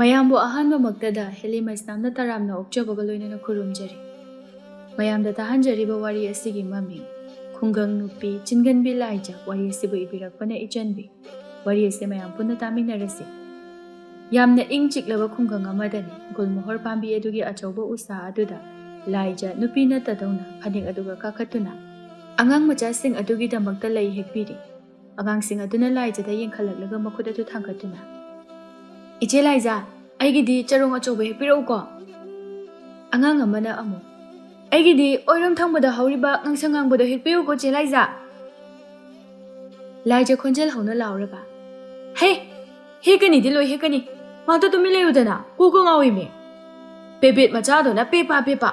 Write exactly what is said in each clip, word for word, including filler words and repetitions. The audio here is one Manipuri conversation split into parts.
ꯃꯌꯥꯝꯕꯨ ꯑꯍꯥꯟꯕꯃꯛꯇꯗ ꯍꯦꯂꯤ ꯃꯩꯁꯅꯥꯝꯅ ꯇꯔꯥꯝꯅ ꯑꯣꯛꯆꯕꯒ ꯂꯣꯏꯅꯅ ꯈꯨꯔꯨꯝꯖꯔꯤ꯫ ꯃꯌꯥꯝꯗ ꯇꯥꯍꯟꯖꯔꯤꯕ ꯋꯥꯔꯤ ꯑꯁꯤꯒꯤ ꯃꯃꯤꯡ ꯈꯨꯡꯒꯪ ꯅꯨꯄꯤ ꯆꯤꯡꯒꯟꯕꯤ ꯂꯥꯏꯖ꯫ ꯋꯥꯔꯤ ꯑꯁꯤꯕꯨ ꯏꯕꯤꯔꯛꯄꯅ ꯏꯆꯟꯕꯤ꯫ ꯋꯥꯔꯤ ꯑꯁꯤ ꯃꯌꯥꯝ ꯄꯨꯟꯅ ꯇꯥꯃꯤꯟꯅꯔꯁꯤ꯫ ꯌꯥꯝꯅ ꯏꯪ ꯆꯤꯛꯂꯕ ꯈꯨꯡꯒꯪ ꯑꯃꯗꯅꯤ꯫ ꯒꯨꯜꯃꯣꯍꯣꯔ ꯄꯥꯝꯕꯤ ꯑꯗꯨꯒꯤ ꯑꯆꯧꯕ ꯎꯁꯥ ꯑꯗꯨꯗ ꯂꯥꯏꯖ ꯅꯨꯄꯤ ꯅꯠꯇꯗꯧꯅ ꯐꯅꯦꯛ ꯑꯗꯨꯒ ꯀꯥꯈꯠꯇꯨꯅ ꯑꯉꯥꯡ ꯃꯆꯥꯁꯤꯡ ꯑꯗꯨꯒꯤꯗꯃꯛꯇ ꯂꯩ ꯍꯦꯛꯄꯤꯔꯤ꯫ ꯑꯉꯥꯡꯁꯤꯡ ꯑꯗꯨꯅ ꯂꯥꯏꯖꯗ ꯌꯦꯡꯈꯠꯂꯛꯂꯒ ꯃꯈꯨꯠ ꯑꯗꯨ ꯊꯥꯡꯒꯠꯇꯨꯅ, "ꯏꯆꯦ ꯂꯥꯏꯖ, ꯑꯩꯒꯤꯗꯤ ꯆꯔꯣꯡ ꯑꯆꯧꯕ ꯍꯦꯛꯄꯤꯔꯛꯎꯀꯣ"꯫ ꯑꯉꯥꯡ ꯑꯃꯅ ꯑꯃꯨꯛ, "ꯑꯩꯒꯤꯗꯤ ꯑꯣꯏꯔꯣꯝ ꯊꯪꯕꯗ ꯍꯧꯔꯤꯕ ꯉꯥꯡꯁꯪ ꯉꯥꯡꯕꯗꯣ ꯍꯦꯛꯄꯤꯌꯨꯀꯣ, ꯆꯦ ꯂꯥꯏꯖ"꯫ ꯂꯥꯏꯖ ꯈꯣꯟꯖꯦꯜ ꯍꯧꯅ ꯂꯥꯎꯔꯒ, "ꯍꯦ, ꯍꯦꯛꯀꯅꯤꯗꯤ ꯂꯣꯏ ꯍꯦꯛꯀꯅꯤ꯫ ꯉꯥꯛꯇ ꯇꯨꯃꯤꯟ ꯂꯩꯌꯨꯗꯅ, ꯀꯣꯛꯀ ꯉꯥꯎꯏꯃꯤ꯫ ꯄꯦꯕꯦꯠ ꯃꯆꯥꯗꯨꯅ ꯄꯦꯄꯥ ꯄꯦꯄꯥ"꯫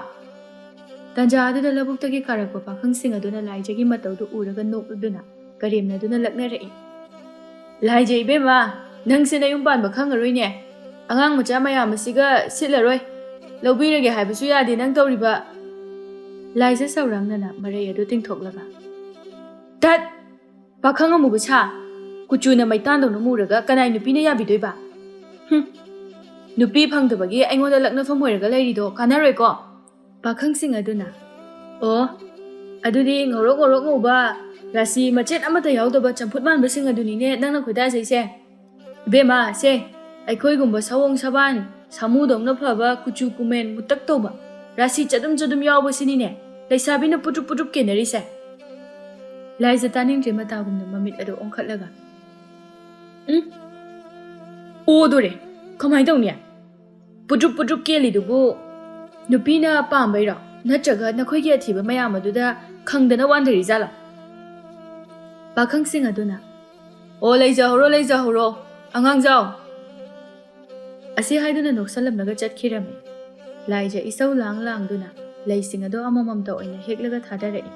ꯇꯟꯖꯥ ꯑꯗꯨꯗ ꯂꯧꯕꯨꯛꯇꯒꯤ ꯀꯥꯔꯛꯄ ꯄꯥꯈꯪꯁꯤꯡ ꯑꯗꯨꯅ ꯂꯥꯏꯖꯒꯤ ꯃꯇꯧꯗꯨ ꯎꯔꯒ ꯅꯣꯛꯂꯗꯨꯅ ꯀꯔꯦꯝꯅꯗꯨꯅ ꯂꯛꯅꯔꯛꯏ꯫ "ꯂꯥꯏꯖ ꯏꯕꯦꯝꯃ, ꯅꯪꯁꯦ ꯅꯌꯨꯝ ꯄꯥꯟꯕ ꯈꯪꯉꯔꯣꯏꯅꯦ꯫ ꯑꯉꯥꯡ ꯃꯆꯥ ꯃꯌꯥꯝ ꯑꯁꯤꯒ ꯁꯤꯠꯂꯔꯣꯏ꯫ ꯂꯧꯕꯤꯔꯒꯦ ꯍꯥꯏꯕꯁꯨ ꯌꯥꯗꯦ ꯅꯪ ꯇꯧꯔꯤꯕ"꯫ ꯂꯥꯏꯖ ꯁꯧꯔꯥꯡꯅꯅ ꯃꯔꯩ ꯑꯗꯨ ꯇꯤꯡꯊꯣꯛꯂꯒ, "ꯇꯠ! ꯄꯥꯈꯪ ꯑꯃꯨꯕ ꯁꯥ! ꯀꯨꯆꯨꯅ ꯃꯩꯇꯥꯟꯗꯧꯅ ꯃꯨꯔꯒ ꯀꯅꯥꯏ ꯅꯨꯄꯤꯅ ꯌꯥꯕꯤꯗꯣꯏꯕ? ꯍꯨꯝ! ꯅꯨꯄꯤ ꯐꯪꯗꯕꯒꯤ ꯑꯩꯉꯣꯟꯗ ꯂꯛꯅꯐꯝ ꯑꯣꯏꯔꯒ ꯂꯩꯔꯤꯗꯣ ꯀꯥꯟꯅꯔꯣꯏꯀꯣ"꯫ ꯄꯥꯈꯪꯁꯤꯡ ꯑꯗꯨꯅ, "ꯑꯣ, ꯑꯗꯨꯗꯤ ꯉꯧꯔꯣꯛ ꯉꯧꯔꯣꯛ ꯉꯧꯕ, ꯔꯥꯁꯤ ꯃꯆꯦꯠ ꯑꯃꯠꯇ ꯌꯥꯎꯗꯕ ꯆꯝꯐꯨꯠ ꯃꯥꯟꯕꯁꯤꯡ ꯑꯗꯨꯅꯤꯅꯦ ꯅꯪꯅ ꯈꯣꯏꯗꯥꯖꯩꯁꯦ꯫ ꯏꯕꯦꯝꯃ, ꯁꯦ, ꯑꯩꯈꯣꯏꯒꯨꯝꯕ ꯁꯑꯣꯡ ꯁꯥꯕꯥꯟ, ꯁꯥꯃꯨꯗꯧꯅ ꯐꯕ, ꯀꯨꯆꯨ ꯀꯨꯃꯦꯟ ꯃꯨꯇꯛ ꯇꯧꯕ, ꯔꯥꯁꯤ ꯆꯗꯨꯝ ꯆꯗꯨꯝ ꯌꯥꯎꯕꯁꯤꯅꯤꯅꯦ ꯂꯩꯁꯥꯕꯤꯅ ꯄꯨꯗ꯭ꯔꯨꯞ ꯄꯨꯗ꯭ꯔꯨꯞ ꯀꯦꯟꯅꯔꯤꯁꯦ"꯫ ꯂꯥꯏꯖ ꯇꯥꯅꯤꯡꯗ꯭ꯔꯦ ꯃꯇꯥꯒꯨꯝꯅ ꯃꯃꯤꯠ ꯑꯗꯨ ꯑꯣꯟꯈꯠꯂꯒ, "ꯎꯝ? ꯑꯣꯗꯣꯔꯦ꯫ ꯀꯃꯥꯏꯅ ꯇꯧꯅꯤ? ꯄꯨꯗ꯭ꯔꯨꯞ ꯄꯨꯗ꯭ꯔꯨꯞ ꯀꯦꯜꯂꯤꯗꯨꯕꯨ ꯅꯨꯄꯤꯅ ꯄꯥꯝꯕꯩꯔꯣ? ꯅꯠꯇ꯭ꯔꯒ ꯅꯈꯣꯏꯒꯤ ꯑꯊꯤꯕ ꯃꯌꯥꯝ ꯑꯗꯨꯗ ꯈꯪꯗꯅ ꯋꯥꯟꯊꯔꯤꯖꯥꯠꯂꯣ?" ꯄꯥꯈꯪꯁꯤꯡ ꯑꯗꯨꯅ, "ꯑꯣ, ꯂꯩꯖꯍꯧꯔꯣ, ꯂꯩꯖꯍꯧꯔꯣ, ꯑꯉꯥꯡꯖꯥꯎ"꯫ ꯑꯁꯤ ꯍꯥꯏꯗꯨꯅ ꯅꯣꯛꯁꯜꯂꯝꯂꯒ ꯆꯠꯈꯤꯔꯝꯃꯤ꯫ ꯂꯥꯏꯖ ꯏꯁꯧ ꯂꯥꯡ ꯂꯥꯡꯗꯨꯅ ꯂꯩꯁꯤꯡ ꯑꯗꯨ ꯑꯃꯃꯝꯇ ꯑꯣꯏꯅ ꯍꯦꯛꯂꯒ ꯊꯥꯗꯔꯛꯏ꯫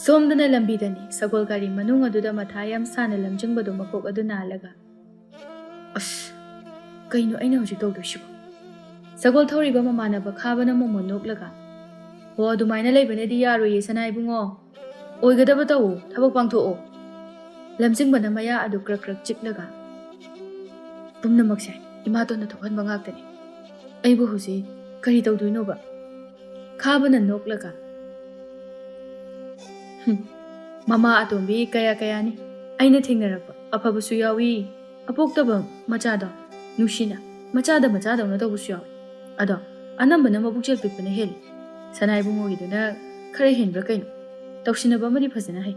ꯁꯣꯝꯗꯅ ꯂꯝꯕꯤꯗꯅꯤ ꯁꯒꯣꯜ ꯒꯥꯔꯤ ꯃꯅꯨꯡ ꯑꯗꯨꯗ ꯃꯊꯥ ꯌꯥꯝ ꯁꯥꯅ ꯂꯝꯖꯤꯡꯕꯗꯨ ꯃꯀꯣꯛ ꯑꯗꯨ ꯅꯥꯜꯂꯒ, "ꯑꯁ, ꯀꯩꯅꯣ ꯑꯩꯅ ꯍꯧꯖꯤꯛ ꯇꯧꯗꯣꯏꯁꯤꯕꯣ?" ꯁꯒꯣꯜ ꯊꯧꯔꯤꯕ ꯃꯃꯥꯟꯅꯕ ꯈꯥꯕꯅ ꯃꯣꯃꯣꯟ ꯅꯣꯛꯂꯒ, "ꯑꯣ, ꯑꯗꯨꯃꯥꯏꯅ ꯂꯩꯕꯅꯗꯤ ꯌꯥꯔꯣꯏꯌꯦ, ꯁꯅꯥ ꯏꯕꯨꯡꯉꯣ꯫ ꯑꯣꯏꯒꯗꯕ ꯇꯧꯑꯣ, ꯊꯕꯛ ꯄꯥꯡꯊꯣꯛꯑꯣ"꯫ ꯂꯝꯖꯤꯡꯕꯅ ꯃꯌꯥ ꯑꯗꯨ ꯀ꯭ꯔꯛ ꯀ꯭ꯔꯛ ꯆꯤꯛꯂꯒ, "ꯄꯨꯝꯅꯃꯛꯁꯦ ꯏꯃꯥꯇꯣꯟꯅ ꯊꯣꯛꯍꯟꯕ ꯉꯥꯛꯇꯅꯤ꯫ ꯑꯩꯕꯨ ꯍꯧꯖꯤꯛ ꯀꯔꯤ ꯇꯧꯗꯣꯏꯅꯣꯕ? ꯈꯥꯕꯅ ꯅꯣꯛꯂꯒ, "ꯍꯨꯝ, ꯃꯃꯥ ꯑꯇꯣꯝꯕꯤ ꯀꯌꯥ ꯀꯌꯥꯅꯤ ꯑꯩꯅ ꯊꯦꯡꯅꯔꯛꯄ꯫ ꯑꯐꯕꯁꯨ ꯌꯥꯎꯏ, ꯑꯄꯣꯛꯇꯕ ꯃꯆꯥꯗꯣ ꯅꯨꯡꯁꯤꯅ ꯃꯆꯥꯗ ꯃꯆꯥꯗꯧꯅ ꯇꯧꯕꯁꯨ ꯌꯥꯎꯏ꯫ ꯑꯗꯣ ꯑꯅꯝꯕꯅ ꯃꯕꯨꯛꯆꯦꯜ ꯄꯤꯛꯄꯅ ꯍꯦꯜꯂꯤ꯫ ꯁꯅꯥ ꯏꯕꯨꯡꯉꯣꯒꯤꯗꯨꯅ ꯈꯔ ꯍꯦꯟꯕ꯭ꯔꯥ ꯀꯩꯅꯣ? ꯇꯧꯁꯤꯟꯅꯕ ꯑꯃꯗꯤ ꯐꯖꯅ ꯍꯩ꯫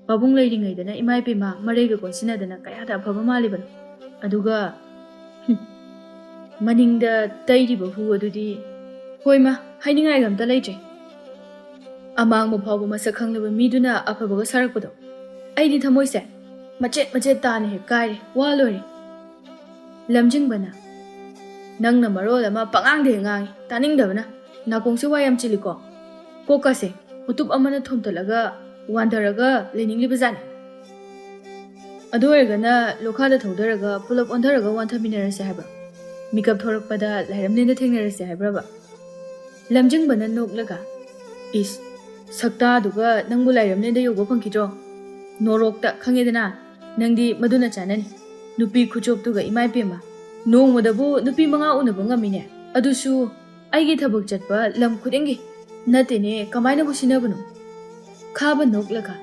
ꯄꯥꯕꯨꯡ ꯂꯩꯔꯤꯉꯩꯗꯅ ꯏꯃꯥ ꯏꯕꯦꯝꯃ ꯃꯔꯩꯒ ꯀꯣꯟꯁꯤꯟꯅꯗꯅ ꯀꯌꯥꯗ ꯑꯐꯕ ꯃꯥꯜꯂꯤꯕꯅꯣ꯫ ꯑꯗꯨꯒ, ꯍꯨꯝ, ꯃꯅꯤꯡꯗ ꯇꯩꯔꯤꯕ ꯍꯨ ꯑꯗꯨꯗꯤ, ꯍꯣꯏꯃ, ꯍꯥꯏꯅꯤꯡꯉꯥꯏꯒ ꯑꯝꯇ ꯂꯩꯇ꯭ꯔꯦ꯫ ꯑꯃꯥꯡꯕ ꯐꯥꯎꯕ ꯃꯁꯛ ꯈꯪꯂꯕ ꯃꯤꯗꯨꯅ ꯑꯐꯕꯒ ꯁꯥꯔꯛꯄꯗꯣ꯫ ꯑꯩꯗꯤ ꯊꯃꯣꯏꯁꯦ ꯃꯆꯦꯠ ꯃꯆꯦꯠ ꯇꯥꯅ ꯍꯦꯛ ꯀꯥꯏꯔꯦ, ꯋꯥ ꯂꯣꯏꯔꯦ꯫" ꯂꯝꯖꯤꯡꯕꯅ, "ꯅꯪꯅ ꯃꯔꯣꯜ ꯑꯃ ꯄꯉꯥꯡꯗ ꯍꯦꯛ ꯉꯥꯡꯉꯤ, ꯇꯥꯅꯤꯡꯗꯕꯅ꯫ ꯅꯥꯀꯣꯡꯁꯦ ꯋꯥ ꯌꯥꯝ ꯆꯤꯜꯂꯤꯀꯣ꯫ ꯀꯣꯛꯀꯁꯦ ꯎꯇꯨꯞ ꯑꯃꯅ ꯊꯣꯝꯇꯠꯂꯒ ꯋꯥꯟꯊꯔꯒ ꯂꯩꯅꯤꯡꯂꯤꯕ ꯖꯥꯠꯅꯤ꯫ ꯑꯗꯨ ꯑꯣꯏꯔꯒꯅ ꯂꯣꯈꯥꯗ ꯊꯧꯗꯔꯒ ꯄꯨꯂꯞ ꯑꯣꯟꯊꯔꯒ ꯋꯥꯟꯊꯃꯤꯟꯅꯔꯁꯦ ꯍꯥꯏꯕ꯭ꯔꯣ? ꯃꯤꯀꯞ ꯊꯣꯔꯛꯄꯗ ꯂꯥꯏꯔꯝꯂꯦꯟꯗ ꯊꯦꯡꯅꯔꯁꯦ ꯍꯥꯏꯕ꯭ꯔꯕ?" ꯂꯝꯖꯤꯡꯕꯅ ꯅꯣꯛꯂꯒ, "ꯏꯁ, ꯁꯛꯇꯥꯗꯨꯒ ꯅꯪꯕꯨ ꯂꯥꯏꯔꯝꯂꯦꯟꯗ ꯌꯧꯕ ꯐꯪꯈꯤꯗ꯭ꯔꯣ? ꯅꯣꯔꯣꯛꯇ, ꯈꯪꯉꯦꯗꯅ, ꯅꯪꯗꯤ ꯃꯗꯨꯅ ꯆꯥꯅꯅꯤ꯫ ꯅꯨꯄꯤ ꯈꯨꯆꯣꯞꯇꯨꯒ, ꯏꯃꯥ ꯏꯄꯦꯝꯃ, ꯅꯣꯡꯃꯗꯕꯨ ꯅꯨꯄꯤ ꯃꯉꯥ ꯎꯅꯕ ꯉꯝꯃꯤꯅꯦ꯫ ꯑꯗꯨꯁꯨ ꯑꯩꯒꯤ ꯊꯕꯛ ꯆꯠꯄ ꯂꯝ ꯈꯨꯗꯤꯡꯒꯤ꯫ ꯅꯠꯇꯦꯅꯦ, ꯀꯃꯥꯏꯅꯕꯨ ꯁꯤꯟꯅꯕꯅꯣ?" ꯈꯥꯕ ꯅꯣꯛꯂꯒ,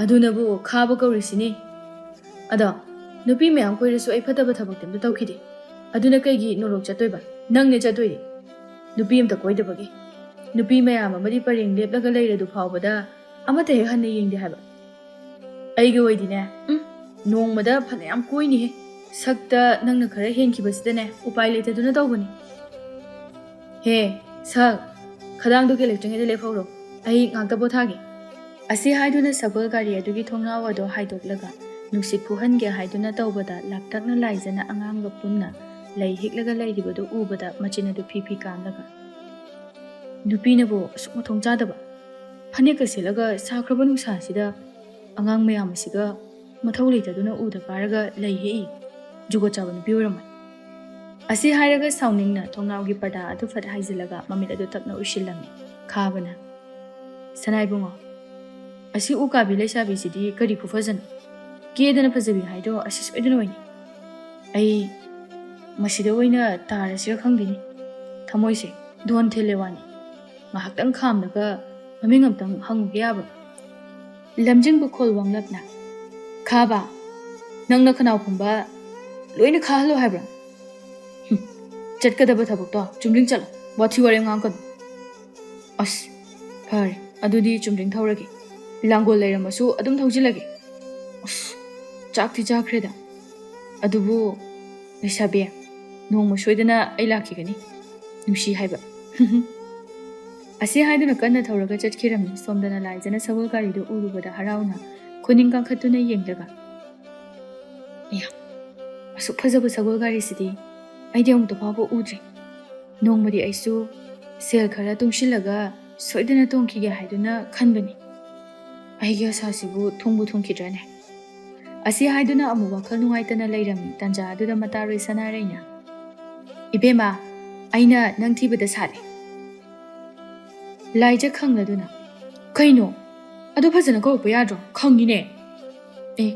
"ꯑꯗꯨꯅꯕꯨ ꯈꯥꯕ ꯀꯧꯔꯤꯁꯤꯅꯤ꯫ ꯑꯗꯣ ꯅꯨꯄꯤ ꯃꯌꯥꯝ ꯀꯣꯏꯔꯁꯨ ꯑꯩ ꯐꯠꯇꯕ ꯊꯕꯛꯇꯤ ꯑꯝꯇ ꯇꯧꯈꯤꯗꯦ꯫ ꯑꯗꯨꯅ ꯀꯩꯒꯤ ꯅꯣꯔꯣꯛ ꯆꯠꯇꯣꯏꯕ? ꯅꯪꯅꯦ ꯆꯠꯇꯣꯏꯗꯤ꯫ ꯅꯨꯄꯤ ꯑꯝꯇ ꯀꯣꯏꯗꯕꯒꯤ꯫ ꯅꯨꯄꯤ ꯃꯌꯥꯝ ꯑꯃꯗꯤ ꯄꯔꯦꯡ ꯂꯦꯞꯂꯒ ꯂꯩꯔꯗꯨ ꯐꯥꯎꯕꯗ ꯑꯃꯠꯇ ꯍꯦꯛ ꯍꯟꯅ ꯌꯦꯡꯗꯦ ꯍꯥꯏꯕ꯫ ꯑꯩꯒꯤ ꯑꯣꯏꯗꯤꯅꯦ, ꯎꯝ, ꯅꯣꯡꯃꯗ ꯐꯅꯌꯥꯝ ꯀꯣꯏꯅꯤꯍꯦ꯫ ꯁꯛꯇ ꯅꯪꯅ ꯈꯔ ꯍꯦꯟꯈꯤꯕꯁꯤꯗꯅꯦ ꯎꯄꯥꯏ ꯂꯩꯇꯗꯨꯅ ꯇꯧꯕꯅꯤ꯫ ꯍꯦ, ꯁꯛ, ꯈꯗꯥꯡꯗꯨ ꯀꯦꯜꯂꯛꯇ꯭ꯔꯤꯉꯩꯗ ꯂꯦꯞꯍꯧꯔꯣ꯫ ꯑꯩ ꯉꯥꯛꯇ ꯄꯣꯊꯥꯒꯦ꯫" ꯑꯁꯤ ꯍꯥꯏꯗꯨꯅ ꯁꯒꯣꯜ ꯒꯥꯔꯤ ꯑꯗꯨꯒꯤ ꯊꯣꯡꯅꯥꯎ ꯑꯗꯨ ꯍꯥꯏꯗꯣꯛꯂꯒ ꯅꯨꯡꯁꯤꯠ ꯐꯨꯍꯟꯒꯦ ꯍꯥꯏꯗꯨꯅ ꯇꯧꯕꯗ ꯂꯥꯞꯇꯛꯅ ꯂꯥꯏꯖꯅ ꯑꯉꯥꯡꯒ ꯄꯨꯟꯅ ꯂꯩ ꯍꯦꯛꯂꯒ ꯂꯩꯔꯤꯕꯗꯨ ꯎꯕꯗ ꯃꯆꯤꯟ ꯑꯗꯨ ꯐꯤ ꯐꯤ ꯀꯥꯝꯂꯒ, "ꯅꯨꯄꯤꯅꯕꯨ ꯑꯁꯨꯛ ꯃꯊꯣꯡ ꯆꯥꯗꯕ? ꯐꯅꯦꯛꯀ ꯁꯦꯠꯂꯒ ꯁꯥꯈ꯭ꯔꯕ ꯅꯨꯡꯁꯥꯁꯤꯗ ꯑꯉꯥꯡ ꯃꯌꯥꯝ ꯑꯁꯤꯒ ꯃꯊꯧ ꯂꯩꯇꯗꯨꯅ ꯎꯗ ꯀꯥꯔꯒ ꯂꯩ ꯍꯦꯛꯏ꯫ ꯖꯨꯒꯣꯠ ꯆꯥꯕ ꯅꯨꯄꯤ ꯑꯣꯏꯔꯝꯃꯣꯏ꯫" ꯑꯁꯤ ꯍꯥꯏꯔꯒ ꯁꯥꯎꯅꯤꯡꯅ ꯊꯣꯡꯅꯥꯎꯒꯤ ꯄꯔꯗꯥ ꯑꯗꯨ ꯐꯠ ꯍꯥꯏꯖꯤꯜꯂꯒ ꯃꯃꯤꯠ ꯑꯗꯨ ꯇꯞꯅ ꯎꯏꯁꯤꯜꯂꯝꯃꯤ꯫ ꯈꯥꯕꯅ, "ꯁꯅꯥ ꯏꯕꯨꯡꯉꯣ, ꯑꯁꯤ ꯎꯀꯥꯕꯤ ꯂꯩꯁꯥꯕꯤꯁꯤꯗꯤ ꯀꯔꯤ ꯈꯨꯐꯖꯅꯣ? ꯀꯦꯗꯅ ꯐꯖꯕꯤ ꯍꯥꯏꯗꯣ ꯑꯁꯤ ꯁꯣꯏꯗꯅ ꯑꯣꯏꯅꯤ꯫" ꯑꯩ ꯃꯁꯤꯗ ꯑꯣꯏꯅ ꯇꯥꯔꯁꯤꯔ ꯈꯪꯗꯦꯅꯦ꯫ ꯊꯃꯣꯏꯁꯦ ꯗꯣꯟ ꯊꯤꯜꯂꯦ ꯋꯥꯅꯤ꯫ ꯉꯥꯏꯍꯥꯛꯇꯪ ꯈꯥꯝꯂꯒ ꯃꯃꯤꯡ ꯑꯝꯇꯪ ꯍꯪꯉꯨꯒꯦ ꯌꯥꯕ꯭ꯔꯣ? ꯂꯝꯖꯤꯡꯕ ꯈꯣꯜ ꯋꯥꯡꯂꯞꯅ, "ꯈꯥꯕ, ꯅꯪꯅ ꯈꯅꯥꯎ ꯐꯨꯝꯕ ꯂꯣꯏꯅ ꯈꯥꯍꯜꯂꯣ ꯍꯥꯏꯕ꯭ꯔꯣ? ꯍꯨꯝ, ꯆꯠꯀꯗꯕ ꯊꯕꯛꯇꯣ ꯆꯨꯝꯗ꯭ꯔꯤꯡ ꯆꯠꯂꯣ, ꯋꯥꯊꯤ ꯋꯥꯔꯦꯝ ꯉꯥꯡꯒꯅꯨ꯫" ꯑꯁ, ꯐꯔꯦ, ꯑꯗꯨꯗꯤ ꯆꯨꯝꯗ꯭ꯔꯤꯡ ꯊꯧꯔꯒꯦ꯫ ꯂꯥꯡꯒꯣꯜ ꯂꯩꯔꯝꯃꯁꯨ ꯑꯗꯨꯝ ꯊꯧꯖꯤꯜꯂꯒꯦ꯫ ꯑꯁ, ꯆꯥꯛꯇꯤ ꯆꯥꯈ꯭ꯔꯦꯗ꯫ ꯑꯗꯨꯕꯨ, ꯂꯩꯁꯥꯕꯤ, ꯅꯣꯡꯃ ꯁꯣꯏꯗꯅ ꯑꯩ ꯂꯥꯛꯈꯤꯒꯅꯤ꯫ ꯅꯨꯡꯁꯤ ꯍꯥꯏꯕ꯫ ꯑꯁꯤ ꯍꯥꯏꯗꯨꯅ ꯀꯟꯅ ꯊꯧꯔꯒ ꯆꯠꯈꯤꯔꯝꯃꯤ꯫ ꯁꯣꯝꯗꯅ ꯂꯥꯏꯖꯅ ꯁꯒꯣꯜ ꯒꯥꯔꯤꯗꯨ ꯎꯔꯨꯕꯗ ꯍꯔꯥꯎꯅ ꯈꯨꯅꯤꯡ ꯀꯥꯡꯈꯠꯇꯨꯅ ꯌꯦꯡꯂꯒ, "ꯑꯌꯥ, ꯑꯁꯨꯛ ꯐꯖꯕ ꯁꯒꯣꯜ ꯒꯥꯔꯤꯁꯤꯗꯤ ꯑꯩꯗꯤ ꯑꯃꯨꯛꯇ ꯐꯥꯎꯕ ꯎꯗ꯭ꯔꯤ꯫ ꯅꯣꯡꯃꯗꯤ ꯑꯩꯁꯨ ꯁꯦꯜ ꯈꯔ ꯇꯨꯡꯁꯤꯜꯂꯒ ꯁꯣꯏꯗꯅ ꯇꯣꯡꯈꯤꯒꯦ ꯍꯥꯏꯗꯨꯅ ꯈꯟꯕꯅꯤ꯫ ꯑꯩꯒꯤ ꯑꯁꯥꯁꯤꯕꯨ ꯊꯨꯡꯕꯨ ꯊꯨꯡꯈꯤꯗ꯭ꯔꯅꯦ?" ꯑꯁꯤ ꯍꯥꯏꯗꯨꯅ ꯑꯃꯨꯛ ꯋꯥꯈꯜ ꯅꯨꯡꯉꯥꯏꯇꯅ ꯂꯩꯔꯝꯃꯤ꯫ ꯇꯥꯟꯖꯥ ꯑꯗꯨꯗ ꯃꯇꯥꯔꯣꯏ ꯁꯅꯥꯔꯩꯅ, "ꯏꯕꯦꯝꯃ, ꯑꯩꯅ ꯅꯪ ꯊꯤꯕꯗ ꯁꯥꯠꯂꯦ꯫" ꯂꯥꯏꯖ ꯈꯪꯂꯗꯨꯅ, "ꯀꯩꯅꯣ? ꯑꯗꯨ ꯐꯖꯅ ꯀꯧꯔꯛꯄ ꯌꯥꯗ꯭ꯔꯣ? ꯈꯪꯉꯤꯅꯦ꯫" "ꯑꯦ,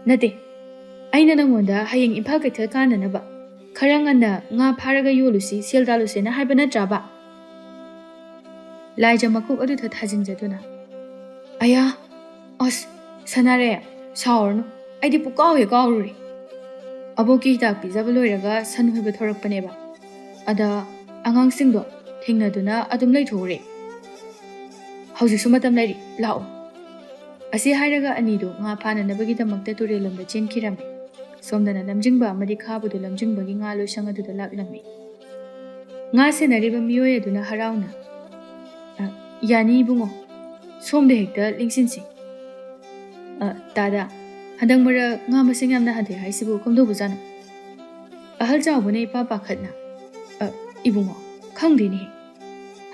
ꯅꯠꯇꯦ꯫ ꯑꯩꯅ ꯅꯪꯉꯣꯟꯗ ꯍꯌꯦꯡ ꯏꯝꯐꯥꯜ ꯀꯩꯊꯦꯜ ꯀꯥꯅꯅꯕ ꯈꯔ ꯉꯟꯅ ꯉꯥ ꯐꯥꯔꯒ ꯌꯣꯜꯂꯨꯁꯤ, ꯁꯦꯜ ꯇꯥꯜꯂꯨꯁꯦꯅ ꯍꯥꯏꯕ ꯅꯠꯇ꯭ꯔꯕ?" ꯂꯥꯏꯖ ꯃꯀꯣꯛ ꯑꯗꯨꯗ ꯊꯥꯖꯤꯟꯖꯗꯨꯅ, "ꯑꯌꯥ, ꯑꯁ, ꯁꯅꯥꯔꯦ, ꯁꯥꯎꯔꯅꯨ꯫ ꯑꯩꯗꯤ ꯄꯨꯀꯥꯎ ꯍꯦꯛ ꯀꯥꯎꯔꯨꯔꯦ꯫ ꯑꯕꯣꯛꯀꯤ ꯍꯤꯗꯥꯛ ꯄꯤꯖꯕ ꯂꯣꯏꯔꯒ ꯁꯟ ꯍꯣꯏꯕ ꯊꯣꯔꯛꯄꯅꯦꯕ꯫ ꯑꯗ ꯑꯉꯥꯡꯁꯤꯡꯗꯣ ꯊꯦꯡꯅꯗꯨꯅ ꯑꯗꯨꯝ ꯂꯩꯊꯣꯛꯎꯔꯦ꯫ ꯍꯧꯖꯤꯛꯁꯨ ꯃꯇꯝ ꯂꯩꯔꯤ, ꯂꯥꯛꯑꯣ꯫" ꯑꯁꯤ ꯍꯥꯏꯔꯒ ꯑꯅꯤꯗꯨ ꯉꯥ ꯐꯥꯅꯅꯕꯒꯤꯗꯃꯛꯇ ꯇꯨꯔꯦꯜꯂꯣꯝꯗ ꯆꯦꯟꯈꯤꯔꯝꯃꯤ꯫ ꯁꯣꯝꯗꯅ ꯂꯝꯖꯤꯡꯕ ꯑꯃꯗꯤ ꯈꯥꯕꯗꯨ ꯂꯝꯖꯤꯡꯕꯒꯤ ꯉꯥ ꯂꯣꯏꯁꯪ ꯑꯗꯨꯗ ꯂꯥꯛꯂꯝꯃꯤ꯫ ꯉꯥ ꯁꯦꯟꯅꯔꯤꯕ ꯃꯤꯑꯣꯏ ꯑꯗꯨꯅ ꯍꯔꯥꯎꯅ, "ꯑ, ꯌꯥꯅꯤ ꯏꯕꯨꯡꯉꯣ, ꯁꯣꯝꯗ ꯍꯦꯛꯇ ꯂꯦꯡꯁꯤꯟꯁꯤ꯫ ꯑ, ꯇꯥꯗ, ꯍꯟꯗꯛ ꯃꯔꯛ ꯉꯥ ꯃꯁꯤꯡ ꯌꯥꯝꯅ ꯍꯟꯊꯩ ꯍꯥꯏꯁꯤꯕꯨ ꯀꯝꯗꯧꯕꯖꯥꯠꯅꯣ?" ꯑꯍꯜ ꯆꯥꯎꯕꯅ ꯏꯄꯥ ꯄꯥꯈꯠꯅ, "ꯑ, ꯏꯕꯨꯡꯉꯣ, ꯈꯪꯗꯦꯅꯦ꯫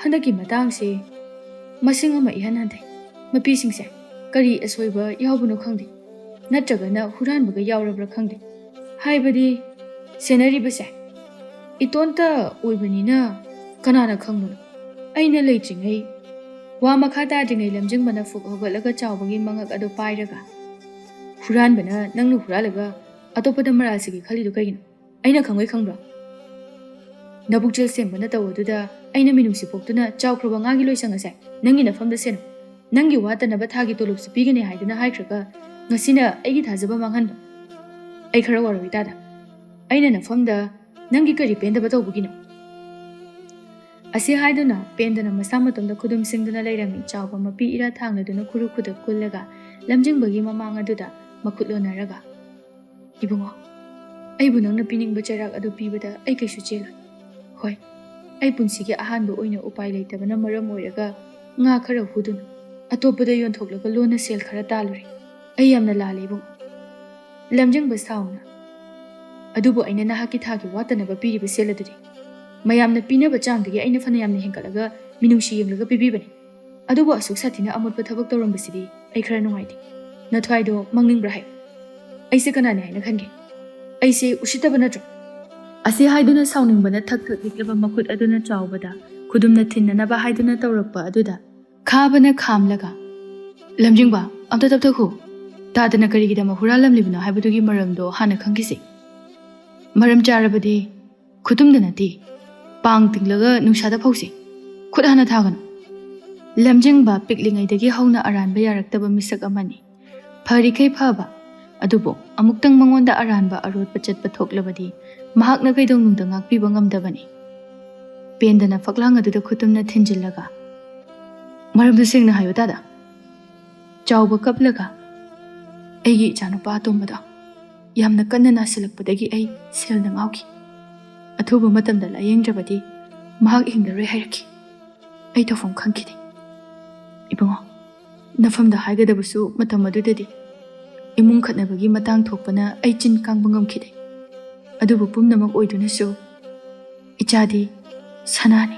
ꯍꯟꯗꯛꯀꯤ ꯃꯇꯥꯡꯁꯦ ꯃꯁꯤꯡ ꯑꯃ ꯏꯍꯟ ꯍꯟꯊꯩ꯫ ꯃꯄꯤꯁꯤꯡꯁꯦ ꯀꯔꯤ ꯑꯁꯣꯏꯕ ꯌꯥꯎꯕꯅꯣ ꯈꯪꯗꯦ, ꯅꯠꯇ꯭ꯔꯒꯅ ꯍꯨꯔꯥꯟꯕꯒ ꯌꯥꯎꯔꯕ꯭ꯔꯥ ꯈꯪꯗꯦ꯫ ꯍꯥꯏꯕꯗꯤ ꯁꯦꯟꯅꯔꯤꯕꯁꯦ ꯏꯇꯣꯟꯇ ꯑꯣꯏꯕꯅꯤꯅ ꯀꯅꯥꯅ ꯈꯪꯕꯅꯣ?" ꯑꯩꯅ ꯂꯩꯇ꯭ꯔꯤꯉꯩ, ꯋꯥ ꯃꯈꯥ ꯇꯥꯗ꯭ꯔꯤꯉꯩ ꯂꯝꯖꯤꯡꯕꯅ ꯐꯨꯛ ꯍꯧꯒꯠꯂꯒ ꯆꯥꯎꯕꯒꯤ ꯃꯉꯛ ꯑꯗꯨ ꯄꯥꯏꯔꯒ, "ꯍꯨꯔꯥꯟꯕꯅ ꯅꯪꯅ ꯍꯨꯔꯥꯜꯂꯒ ꯑꯇꯣꯞꯄꯗ ꯃꯔꯥꯜ ꯁꯤꯒꯦ ꯈꯜꯂꯤꯗꯨ ꯀꯩꯒꯤꯅꯣ? ꯑꯩꯅ ꯈꯪꯉꯣꯏ ꯈꯪꯕ꯭ꯔꯣ? ꯅꯕꯨꯛꯆꯦꯜ ꯁꯦꯡꯕ ꯅꯠꯇꯧ ꯑꯗꯨꯗ ꯑꯩꯅ ꯃꯤꯅꯨꯡꯁꯤ ꯄꯣꯛꯇꯨꯅ ꯆꯥꯎꯈ꯭ꯔꯕ ꯉꯥꯒꯤ ꯂꯣꯏꯁꯪ ꯑꯁꯦ ꯅꯪꯒꯤ ꯅꯐꯝꯗ ꯁꯦꯟꯅꯧ꯫ ꯅꯪꯒꯤ ꯋꯥꯠꯇꯅꯕ ꯊꯥꯒꯤ ꯇꯣꯂꯣꯞꯁꯨ ꯄꯤꯒꯅꯤ ꯍꯥꯏꯗꯨꯅ ꯍꯥꯏꯈ꯭ꯔꯒ ꯉꯁꯤꯅ ꯑꯩꯒꯤ ꯊꯥꯖꯕ ꯃꯥꯡꯍꯟꯕ꯫ ꯑꯩ ꯈꯔ ꯋꯥꯔꯧꯏ ꯇꯥꯗ꯫ ꯑꯩꯅ ꯅꯐꯝꯗ ꯅꯪꯒꯤ ꯀꯔꯤ ꯄꯦꯟꯗꯕ ꯇꯧꯕꯒꯤꯅꯣ? ꯑꯁꯤ ꯍꯥꯏꯗꯨꯅ ꯄꯦꯟꯗꯅ ꯃꯁꯥ ꯃꯇꯣꯝꯗ ꯈꯨꯗꯨꯝ ꯁꯤꯡꯗꯨꯅ ꯂꯩꯔꯝꯃꯤ꯫ ꯆꯥꯎꯕ ꯃꯄꯤ ꯏꯔꯥ ꯊꯥꯡꯂꯗꯨꯅ ꯈꯨꯔꯨ ꯈꯨꯗꯛ ꯀꯨꯜꯂꯒ ꯂꯝꯖꯤꯡꯕꯒꯤ ꯃꯃꯥꯡ ꯑꯗꯨꯗ ꯃꯈꯨꯠ ꯂꯣꯟꯅꯔꯒ, "ꯏꯕꯨꯡꯉꯣ, ꯑꯩꯕꯨ ꯅꯪꯅ ꯄꯤꯅꯤꯡꯕ ꯆꯩꯔꯥꯛ ꯑꯗꯨ ꯄꯤꯕꯗ ꯑꯩ ꯀꯩꯁꯨ ꯆꯦꯜꯂꯣꯏ꯫ ꯍꯣꯏ, ꯑꯩ ꯄꯨꯟꯁꯤꯒꯤ ꯑꯍꯥꯟꯕ ꯑꯣꯏꯅ ꯎꯄꯥꯏ ꯂꯩꯇꯕꯅ ꯃꯔꯝ ꯑꯣꯏꯔꯒ ꯉꯥ ꯈꯔ ꯍꯨꯗꯨꯅ ꯑꯇꯣꯞꯄꯗ ꯌꯣꯟꯊꯣꯛꯂꯒ ꯂꯣꯟꯅ ꯁꯦꯜ ꯈꯔ ꯇꯥꯜꯂꯨꯔꯦ꯫ ꯑꯩ ꯌꯥꯝꯅ ꯂꯥꯜꯂꯦ, ꯏꯕꯨꯡꯉꯣ꯫" ꯂꯝꯖꯤꯡꯕ ꯁꯥꯎꯅ, "ꯑꯗꯨꯕꯨ ꯑꯩꯅ ꯅꯍꯥꯛꯀꯤ ꯊꯥꯒꯤ ꯋꯥꯠꯇꯅꯕ ꯄꯤꯔꯤꯕ ꯁꯦꯜ ꯑꯗꯨꯗꯤ ꯃꯌꯥꯝꯅ ꯄꯤꯅꯕ ꯆꯥꯡꯗꯒꯤ ꯑꯩꯅ ꯐꯅ ꯌꯥꯝꯅ ꯍꯦꯟꯒꯠꯂꯒ ꯃꯤꯅꯨꯡꯁꯤ ꯌꯦꯡꯂꯒ ꯄꯤꯕꯤꯕꯅꯤ꯫ ꯑꯗꯨꯕꯨ ꯑꯁꯨꯛ ꯁꯥꯊꯤꯅ ꯑꯃꯣꯠꯄ ꯊꯕꯛ ꯇꯧꯔꯝꯕꯁꯤꯗꯤ ꯑꯩ ꯈꯔ ꯅꯨꯡꯉꯥꯏꯇꯦ꯫ ꯅꯊ꯭ꯋꯥꯏꯗꯣ ꯃꯥꯡꯅꯤꯡꯕ꯭ꯔꯥ ꯍꯥꯏ? ꯑꯩꯁꯦ ꯀꯅꯥꯅꯤ ꯍꯥꯏꯅ ꯈꯟꯒꯦ? ꯑꯩꯁꯦ ꯎꯁꯤꯠꯇꯕ ꯅꯠꯇ꯭ꯔꯣ?" ꯑꯁꯤ ꯍꯥꯏꯗꯨꯅ ꯁꯥꯎꯅꯤꯡꯕꯅ ꯊꯛ ꯊꯛ ꯅꯤꯛꯂꯕ ꯃꯈꯨꯠ ꯑꯗꯨꯅ ꯆꯥꯎꯕꯗ ꯈꯨꯗꯨꯝꯅ ꯊꯤꯟꯅꯅꯕ ꯍꯥꯏꯗꯨꯅ ꯇꯧꯔꯛꯄ ꯑꯗꯨꯗ ꯈꯥꯕꯅ ꯈꯥꯝꯂꯒ, "ꯂꯝꯖꯤꯡꯕ, ꯑꯝꯇ ꯇꯞꯊꯈꯣ꯫ ꯇꯥꯗꯅ ꯀꯔꯤꯒꯤꯗꯃꯛ ꯍꯨꯔꯥꯜꯂꯝꯂꯤꯕꯅꯣ ꯍꯥꯏꯕꯗꯨꯒꯤ ꯃꯔꯝꯗꯣ ꯍꯥꯟꯅ ꯈꯪꯈꯤꯁꯤ꯫ ꯃꯔꯝ ꯆꯥꯔꯕꯗꯤ ꯈꯨꯇꯨꯝꯗ ꯅꯠꯇꯦ, ꯄꯥꯡ ꯇꯤꯡꯂꯒ ꯅꯨꯡꯁꯥꯗ ꯐꯧꯁꯤ꯫ ꯈꯨꯠ ꯍꯥꯟꯅ ꯊꯥꯒꯅꯨ꯫" ꯂꯝꯖꯤꯡꯕ ꯄꯤꯛꯂꯤꯉꯩꯗꯒꯤ ꯍꯧꯅ ꯑꯔꯥꯟꯕ ꯌꯥꯔꯛꯇꯕ ꯃꯤꯁꯛ ꯑꯃꯅꯤ꯫ ꯐꯔꯤꯈꯩ ꯐꯕ, ꯑꯗꯨꯕꯨ ꯑꯃꯨꯛꯇꯪ ꯃꯉꯣꯟꯗ ꯑꯔꯥꯟꯕ ꯑꯔꯣꯠꯄ ꯆꯠꯄ ꯊꯣꯛꯂꯕꯗꯤ ꯃꯍꯥꯛꯅ ꯀꯩꯗꯧꯅꯨꯡꯗ ꯉꯥꯛꯄꯤꯕ ꯉꯝꯗꯕꯅꯤ꯫ ꯄꯦꯟꯗꯅ ꯐꯛꯂꯥꯡ ꯑꯗꯨꯗ ꯈꯨꯇꯨꯝꯅ ꯊꯤꯟꯖꯤꯜꯂꯒ, "ꯃꯔꯝꯗꯨ ꯁꯦꯡꯅ ꯍꯥꯏꯌꯨ ꯇꯥꯗ꯫ ꯆꯥꯎꯕ ꯀꯞꯂꯒ, ꯑꯩꯒꯤ ꯏꯆꯥꯅꯨꯄꯥ ꯑꯇꯣꯝꯕꯗꯣ ꯌꯥꯝꯅ ꯀꯟꯅ ꯅꯥꯁꯤꯜꯂꯛꯄꯗꯒꯤ ꯑꯩ ꯁꯦꯜꯗ ꯉꯥꯎꯈꯤ꯫ ꯑꯊꯨꯕ ꯃꯇꯝꯗ ꯂꯥꯌꯦꯡꯗ꯭ꯔꯕꯗꯤ ꯃꯍꯥꯛ ꯍꯤꯡꯂꯔꯣꯏ ꯍꯥꯏꯔꯛꯈꯤ꯫ ꯑꯩ ꯇꯧꯐꯝ ꯈꯪꯈꯤꯗꯦ꯫ ꯏꯕꯨꯡꯉꯣ, ꯅꯐꯝꯗ ꯍꯥꯏꯒꯗꯕꯁꯨ ꯃꯇꯝ ꯑꯗꯨꯗꯗꯤ ꯏꯃꯨꯡ ꯈꯠꯅꯕꯒꯤ ꯃꯇꯥꯡ ꯊꯣꯛꯄꯅ ꯑꯩ ꯆꯤꯟ ꯀꯥꯡꯕ ꯉꯝꯈꯤꯗꯦ꯫ ꯑꯗꯨꯕꯨ ꯄꯨꯝꯅꯃꯛ ꯑꯣꯏꯗꯨꯅꯁꯨ ꯏꯆꯥꯗꯤ ꯁꯅꯥꯅꯤ,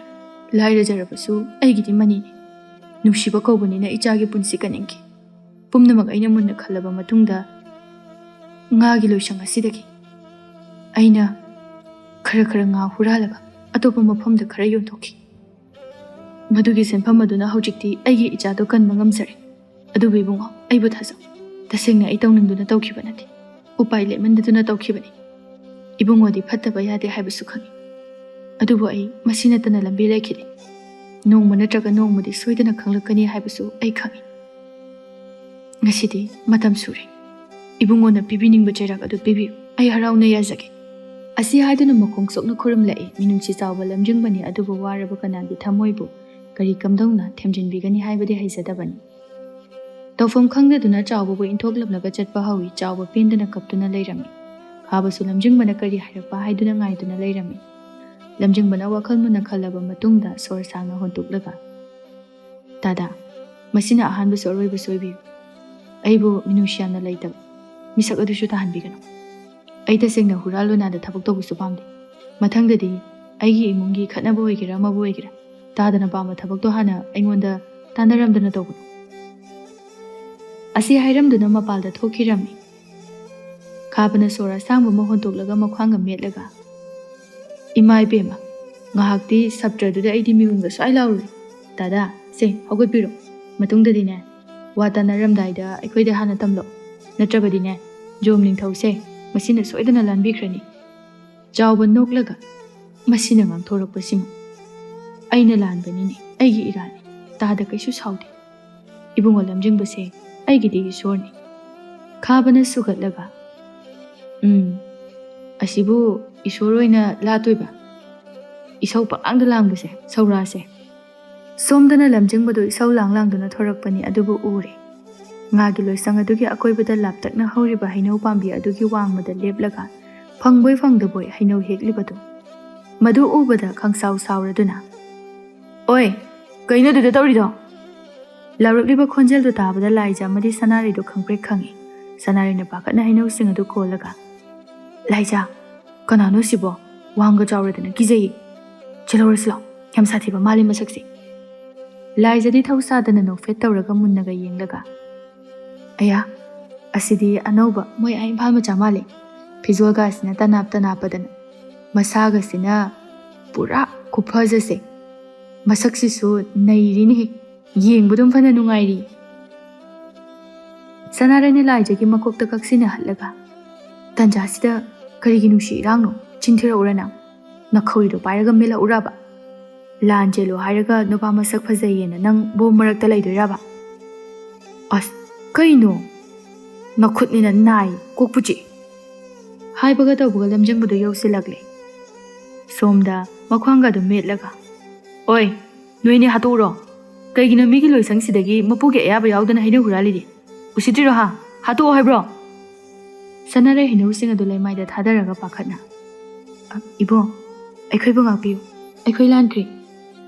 ꯂꯥꯏꯔꯖꯔꯕꯁꯨ ꯑꯩꯒꯤꯗꯤ ꯃꯅꯤꯅꯤ꯫ ꯅꯨꯡꯁꯤꯕ ꯀꯧꯕꯅꯤꯅ ꯏꯆꯥꯒꯤ ꯄꯨꯟꯁꯤ ꯀꯟꯅꯤꯡꯈꯤ꯫ ꯄꯨꯝꯅꯃꯛ ꯑꯩꯅ ꯃꯨꯟꯅ ꯈꯜꯂꯕ ꯃꯇꯨꯡꯗ ꯉꯥꯒꯤ ꯂꯣꯏꯁꯪ ꯑꯁꯤꯗꯒꯤ ꯑꯩꯅ ꯈꯔ ꯈꯔ ꯉꯥ ꯍꯨꯔꯥꯜꯂꯒ ꯑꯇꯣꯞꯄ ꯃꯐꯝꯗ ꯈꯔ ꯌꯣꯟꯊꯣꯛꯈꯤ꯫ ꯃꯗꯨꯒꯤ ꯁꯦꯟꯐꯝ ꯑꯗꯨꯅ ꯍꯧꯖꯤꯛꯇꯤ ꯑꯩꯒꯤ ꯏꯆꯥꯗꯣ ꯀꯟꯕ ꯉꯝꯖꯔꯦ꯫ ꯑꯗꯨꯕꯨ ꯏꯕꯨꯡꯉꯣ, ꯑꯩꯕꯨ ꯊꯥꯖꯧ꯫ ꯇꯁꯦꯡꯅ ꯑꯩ ꯇꯧꯅꯤꯡꯗꯨꯅ ꯇꯧꯈꯤꯕ ꯅꯠꯇꯦ꯫ ꯎꯄꯥꯏ ꯂꯩꯃꯟꯗꯗꯨꯅ ꯇꯧꯈꯤꯕꯅꯤ꯫ ꯏꯕꯨꯡꯉꯣꯗꯤ ꯐꯠꯇꯕ ꯌꯥꯗꯦ ꯍꯥꯏꯕꯁꯨ ꯈꯪꯏ꯫ ꯑꯗꯨꯕꯨ ꯑꯩ ꯃꯁꯤ ꯅꯠꯇꯅ ꯂꯝꯕꯤ ꯂꯩꯈꯤꯗꯦ꯫ ꯅꯣꯡꯃ ꯅꯠꯇ꯭ꯔꯒ ꯅꯣꯡꯃꯗꯤ ꯁꯣꯏꯗꯅ ꯈꯪꯂꯛꯀꯅꯤ ꯍꯥꯏꯕꯁꯨ ꯑꯩ ꯈꯪꯏ꯫ ꯉꯁꯤꯗꯤ ꯃꯇꯝ ꯁꯨꯔꯦ꯫ ꯏꯕꯨꯡꯉꯣꯅ ꯄꯤꯕꯤꯅꯤꯡꯕ ꯆꯩꯔꯥꯛ ꯑꯗꯨ ꯄꯤꯕꯤꯌꯨ꯫ ꯑꯩ ꯍꯔꯥꯎꯅ ꯌꯥꯖꯒꯦ꯫ ꯑꯁꯤ ꯍꯥꯏꯗꯨꯅ ꯃꯈꯣꯡ ꯁꯣꯛꯅ ꯈꯨꯔꯨꯝꯂꯛꯏ꯫ ꯃꯤꯅꯨꯡꯁꯤ ꯆꯥꯎꯕ ꯂꯝꯖꯤꯡꯕꯅꯤ, ꯑꯗꯨꯕꯨ ꯋꯥꯔꯕ ꯀꯅꯥꯒꯤ ꯊꯃꯣꯏꯕꯨ ꯀꯔꯤ ꯀꯝꯗꯧꯅ ꯊꯦꯝꯖꯤꯟꯕꯤꯒꯅꯤ ꯍꯥꯏꯕꯗꯤ ꯍꯩꯖꯗꯕꯅꯤ꯫ ꯇꯧꯐꯝ ꯈꯪꯗꯗꯨꯅ ꯆꯥꯎꯕꯕꯨ ꯏꯟꯊꯣꯛꯂꯝꯂꯒ ꯆꯠꯄ ꯍꯧꯏ꯫ ꯆꯥꯎꯕ ꯄꯦꯟꯗꯅ ꯀꯞꯇꯨꯅ ꯂꯩꯔꯝꯃꯤ꯫ ꯈꯥꯕꯁꯨ ꯂꯝꯖꯤꯡꯕꯅ ꯀꯔꯤ ꯍꯥꯏꯔꯛꯄ ꯍꯥꯏꯗꯨꯅ ꯉꯥꯏꯗꯨꯅ ꯂꯩꯔꯝꯃꯤ꯫ ꯂꯝꯖꯤꯡꯕꯅ ꯋꯥꯈꯜ ꯃꯨꯟꯅ ꯈꯜꯂꯕ ꯃꯇꯨꯡꯗ ꯁꯣꯔ ꯁꯥꯡꯅ ꯍꯣꯟꯇꯣꯛꯂꯒ, "ꯗꯥꯗꯥ, ꯃꯁꯤꯅ ꯑꯍꯥꯟꯕꯁꯨ ꯑꯔꯣꯏꯕꯁꯨ ꯑꯣꯏꯕꯤꯌꯨ꯫ ꯑꯩꯕꯨ ꯃꯤꯅꯨꯡꯁꯤ ꯌꯥꯝꯅ ꯂꯩꯇꯕ ꯃꯤꯁꯛ ꯑꯗꯨꯁꯨ ꯇꯥꯍꯟꯕꯤꯒꯅꯨ꯫ ꯑꯩ ꯇꯁꯦꯡꯅ ꯍꯨꯔꯥꯜ ꯂꯣꯅꯥꯗ ꯊꯕꯛ ꯇꯧꯕꯁꯨ ꯄꯥꯝꯗꯦ꯫ ꯃꯊꯪꯗꯗꯤ ꯑꯩꯒꯤ ꯏꯃꯨꯡꯒꯤ ꯈꯠꯅꯕ ꯑꯣꯏꯒꯦꯔꯥ ꯑꯃꯕꯨ ꯑꯣꯏꯒꯦꯔꯥ, ꯇꯥꯗꯅ ꯄꯥꯝꯕ ꯊꯕꯛꯇꯣ ꯍꯥꯟꯅ ꯑꯩꯉꯣꯟꯗ ꯇꯥꯟꯅꯔꯝꯗꯅ ꯇꯧꯒꯅꯨ"꯫ ꯑꯁꯤ ꯍꯥꯏꯔꯝꯗꯨꯅ ꯃꯄꯥꯜꯗ ꯊꯣꯛꯈꯤꯔꯝꯃꯤ꯫ ꯈꯥꯕꯅ ꯁꯣꯔ ꯑꯁꯥꯡꯕ ꯑꯃ ꯍꯣꯟꯇꯣꯛꯂꯒ ꯃꯈ꯭ꯋꯥꯡꯒ ꯃꯦꯠꯂꯒ, "ꯏꯃꯥ ꯏꯕꯦꯝꯃ, ꯉꯥꯏꯍꯥꯛꯇꯤ ꯁꯞꯇ꯭ꯔꯗꯨꯗ ꯑꯩꯗꯤ ꯃꯤꯍꯨꯟꯒ ꯁ꯭ꯋꯥꯏ ꯂꯥꯎꯔꯨꯔꯦ꯫ ꯗꯥꯗꯥ, ꯁꯦ, ꯍꯧꯒꯠꯄꯤꯔꯣ꯫ ꯃꯇꯨꯡꯗꯗꯤꯅꯦ, ꯋꯥ ꯇꯥꯟꯅꯔꯝꯗꯥꯏꯗ ꯑꯩꯈꯣꯏꯗ ꯍꯥꯟꯅ ꯇꯝꯂꯛꯑꯣ꯫ ꯅꯠꯇ꯭ꯔꯕꯗꯤꯅꯦ, ꯖꯣꯝ ꯅꯤꯡꯊꯧꯁꯦ ꯃꯁꯤꯅ ꯁꯣꯏꯗꯅ ꯂꯥꯟꯕꯤꯈ꯭ꯔꯅꯤ"꯫ ꯆꯥꯎꯕ ꯅꯣꯛꯂꯒ, "ꯃꯁꯤꯅ ꯉꯥꯡꯊꯣꯔꯛꯄꯁꯤꯃ ꯑꯩꯅ ꯂꯥꯟꯕꯅꯤꯅꯦ, ꯑꯩꯒꯤ ꯏꯔꯥꯜꯅꯤ꯫ ꯇꯥꯗ ꯀꯩꯁꯨ ꯁꯥꯎꯗꯦ꯫ ꯏꯕꯨꯡꯉꯣ ꯂꯝꯖꯤꯡꯕꯁꯦ ꯑꯩꯒꯤꯗꯤ ꯏꯁꯣꯔꯅꯤ"꯫ ꯈꯥꯕꯅ ꯁꯨꯒꯠꯂꯒ, "ꯎꯝ, ꯑꯁꯤꯕꯨ ꯏꯁꯣꯔ ꯑꯣꯏꯅ ꯂꯥꯠꯇꯣꯏꯕ? ꯏꯁꯧ ꯄꯪꯂꯥꯡꯗ ꯂꯥꯡꯕꯁꯦ, ꯁꯧꯔꯥꯁꯦ"꯫ ꯁꯣꯝꯗꯅ ꯂꯝꯖꯤꯡꯕꯗꯨ ꯏꯁꯧ ꯂꯥꯡ ꯂꯥꯡꯗꯨꯅ ꯊꯣꯔꯛꯄꯅꯤ ꯑꯗꯨꯕꯨ ꯎꯔꯦ꯫ ꯉꯥꯒꯤ ꯂꯣꯏꯁꯪ ꯑꯗꯨꯒꯤ ꯑꯀꯣꯏꯕꯗ ꯂꯥꯞꯇꯛꯅ ꯍꯧꯔꯤꯕ ꯍꯩꯅꯧ ꯄꯥꯝꯕꯤ ꯑꯗꯨꯒꯤ ꯋꯥꯡꯃꯗ ꯂꯦꯞꯂꯒ ꯐꯪꯕꯣꯏ ꯐꯪꯗꯕꯣꯏ ꯍꯩꯅꯧ ꯍꯦꯛꯂꯤꯕꯗꯨ꯫ ꯃꯗꯨ ꯎꯕꯗ ꯈꯪꯁꯥꯎ ꯁꯥꯎꯔꯗꯨꯅ, "ꯑꯣꯏ, ꯀꯩꯅꯣ ꯑꯗꯨꯗ ꯇꯧꯔꯤꯗꯣ?" ꯂꯥꯎꯔꯛꯂꯤꯕ ꯈꯣꯟꯖꯦꯜꯗꯨ ꯇꯥꯕꯗ ꯂꯥꯏꯖ ꯑꯃꯗꯤ ꯁꯅꯥꯔꯩꯗꯨ ꯈꯪꯄ꯭ꯔꯦꯛ ꯈꯪꯉꯤ꯫ ꯁꯅꯥꯔꯩꯅ ꯄꯥꯈꯠꯅ ꯍꯩꯅꯧꯁꯤꯡ ꯑꯗꯨ ꯀꯣꯜꯂꯒ, "ꯂꯥꯏꯖ, ꯀꯅꯥꯅꯣ ꯁꯤꯕꯣ? ꯋꯥꯡꯒ ꯆꯥꯎꯔꯗꯅ ꯀꯤꯖꯩꯌꯦ꯫ ꯆꯦꯜꯍꯧꯔꯁꯤ ꯂꯥꯎ, ꯌꯥꯝ ꯁꯥꯊꯤꯕ ꯃꯥꯜꯂꯤ ꯃꯁꯛꯁꯦ"꯫ ꯂꯥꯏꯖꯗꯤ ꯊꯧꯁꯥꯗꯅ ꯅꯣꯛꯐꯦꯠ ꯇꯧꯔꯒ ꯃꯨꯟꯅꯒ ꯌꯦꯡꯂꯒ, "ꯑꯌꯥ, ꯑꯁꯤꯗꯤ ꯑꯅꯧꯕ ꯃꯣꯏ ꯑꯥ ꯏꯝꯐꯥꯜ ꯃꯆꯥ ꯃꯥꯜꯂꯦ꯫ ꯐꯤꯖꯣꯜꯒꯁꯤꯅ ꯇꯅꯥꯞ ꯇꯅꯥꯞꯄꯗꯅ, ꯃꯁꯥꯒꯁꯤꯅ ꯄꯨꯔꯥ ꯈꯨꯐꯖꯁꯦ꯫ ꯃꯁꯛꯁꯤꯁꯨ ꯅꯩꯔꯤꯅꯦꯍꯦ, ꯌꯦꯡꯕꯗꯨꯝ ꯐꯅ ꯅꯨꯡꯉꯥꯏꯔꯤ"꯫ ꯁꯅꯥꯔꯩꯅ ꯂꯥꯏꯖꯒꯤ ꯃꯀꯣꯛꯇ ꯀꯛꯁꯤꯟꯅꯍꯜꯂꯒ, ꯇꯟꯖꯥꯁꯤꯗ ꯀꯔꯤꯒꯤ ꯅꯨꯡꯁꯤ ꯏꯔꯥꯡꯅꯣ? ꯆꯤꯟ ꯊꯤꯔꯛꯎꯔꯥ ꯅꯪ? ꯅꯈꯧꯔꯤꯗꯣ ꯄꯥꯏꯔꯒ ꯃꯦꯜꯂꯛꯎꯔꯕ? ꯂꯥꯟ ꯆꯦꯜꯂꯨ ꯍꯥꯏꯔꯒ ꯅꯨꯄꯥ ꯃꯁꯛ ꯐꯖꯩꯌꯦꯅ ꯅꯪ ꯕꯣꯝ ꯃꯔꯛꯇ ꯂꯩꯗꯣꯏꯔꯕ? ꯑꯁ, ꯀꯩꯅꯣ? ꯅꯈꯨꯠꯅꯤꯅ ꯅꯥꯏ, ꯀꯣꯛꯄꯨ ꯆꯤꯛꯏ꯫ ꯍꯥꯏꯕꯒ ꯇꯧꯕꯒ ꯂꯝꯖꯤꯡꯕꯗꯨ ꯌꯧꯁꯤꯜꯂꯛꯂꯦ꯫ ꯁꯣꯝꯗ ꯃꯈ꯭ꯋꯥꯡꯒ ꯑꯗꯨꯝ ꯃꯦꯠꯂꯒ, "ꯑꯣꯏ, ꯅꯣꯏꯅꯤ ꯍꯥꯠꯇꯣꯛꯎꯔꯣ꯫ ꯀꯩꯒꯤꯅꯣ ꯃꯤꯒꯤ ꯂꯣꯏꯁꯪꯁꯤꯗꯒꯤ ꯃꯄꯨꯒꯤ ꯑꯌꯥꯕ ꯌꯥꯎꯗꯅ ꯍꯩꯅꯧ ꯍꯨꯔꯥꯜꯂꯤꯗꯤ? ꯎꯁꯤꯠꯇ꯭ꯔꯤꯔꯣ ꯍꯥ? ꯍꯥꯠꯇꯣꯛꯑꯣ ꯍꯥꯏꯕ꯭ꯔꯣ?" ꯁꯅꯥꯔꯩ ꯍꯩꯅꯧꯁꯤꯡ ꯑꯗꯨ ꯂꯩꯃꯥꯏꯗ ꯊꯥꯗꯔꯒ ꯄꯥꯈꯠꯅ, "ꯑ, ꯏꯕꯣ, ꯑꯩꯈꯣꯏꯕꯨ ꯉꯥꯛꯄꯤꯌꯨ꯫ ꯑꯩꯈꯣꯏ ꯂꯥꯟꯈ꯭ꯔꯦ꯫"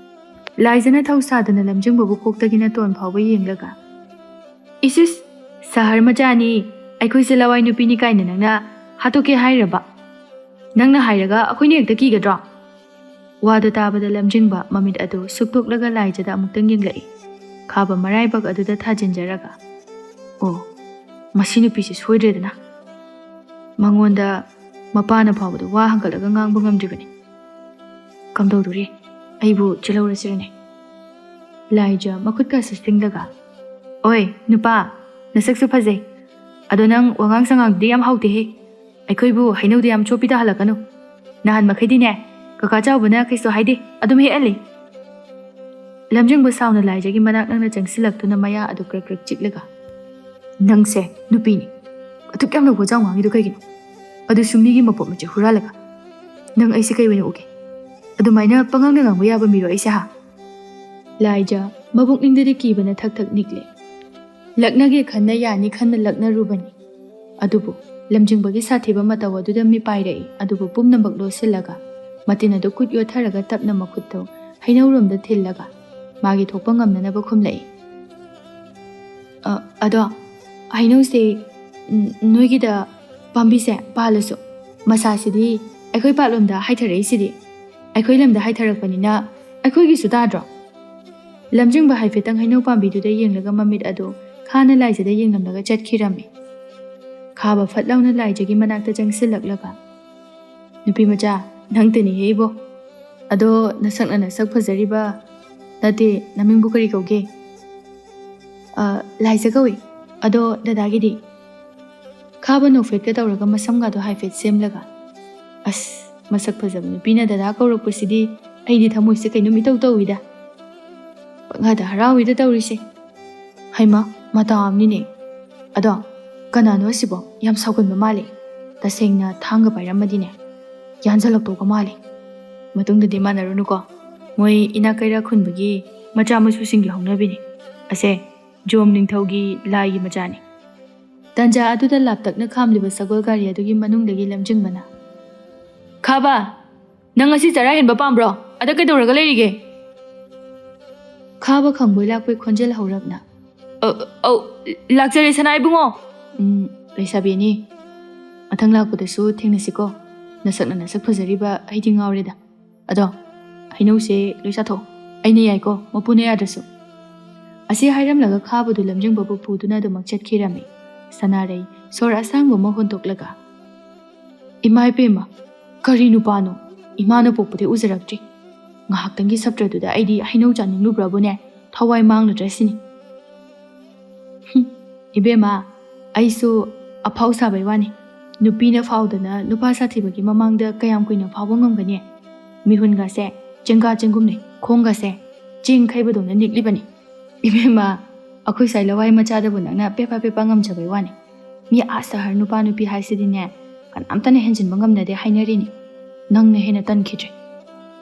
ꯂꯥꯏꯖꯅ ꯊꯧ ꯁꯥꯗꯅ ꯂꯝꯖꯤꯡꯕꯕꯨ ꯀꯣꯛꯇꯒꯤꯅ ꯇꯣꯟ ꯐꯥꯎꯕ ꯌꯦꯡꯂꯒ, "ꯏꯁ ꯏꯁ, ꯁꯍꯔ ꯃꯆꯥꯅꯤ, ꯑꯩꯈꯣꯏꯁꯦ ꯂꯋꯥꯏ ꯅꯨꯄꯤꯅꯤ ꯀꯥꯏꯅ ꯅꯪꯅ ꯍꯥꯠꯇꯣꯛꯀꯦ ꯍꯥꯏꯔꯕ? ꯅꯪꯅ ꯍꯥꯏꯔꯒ ꯑꯩꯈꯣꯏꯅ ꯍꯦꯛꯇ ꯀꯤꯒꯗ꯭ꯔꯣ?" ꯋꯥꯗꯨ ꯇꯥꯕꯗ ꯂꯝꯖꯤꯡꯕ ꯃꯃꯤꯠ ꯑꯗꯨ ꯁꯨꯛꯇꯣꯛꯂꯒ ꯂꯥꯏꯖꯗ ꯑꯃꯨꯛꯇꯪ ꯌꯦꯡꯂꯛꯏ꯫ ꯈꯥꯕ ꯃꯔꯥꯏꯕꯛ ꯑꯗꯨꯗ ꯊꯥꯖꯤꯟꯖꯔꯒ, "ꯑꯣ, ꯃꯁꯤ ꯅꯨꯄꯤꯁꯤ ꯁꯣꯏꯗ꯭ꯔꯦꯗꯅ꯫ ꯃꯉꯣꯟꯗ ꯃꯄꯥꯅ ꯐꯥꯎꯕꯗ ꯋꯥ ꯍꯪꯒꯠꯂꯒ ꯉꯥꯡꯕ ꯉꯝꯗ꯭ꯔꯤꯕꯅꯤ꯫ ꯀꯝꯗꯧꯗꯣꯔꯤ? ꯑꯩꯕꯨ ꯆꯤꯜꯍꯧꯔꯁꯤꯔꯅꯦ?" ꯂꯥꯏꯖ ꯃꯈꯨꯠꯀꯁꯦ ꯁꯤꯡꯂꯒ, "ꯑꯣꯏ, ꯅꯨꯄꯥ, ꯅꯁꯛꯁꯨ ꯐꯖꯩ꯫ ꯑꯗꯣ ꯅꯪ ꯋꯥꯉꯥꯡ ꯁꯉꯥꯡꯗꯤ ꯌꯥꯝ ꯍꯥꯎꯇꯦꯍꯦ꯫ ꯑꯩꯈꯣꯏꯕꯨ ꯍꯩꯅꯧꯗꯤ ꯌꯥꯝ ꯆꯣꯞꯄꯤꯗ ꯍꯜꯂꯛꯀꯅꯨ꯫ ꯅꯍꯥꯟ ꯃꯈꯩꯗꯤꯅꯦ, ꯀꯀꯥ ꯆꯥꯎꯕꯅ ꯀꯩꯁꯨ ꯍꯥꯏꯗꯦ, ꯑꯗꯨꯝ ꯍꯦꯛꯍꯜꯂꯤ꯫" ꯂꯝꯖꯤꯡꯕ ꯁꯥꯎꯅ ꯂꯥꯏꯖꯒꯤ ꯃꯅꯥꯛ ꯅꯛꯅ ꯆꯪꯁꯤꯜꯂꯛꯇꯨꯅ ꯃꯌꯥ ꯑꯗꯨ ꯀ꯭ꯔꯛ ꯀ꯭ꯔꯛ ꯆꯤꯛꯂꯒ, "ꯅꯪꯁꯦ ꯅꯨꯄꯤꯅꯤ꯫ ꯑꯗꯨꯛ ꯌꯥꯝꯅ ꯋꯥꯖꯥꯎ ꯉꯥꯡꯉꯤꯗꯣ ꯀꯩꯒꯤꯅꯣ? ꯑꯗꯨꯁꯨ ꯃꯤꯒꯤ ꯃꯄꯣꯠ ꯃꯆꯩ ꯍꯨꯔꯥꯜꯂꯒ꯫ ꯅꯪ ꯑꯩꯁꯦ ꯀꯩ ꯑꯣꯏꯅ ꯎꯒꯦ? ꯑꯗꯨꯃꯥꯏꯅ ꯄꯉꯥꯡꯗ ꯉꯥꯡꯕ ꯌꯥꯕ ꯃꯤꯔꯣ ꯑꯩꯁꯦ, ꯍꯥ?" ꯂꯥꯏꯖ ꯃꯕꯨꯛꯅꯤꯡꯗꯗꯤ ꯀꯤꯕꯅ ꯊꯛ ꯊꯛ ꯅꯤꯛꯂꯦ꯫ ꯂꯛꯅꯒꯦ ꯈꯟꯅ ꯌꯥꯅꯤ ꯈꯟꯅ ꯂꯛꯅꯔꯨꯕꯅꯤ꯫ ꯑꯗꯨꯕꯨ ꯂꯝꯖꯤꯡꯕꯒꯤ ꯁꯥꯊꯤꯕ ꯃꯇꯧ ꯑꯗꯨꯗ ꯃꯤꯄꯥꯏꯔꯛꯏ꯫ ꯑꯗꯨꯕꯨ ꯄꯨꯝꯅꯃꯛ ꯂꯣꯠꯁꯤꯜꯂꯒ ꯃꯇꯤꯟ ꯑꯗꯨ ꯈꯨꯠ ꯌꯣꯠꯊꯔꯒ ꯇꯞꯅ ꯃꯈꯨꯠꯇꯨ ꯍꯩꯅꯧꯔꯣꯝꯗ ꯊꯤꯜꯂꯒ ꯃꯥꯒꯤ ꯊꯣꯛꯄ ꯉꯝꯅꯅꯕ ꯈꯨꯝꯂꯛꯏ꯫ "ꯑ, ꯑꯗꯣ ꯍꯩꯅꯧꯁꯦ, ꯎꯝ, ꯅꯣꯏꯒꯤꯗ ꯄꯥꯝꯕꯤꯁꯦ ꯄꯥꯜꯂꯁꯨ ꯃꯁꯥꯁꯤꯗꯤ ꯑꯩꯈꯣꯏ ꯄꯥꯠꯂꯣꯝꯗ ꯍꯥꯏꯊꯔꯛꯏꯁꯤꯗꯤ꯫ ꯑꯩꯈꯣꯏ ꯂꯝꯗ ꯍꯥꯏꯊꯔꯛꯄꯅꯤꯅ ꯑꯩꯈꯣꯏꯒꯤꯁꯨ ꯇꯥꯗ꯭ꯔꯣ?" ꯂꯝꯖꯤꯡꯕ ꯍꯥꯏꯐꯦꯠꯇꯪ ꯍꯩꯅꯧ ꯄꯥꯝꯕꯤꯗꯨꯗ ꯌꯦꯡꯂꯒ ꯃꯃꯤꯠ ꯑꯗꯨ ꯈꯥꯅ ꯂꯥꯏꯖꯗ ꯌꯦꯡꯂꯝꯂꯒ ꯆꯠꯈꯤꯔꯝꯃꯤ꯫ ꯈꯥꯕ ꯐꯠ ꯂꯥꯎꯅ ꯂꯥꯏꯖꯒꯤ ꯃꯅꯥꯛꯇ ꯆꯪꯁꯤꯜꯂꯛꯂꯒ, "ꯅꯨꯄꯤ ꯃꯆꯥ, ꯅꯪꯇꯅꯤꯍꯦ ꯏꯕꯣ꯫ ꯑꯗꯣ ꯅꯁꯛꯅ ꯅꯁꯛ ꯐꯖꯔꯤꯕ, ꯅꯠꯇꯦ, ꯅꯃꯤꯡꯕꯨ ꯀꯔꯤ ꯀꯧꯒꯦ?" "ꯑ, ꯂꯥꯏꯖ ꯀꯧꯏ꯫ ꯑꯗꯣ ꯗꯗꯥꯒꯤꯗꯤ?" ꯈꯥꯕ ꯅꯣꯛꯐꯦꯠꯀ ꯇꯧꯔꯒ ꯃꯁꯝꯒꯗꯣ ꯍꯥꯏꯐꯦꯠ ꯁꯦꯝꯂꯒ, "ꯑꯁ, ꯃꯁꯛ ꯐꯖꯕ ꯅꯨꯄꯤꯅ ꯗꯗꯥ ꯀꯧꯔꯛꯄꯁꯤꯗꯤ ꯑꯩꯗꯤ ꯊꯃꯣꯏꯁꯦ ꯀꯩꯅꯣꯝ ꯏꯇꯧ ꯇꯧꯏꯗ꯫ ꯄꯪꯍꯥꯗ ꯍꯔꯥꯎꯏꯗ ꯇꯧꯔꯤꯁꯦ꯫ ꯍꯩꯃꯥ, ꯃꯇꯥ ꯑꯃꯅꯤꯅꯦ꯫ ꯑꯗꯣ ꯀꯅꯥꯅꯣ ꯑꯁꯤꯕꯣ? ꯌꯥꯝ ꯁꯥꯎꯒꯟꯕ ꯃꯥꯜꯂꯦ꯫ ꯇꯁꯦꯡꯅ ꯊꯥꯡꯒ ꯄꯥꯏꯔꯝꯃꯗꯤꯅꯦ, ꯌꯥꯟꯖꯜꯂꯛꯇꯧꯕ ꯃꯥꯜꯂꯦ꯫ ꯃꯇꯨꯡꯗꯗꯤ ꯃꯥꯟꯅꯔꯨꯅꯨꯀꯣ꯫ ꯃꯣꯏ ꯏꯅꯥꯛ ꯀꯩꯔꯥꯛ ꯈꯨꯟꯕꯒꯤ ꯃꯆꯥ ꯃꯁꯨꯁꯤꯡꯒꯤ ꯍꯧꯅꯕꯤꯅꯤ꯫ ꯑꯁꯦ ꯖꯣꯝ ꯅꯤꯡꯊꯧꯒꯤ ꯂꯥꯏꯒꯤ ꯃꯆꯥꯅꯤ꯫" ꯇꯟꯖꯥ ꯑꯗꯨꯗ ꯂꯥꯞꯇꯛꯅ ꯈꯥꯝꯂꯤꯕ ꯁꯒꯣꯜ ꯒꯥꯔꯤ ꯑꯗꯨꯒꯤ ꯃꯅꯨꯡꯗꯒꯤ ꯂꯝꯖꯤꯡꯕꯅ, "ꯈꯥꯕ, ꯅꯪ ꯉꯁꯤ ꯆꯔꯥ ꯍꯦꯟꯕ ꯄꯥꯝꯕ꯭ꯔꯣ? ꯑꯗ ꯀꯩꯗꯧꯔꯒ ꯂꯩꯔꯤꯒꯦ?" ꯈꯥꯕ ꯈꯪꯕꯣꯏ ꯂꯥꯛꯄꯣꯏ ꯈꯣꯟꯖꯦꯜ ꯍꯧꯔꯞꯅ, "ꯑ, ꯑꯧ, ꯂꯥꯛꯆꯔꯦ ꯁꯅꯥ ꯏꯕꯨꯡꯉꯣ꯫ ꯎꯝ, ꯂꯩꯁꯥꯕꯤ ꯑꯅꯤ, ꯃꯊꯪ ꯂꯥꯛꯄꯗꯁꯨ ꯊꯦꯡꯅꯁꯤꯀꯣ꯫ ꯅꯁꯛꯅ ꯅꯁꯛ ꯐꯖꯔꯤꯕ, ꯑꯩꯗꯤ ꯉꯥꯎꯔꯦꯗ꯫ ꯑꯗꯣ ꯍꯩꯅꯧꯁꯦ ꯂꯣꯏ ꯆꯥꯊꯣꯛꯑꯣ꯫ ꯑꯩꯅ ꯌꯥꯏꯀꯣ, ꯃꯄꯨꯅ ꯌꯥꯗ꯭ꯔꯁꯨ꯫" ꯑꯁꯤ ꯍꯥꯏꯔꯝꯂꯒ ꯈꯥꯕꯗꯨ ꯂꯝꯖꯤꯡꯕꯕꯨ ꯄꯨꯗꯨꯅ ꯑꯗꯨꯃꯛ ꯆꯠꯈꯤꯔꯝꯃꯤ꯫ ꯁꯅꯥꯔꯩ ꯁꯣꯔ ꯑꯁꯥꯡꯕ ꯑꯃ ꯍꯣꯟꯗꯣꯛꯂꯒ, "ꯏꯃꯥ ꯏꯄꯦꯝꯃ, ꯀꯔꯤ ꯅꯨꯄꯥꯅꯣ? ꯏꯃꯥꯅ ꯄꯣꯛꯄꯗꯩ ꯎꯖꯔꯛꯇ꯭ꯔꯤ꯫ ꯉꯥꯏꯍꯥꯛꯇꯪꯒꯤ ꯁꯞꯇ꯭ꯔꯗꯨꯗ ꯑꯩꯗꯤ ꯍꯩꯅꯧ ꯆꯥꯅꯤꯡꯂꯨꯕ꯭ꯔꯕꯨꯅꯦ, ꯊꯋꯥꯏ ꯃꯥꯡꯂꯗ꯭ꯔ ꯁꯤꯅꯤ꯫" ꯍꯨꯝ, ꯏꯕꯦꯝꯃ, ꯑꯩꯁꯨ ꯑꯐꯥꯎ ꯁꯥꯕꯩ ꯋꯥꯅꯤ꯫ ꯅꯨꯄꯤꯅ ꯐꯥꯎꯗꯅ ꯅꯨꯄꯥ ꯁꯥꯊꯤꯕꯒꯤ ꯃꯃꯥꯡꯗ ꯀꯌꯥꯝ ꯀꯨꯏꯅ ꯐꯥꯎꯕ ꯉꯝꯒꯅꯤ? ꯃꯤꯍꯨꯟꯒꯁꯦ ꯆꯦꯡꯒꯥ ꯆꯦꯡꯒꯨꯝꯅꯤ, ꯈꯣꯡꯒꯁꯦ ꯆꯦꯡ ꯈꯩꯕꯗꯧꯅ ꯅꯤꯛꯂꯤꯕꯅꯤ꯫ ꯏꯕꯦꯝꯃ, ꯑꯩꯈꯣꯏ ꯁ꯭ꯋꯥꯏ ꯂꯋꯥꯏ ꯃꯆꯥꯗꯕꯨ ꯅꯪꯅ ꯄꯦꯄꯥ ꯄꯦꯄꯥ ꯉꯝꯖꯕꯩ ꯋꯥꯅꯤ꯫ ꯃꯤ ꯑꯥ ꯁꯍꯔ ꯅꯨꯄꯥ ꯅꯨꯄꯤ ꯍꯥꯏꯁꯤꯗꯤꯅꯦ, ꯀꯅꯥꯝꯇꯅ ꯍꯦꯟꯖꯤꯟꯕ ꯉꯝꯅꯗꯦ ꯍꯥꯏꯅꯔꯤꯅꯤ꯫ ꯅꯪꯅ ꯍꯦꯟꯅ ꯇꯟꯈꯤꯗ꯭ꯔꯦ꯫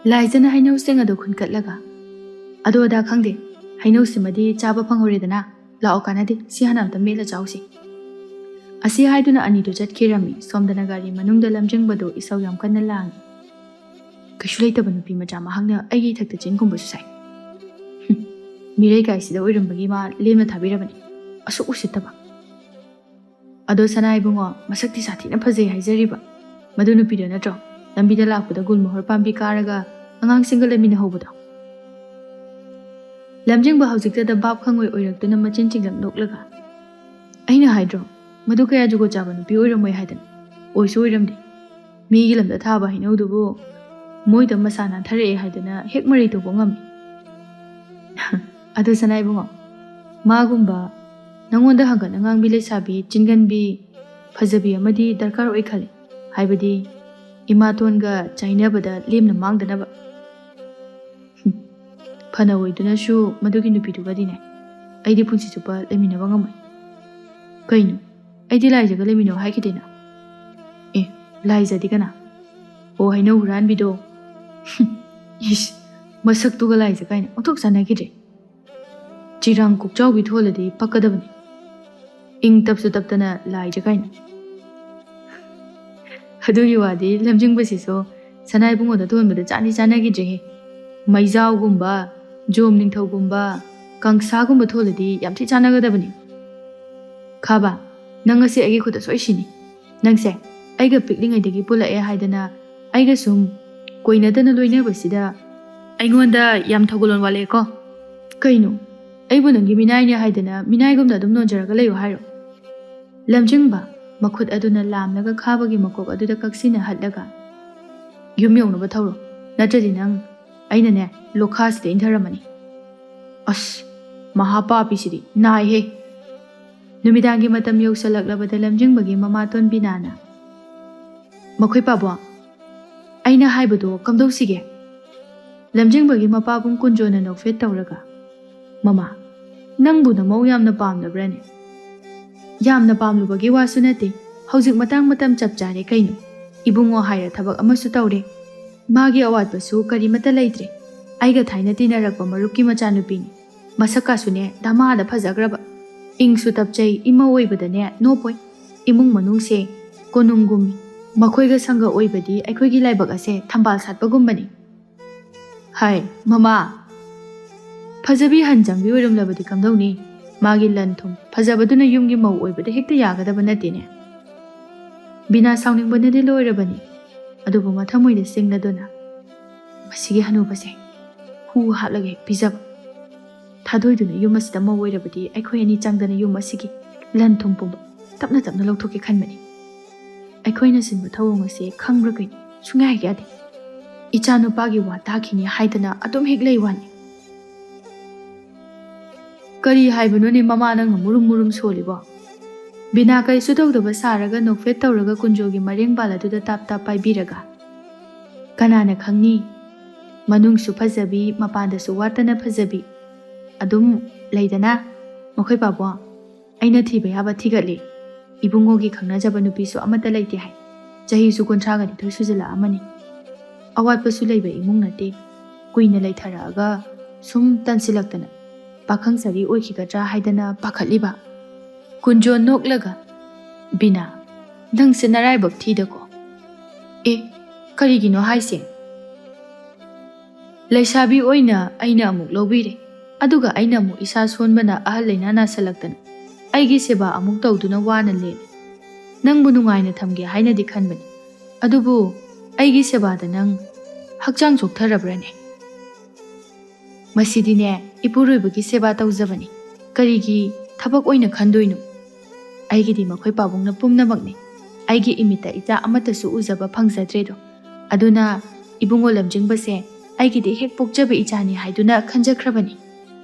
ꯂꯥꯏꯖꯅ ꯍꯩꯅꯧꯁꯤꯡ ꯑꯗꯨ ꯈꯨꯟꯀꯠꯂꯒ, "ꯑꯗꯨ ꯑꯗꯥ ꯈꯪꯗꯦ, ꯍꯩꯅꯧꯁꯤꯃꯗꯤ ꯆꯥꯕ ꯐꯪꯍꯧꯔꯦꯗꯅ꯫ ꯂꯥꯛꯑꯣ, ꯀꯥꯟꯅꯗꯦ, ꯁꯤ ꯍꯥꯟꯅ ꯑꯝꯇ ꯃꯦꯠꯂ ꯆꯥꯎꯁꯤ꯫" ꯑꯁꯤ ꯍꯥꯏꯗꯨꯅ ꯑꯅꯤꯗꯨ ꯆꯠꯈꯤꯔꯝꯃꯤ꯫ ꯁꯣꯝꯗꯅ ꯒꯥꯔꯤ ꯃꯅꯨꯡꯗ ꯂꯝꯖꯤꯡꯕꯗꯨ ꯏꯁꯧ ꯌꯥꯝ ꯀꯟꯅ ꯂꯥꯡꯏ꯫ "ꯀꯩꯁꯨ ꯂꯩꯇꯕ ꯅꯨꯄꯤ ꯃꯆꯥ ꯃꯍꯥꯛꯅ ꯑꯩꯒꯤ ꯏꯊꯛꯇ ꯆꯤꯟ ꯈꯨꯝꯕꯁꯨ ꯁꯥꯏ꯫ ꯍꯨꯝ, ꯃꯤꯔꯩ ꯀꯥꯏꯁꯤꯗ ꯑꯣꯏꯔꯝꯕꯒꯤ ꯃꯥ ꯂꯦꯝꯅ ꯊꯥꯕꯤꯔꯕꯅꯤ꯫ ꯑꯁꯨꯛ ꯎꯁꯤꯠꯇꯕ꯫ ꯑꯗꯣ ꯁꯅꯥ ꯏꯕꯨꯡꯉꯣ, ꯃꯁꯛꯇꯤ ꯁꯥꯊꯤꯅ ꯐꯖꯩ ꯍꯥꯏꯖꯔꯤꯕ꯫ ꯃꯗꯨ ꯅꯨꯄꯤꯗꯣ ꯅꯠꯇ꯭ꯔꯣ ꯂꯝꯕꯤꯗ ꯂꯥꯛꯄꯗ ꯒꯨꯜꯃꯣꯍꯣꯔ ꯄꯥꯝꯕꯤ ꯀꯥꯔꯒ ꯑꯉꯥꯡꯁꯤꯡꯒ ꯂꯩꯃꯤꯟꯅꯍꯧꯕꯗꯣ?" ꯂꯝꯖꯤꯡꯕ ꯍꯧꯖꯤꯛꯇꯗ ꯚꯥꯞ ꯈꯪꯉꯣꯏ ꯑꯣꯏꯔꯛꯇꯨꯅ ꯃꯆꯤꯟ ꯆꯤꯡꯂꯞ ꯅꯣꯛꯂꯒ, "ꯑꯩꯅ ꯍꯥꯏꯗ꯭ꯔꯣ, ꯃꯗꯨ ꯀꯌꯥ ꯖꯨꯒꯣꯠ ꯆꯥꯕ ꯅꯨꯄꯤ ꯑꯣꯏꯔꯝꯃꯣꯏ ꯍꯥꯏꯗꯅ? ꯑꯣꯏꯁꯨ ꯑꯣꯏꯔꯝꯗꯦ꯫ ꯃꯤꯒꯤ ꯂꯝꯗ ꯊꯥꯕ ꯍꯩꯅꯧꯗꯨꯕꯨ ꯃꯣꯏꯗ ꯃꯁꯥ ꯅꯥꯟꯊꯔꯛꯑꯦ ꯍꯥꯏꯗꯅ ꯍꯦꯛ ꯃꯔꯩ ꯇꯧꯕ ꯉꯝꯃꯤ꯫" ꯑꯗꯨ ꯁꯅꯥ ꯏꯕꯨꯡꯉꯣ, ꯃꯥꯒꯨꯝꯕ ꯅꯪꯉꯣꯟꯗ ꯍꯪꯒꯠꯅ ꯉꯥꯡꯕꯤ ꯂꯩꯁꯥꯕꯤ ꯆꯤꯟꯒꯟꯕꯤ ꯐꯖꯕꯤ ꯑꯃꯗꯤ ꯗꯔꯀꯥꯔ ꯑꯣꯏ ꯈꯜꯂꯤ꯫ ꯍꯥꯏꯕꯗꯤ ꯏꯃꯥꯇꯣꯟꯒ ꯆꯥꯏꯅꯕꯗ ꯂꯦꯝꯅ ꯃꯥꯡꯗꯅꯕ꯫ ꯍꯨꯝ, ꯐꯅ ꯑꯣꯏꯗꯨꯅꯁꯨ ꯃꯗꯨꯒꯤ ꯅꯨꯄꯤꯗꯨꯒꯗꯤꯅꯦ ꯑꯩꯗꯤ ꯄꯨꯟꯁꯤ ꯆꯨꯞꯄ ꯂꯩꯃꯤꯟꯅꯕ ꯉꯝꯃꯣꯏ꯫ ꯀꯩꯅꯣ? ꯑꯩꯗꯤ ꯂꯥꯏꯖꯒ ꯂꯩꯃꯤꯟꯅꯧ ꯍꯥꯏꯈꯤꯗꯦꯅ? ꯑꯦ, ꯂꯥꯏꯖꯗꯤ ꯀꯅꯥ? ꯑꯣ, ꯍꯩꯅꯧ ꯍꯨꯔꯥꯟꯕꯤꯗꯣ꯫ ꯍꯨꯝ, ꯏꯁ, ꯃꯁꯛꯇꯨꯒ ꯂꯥꯏꯖ ꯀꯥꯏꯅ ꯑꯣꯟꯊꯣꯛ ꯆꯥꯟꯅꯈꯤꯗ꯭ꯔꯦ꯫ ꯆꯤꯔꯥꯡ ꯀꯣꯛꯆꯥꯎꯕꯤ ꯊꯣꯜꯂꯗꯤ ꯄꯛꯀꯗꯕꯅꯤ꯫ ꯏꯪ ꯇꯞꯁꯨ ꯇꯞꯇꯅ ꯂꯥꯏꯖ ꯀꯥꯏꯅ꯫ ꯑꯗꯨꯒꯤ ꯋꯥꯗꯤ ꯂꯝꯖꯤꯡꯕꯁꯤꯁꯨ ꯁꯅꯥ ꯏꯕꯨꯡꯉꯣꯗ ꯊꯣꯟꯕꯗ ꯆꯥꯟꯗꯤ ꯆꯥꯟꯅꯈꯤꯗ꯭ꯔꯦꯍꯦ꯫ ꯃꯩꯖꯥꯎꯒꯨꯝꯕ, ꯖꯣꯝ ꯅꯤꯡꯊꯧꯒꯨꯝꯕ, ꯀꯪꯁꯥꯒꯨꯝꯕ ꯊꯣꯜꯂꯗꯤ ꯌꯥꯝ ꯊꯤ ꯆꯥꯟꯅꯒꯗꯕꯅꯤ꯫ ꯈꯥꯕ, ꯅꯪ ꯉꯁꯤ ꯑꯩꯒꯤ ꯈꯨꯠꯇ ꯁꯣꯏ ꯁꯤꯅꯤ꯫ ꯅꯪꯁꯦ ꯑꯩꯒ ꯄꯤꯛꯂꯤꯉꯩꯗꯒꯤ ꯄꯨꯜꯂꯛꯑꯦ ꯍꯥꯏꯗꯅ ꯑꯩꯒ ꯁꯨꯝ ꯀꯣꯏꯅꯗꯅ ꯂꯣꯏꯅꯕꯁꯤꯗ ꯑꯩꯉꯣꯟꯗ ꯌꯥꯝ ꯊꯧꯒꯜꯂꯣꯟ ꯋꯥꯠꯂꯛꯑꯦꯀꯣ꯫ ꯀꯩꯅꯣ? ꯑꯩꯕꯨ ꯅꯪꯒꯤ ꯃꯤꯅꯥꯏꯅꯦ ꯍꯥꯏꯗꯅ ꯃꯤꯅꯥꯏꯒꯨꯝꯅ ꯑꯗꯨꯝ ꯅꯣꯟꯖꯔꯒ ꯂꯩꯌꯨ ꯍꯥꯏꯔꯣ? ꯂꯝꯖꯤꯡꯕ, ꯃꯈꯨꯠ ꯑꯗꯨꯅ ꯂꯥꯝꯂꯒ ꯈꯥꯕꯒꯤ ꯃꯀꯣꯛ ꯑꯗꯨꯗ ꯀꯛꯁꯤꯟꯅ ꯍꯠꯂꯒ, "ꯌꯨꯝ ꯌꯧꯅꯕ ꯊꯧꯔꯣ, ꯅꯠꯇ꯭ꯔꯗꯤ ꯅꯪ ꯑꯩꯅꯅꯦ ꯂꯣꯈꯥꯁꯤꯗ ꯏꯟꯊꯔꯝꯃꯅꯤ꯫" ꯑꯁ, ꯃꯍꯥꯄꯥꯄꯤꯁꯤꯗꯤ ꯅꯥꯏꯍꯦ꯫ ꯅꯨꯃꯤꯗꯥꯡꯒꯤ ꯃꯇꯝ ꯌꯧꯁꯜꯂꯛꯂꯕꯗ ꯂꯝꯖꯤꯡꯕꯒꯤ ꯃꯃꯥꯇꯣꯟ ꯕꯤꯅꯥꯅ, "ꯃꯈꯣꯏ ꯄꯥꯕꯣ, ꯑꯩꯅ ꯍꯥꯏꯕꯗꯣ ꯀꯝꯗꯧꯁꯤꯒꯦ?" ꯂꯝꯖꯤꯡꯕꯒꯤ ꯃꯄꯥꯕꯨꯡ ꯀꯨꯟꯖꯣꯅ ꯅꯣꯛꯐꯦꯠ ꯇꯧꯔꯒ, "ꯃꯃꯥ, ꯅꯪꯕꯨ ꯅꯃꯧ ꯌꯥꯝꯅ ꯄꯥꯝꯂꯕ꯭ꯔꯅꯦ?" "ꯌꯥꯝꯅ ꯄꯥꯝꯂꯨꯕꯒꯤ ꯋꯥꯁꯨ ꯅꯠꯇꯦ, ꯍꯧꯖꯤꯛ ꯃꯇꯥꯡ ꯃꯇꯝ ꯆꯞ ꯆꯥꯔꯦ ꯀꯩꯅꯣ꯫ ꯏꯕꯨꯡꯉꯣ ꯍꯥꯏꯔ ꯊꯕꯛ ꯑꯃꯁꯨ ꯇꯧꯔꯦ, ꯃꯥꯒꯤ ꯑꯋꯥꯠꯄꯁꯨ ꯀꯔꯤꯃꯠꯇ ꯂꯩꯇ꯭ꯔꯦ꯫ ꯑꯩꯒ ꯊꯥꯏꯅ ꯇꯤꯟꯅꯔꯛꯄ ꯃꯔꯨꯞꯀꯤ ꯃꯆꯥꯅꯨꯄꯤꯅꯤ, ꯃꯁꯛꯀꯥꯁꯨꯅꯦ ꯗꯃꯥꯗ ꯐꯖꯈ꯭ꯔꯕ꯫ ꯏꯪꯁꯨ ꯇꯞꯆꯩ, ꯏꯃꯧ ꯑꯣꯏꯕꯗꯅꯦ ꯅꯣꯞꯄꯣꯏ꯫ ꯏꯃꯨꯡ ꯃꯅꯨꯡꯁꯦ ꯀꯣꯅꯨꯡꯒꯨꯝꯃꯤ꯫ ꯃꯈꯣꯏꯒ ꯁꯪꯒ ꯑꯣꯏꯕꯗꯤ ꯑꯩꯈꯣꯏꯒꯤ ꯂꯥꯏꯕꯛ ꯑꯁꯦ ꯊꯝꯕꯥꯜ ꯁꯥꯠꯄꯒꯨꯝꯕꯅꯤ꯫" ꯍꯥꯏ, ꯃꯃꯥ, ꯐꯖꯕꯤ ꯍꯟ ꯆꯪꯕꯤ ꯑꯣꯏꯔꯝꯂꯕꯗꯤ ꯀꯝꯗꯧꯅꯤ? ꯃꯥꯒꯤ ꯂꯟ ꯊꯨꯝ ꯐꯖꯕꯗꯨꯅ ꯌꯨꯝꯒꯤ ꯃꯧ ꯑꯣꯏꯕꯗ ꯍꯦꯛꯇ ꯌꯥꯒꯗꯕ ꯅꯠꯇꯦꯅꯦ꯫ ꯕꯤꯅꯥ ꯁꯥꯎꯅꯤꯡꯕꯅꯗꯤ ꯂꯣꯏꯔꯕꯅꯤ꯫ ꯑꯗꯨꯕꯨ ꯃꯊꯃꯣꯏꯗ ꯆꯤꯡꯅꯗꯨꯅ, "ꯃꯁꯤꯒꯤ ꯍꯅꯨꯕꯁꯦ ꯍꯨ ꯍꯥꯞꯂꯒ ꯍꯦꯛ ꯄꯤꯖꯕ꯫ ꯊꯥꯗꯣꯏꯗꯨꯅ ꯌꯨꯝ ꯑꯁꯤꯗ ꯃꯧ ꯑꯣꯏꯔꯕꯗꯤ ꯑꯩꯈꯣꯏ ꯑꯅꯤ ꯆꯪꯗꯅ ꯌꯨꯝ ꯑꯁꯤꯒꯤ ꯂꯟ ꯊꯨꯝ ꯄꯨꯝꯕ ꯇꯞꯅ ꯇꯞꯅ ꯂꯧꯊꯣꯛꯀꯦ ꯈꯟꯕꯅꯤ꯫ ꯑꯩꯈꯣꯏꯅ ꯁꯤꯟꯕ ꯊꯧꯑꯣꯡ ꯑꯁꯦ ꯈꯪꯕ꯭ꯔꯥ ꯀꯩꯅꯣ? ꯁꯨꯡꯌꯥ ꯍꯦꯛ ꯌꯥꯗꯦ꯫ ꯏꯆꯥ ꯅꯨꯄꯥꯒꯤ ꯋꯥ ꯇꯥꯈꯤꯅꯤ ꯍꯥꯏꯗꯅ ꯑꯗꯨꯝ ꯍꯦꯛ ꯂꯩ ꯋꯥꯅꯤ꯫" "ꯀꯔꯤ ꯍꯥꯏꯕꯅꯣꯅꯦ ꯃꯃꯥ, ꯅꯪꯅ ꯃꯨꯔꯨꯝ ꯃꯨꯔꯨꯝ ꯁꯣꯜꯂꯤꯕꯣ?" ꯕꯤꯅꯥ ꯀꯔꯤꯁꯨ ꯇꯧꯗꯕ ꯁꯥꯔꯒ ꯅꯣꯛꯐꯦꯠ ꯇꯧꯔꯒ ꯀꯨꯟꯖꯣꯒꯤ ꯃꯔꯦꯡꯕꯥꯜ ꯑꯗꯨꯗ ꯇꯥꯞ ꯇꯥꯞ ꯄꯥꯏꯕꯤꯔꯒ, "ꯀꯅꯥꯅ ꯈꯪꯅꯤ? ꯃꯅꯨꯡꯁꯨ ꯐꯖꯕꯤ, ꯃꯄꯥꯟꯗꯁꯨ ꯋꯥꯠꯇꯅ ꯐꯖꯕꯤ꯫ ꯑꯗꯨꯝ ꯂꯩꯗꯅ, ꯃꯈꯣꯏ ꯄꯥꯕꯨꯡ, ꯑꯩꯅ ꯊꯤꯕ ꯌꯥꯕ ꯊꯤꯒꯠꯂꯦ꯫ ꯏꯕꯨꯡꯉꯣꯒꯤ ꯈꯪꯅꯖꯕ ꯅꯨꯄꯤꯁꯨ ꯑꯃꯠꯇ ꯂꯩꯇꯦ ꯍꯥꯏ꯫ ꯆꯍꯤꯁꯨ ꯀꯨꯟꯊ꯭ꯔꯥꯒ ꯅꯤꯊꯣꯏ ꯁꯨꯖꯜꯂꯛꯑꯃꯅꯤ꯫ ꯑꯋꯥꯠꯄꯁꯨ ꯂꯩꯕ ꯏꯃꯨꯡ ꯅꯠꯇꯦ꯫ ꯀꯨꯏꯅ ꯂꯩꯊꯔꯛꯑꯒ ꯁꯨꯝ ꯇꯟꯁꯤꯜꯂꯛꯇꯅ ꯄꯥꯈꯪ ꯁꯥꯔꯤ ꯑꯣꯏꯈꯤꯒꯗ꯭ꯔꯥ ꯍꯥꯏꯗꯅ ꯄꯥꯈꯠꯂꯤꯕ꯫" ꯀꯨꯟꯖꯣ ꯅꯣꯛꯂꯒ, "ꯕꯤꯅꯥ, ꯅꯪꯁꯦ ꯅꯔꯥꯏꯕꯛ ꯊꯤꯗꯀꯣ꯫ ꯑꯦ, ꯀꯔꯤꯒꯤꯅꯣ ꯍꯥꯏꯁꯦ? ꯂꯩꯁꯥꯕꯤ ꯑꯣꯏꯅ ꯑꯩꯅ ꯑꯃꯨꯛ ꯂꯧꯕꯤꯔꯦ, ꯑꯗꯨꯒ ꯑꯩꯅ ꯑꯃꯨꯛ ꯏꯁꯥ ꯁꯣꯟꯕꯅ ꯑꯍꯜ ꯂꯩꯅꯥ ꯅꯥꯁꯤꯜꯂꯛꯇꯅ ꯑꯩꯒꯤ ꯁꯦꯕꯥ ꯑꯃꯨꯛ ꯇꯧꯗꯨꯅ ꯋꯥꯅ ꯂꯦꯜꯂꯦ꯫ ꯅꯪꯕꯨ ꯅꯨꯡꯉꯥꯏꯅ ꯊꯝꯒꯦ ꯍꯥꯏꯅꯗꯤ ꯈꯟꯕꯅꯤ, ꯑꯗꯨꯕꯨ ꯑꯩꯒꯤ ꯁꯦꯕꯥꯗ ꯅꯪ ꯍꯛꯆꯥꯡ ꯆꯣꯛꯊꯔꯕ꯭ꯔꯅꯦ?" "ꯃꯁꯤꯗꯤꯅꯦ, ꯏꯄꯨꯔꯣꯏꯕꯒꯤ ꯁꯦꯕꯥ ꯇꯧꯖꯕꯅꯤ꯫ ꯀꯔꯤꯒꯤ ꯊꯕꯛ ꯑꯣꯏꯅ ꯈꯟꯗꯣꯏꯅꯣ? ꯑꯩꯒꯤꯗꯤ ꯃꯈꯣꯏ ꯄꯥꯕꯨꯡꯅ ꯄꯨꯝꯅꯃꯛꯅꯤ꯫ ꯑꯩꯒꯤ ꯏꯃꯤꯠꯇ ꯏꯆꯥ ꯑꯃꯠꯇꯁꯨ ꯎꯖꯕ ꯐꯪꯖꯗ꯭ꯔꯦꯗꯣ꯫ ꯑꯗꯨꯅ ꯏꯕꯨꯡꯉꯣ ꯂꯝꯖꯤꯡꯕꯁꯦ ꯑꯩꯒꯤꯗꯤ ꯍꯦꯛ ꯄꯣꯛꯆꯕ ꯏꯆꯥꯅꯤ ꯍꯥꯏꯗꯨꯅ ꯈꯟꯖꯈ꯭ꯔꯕꯅꯤ꯫"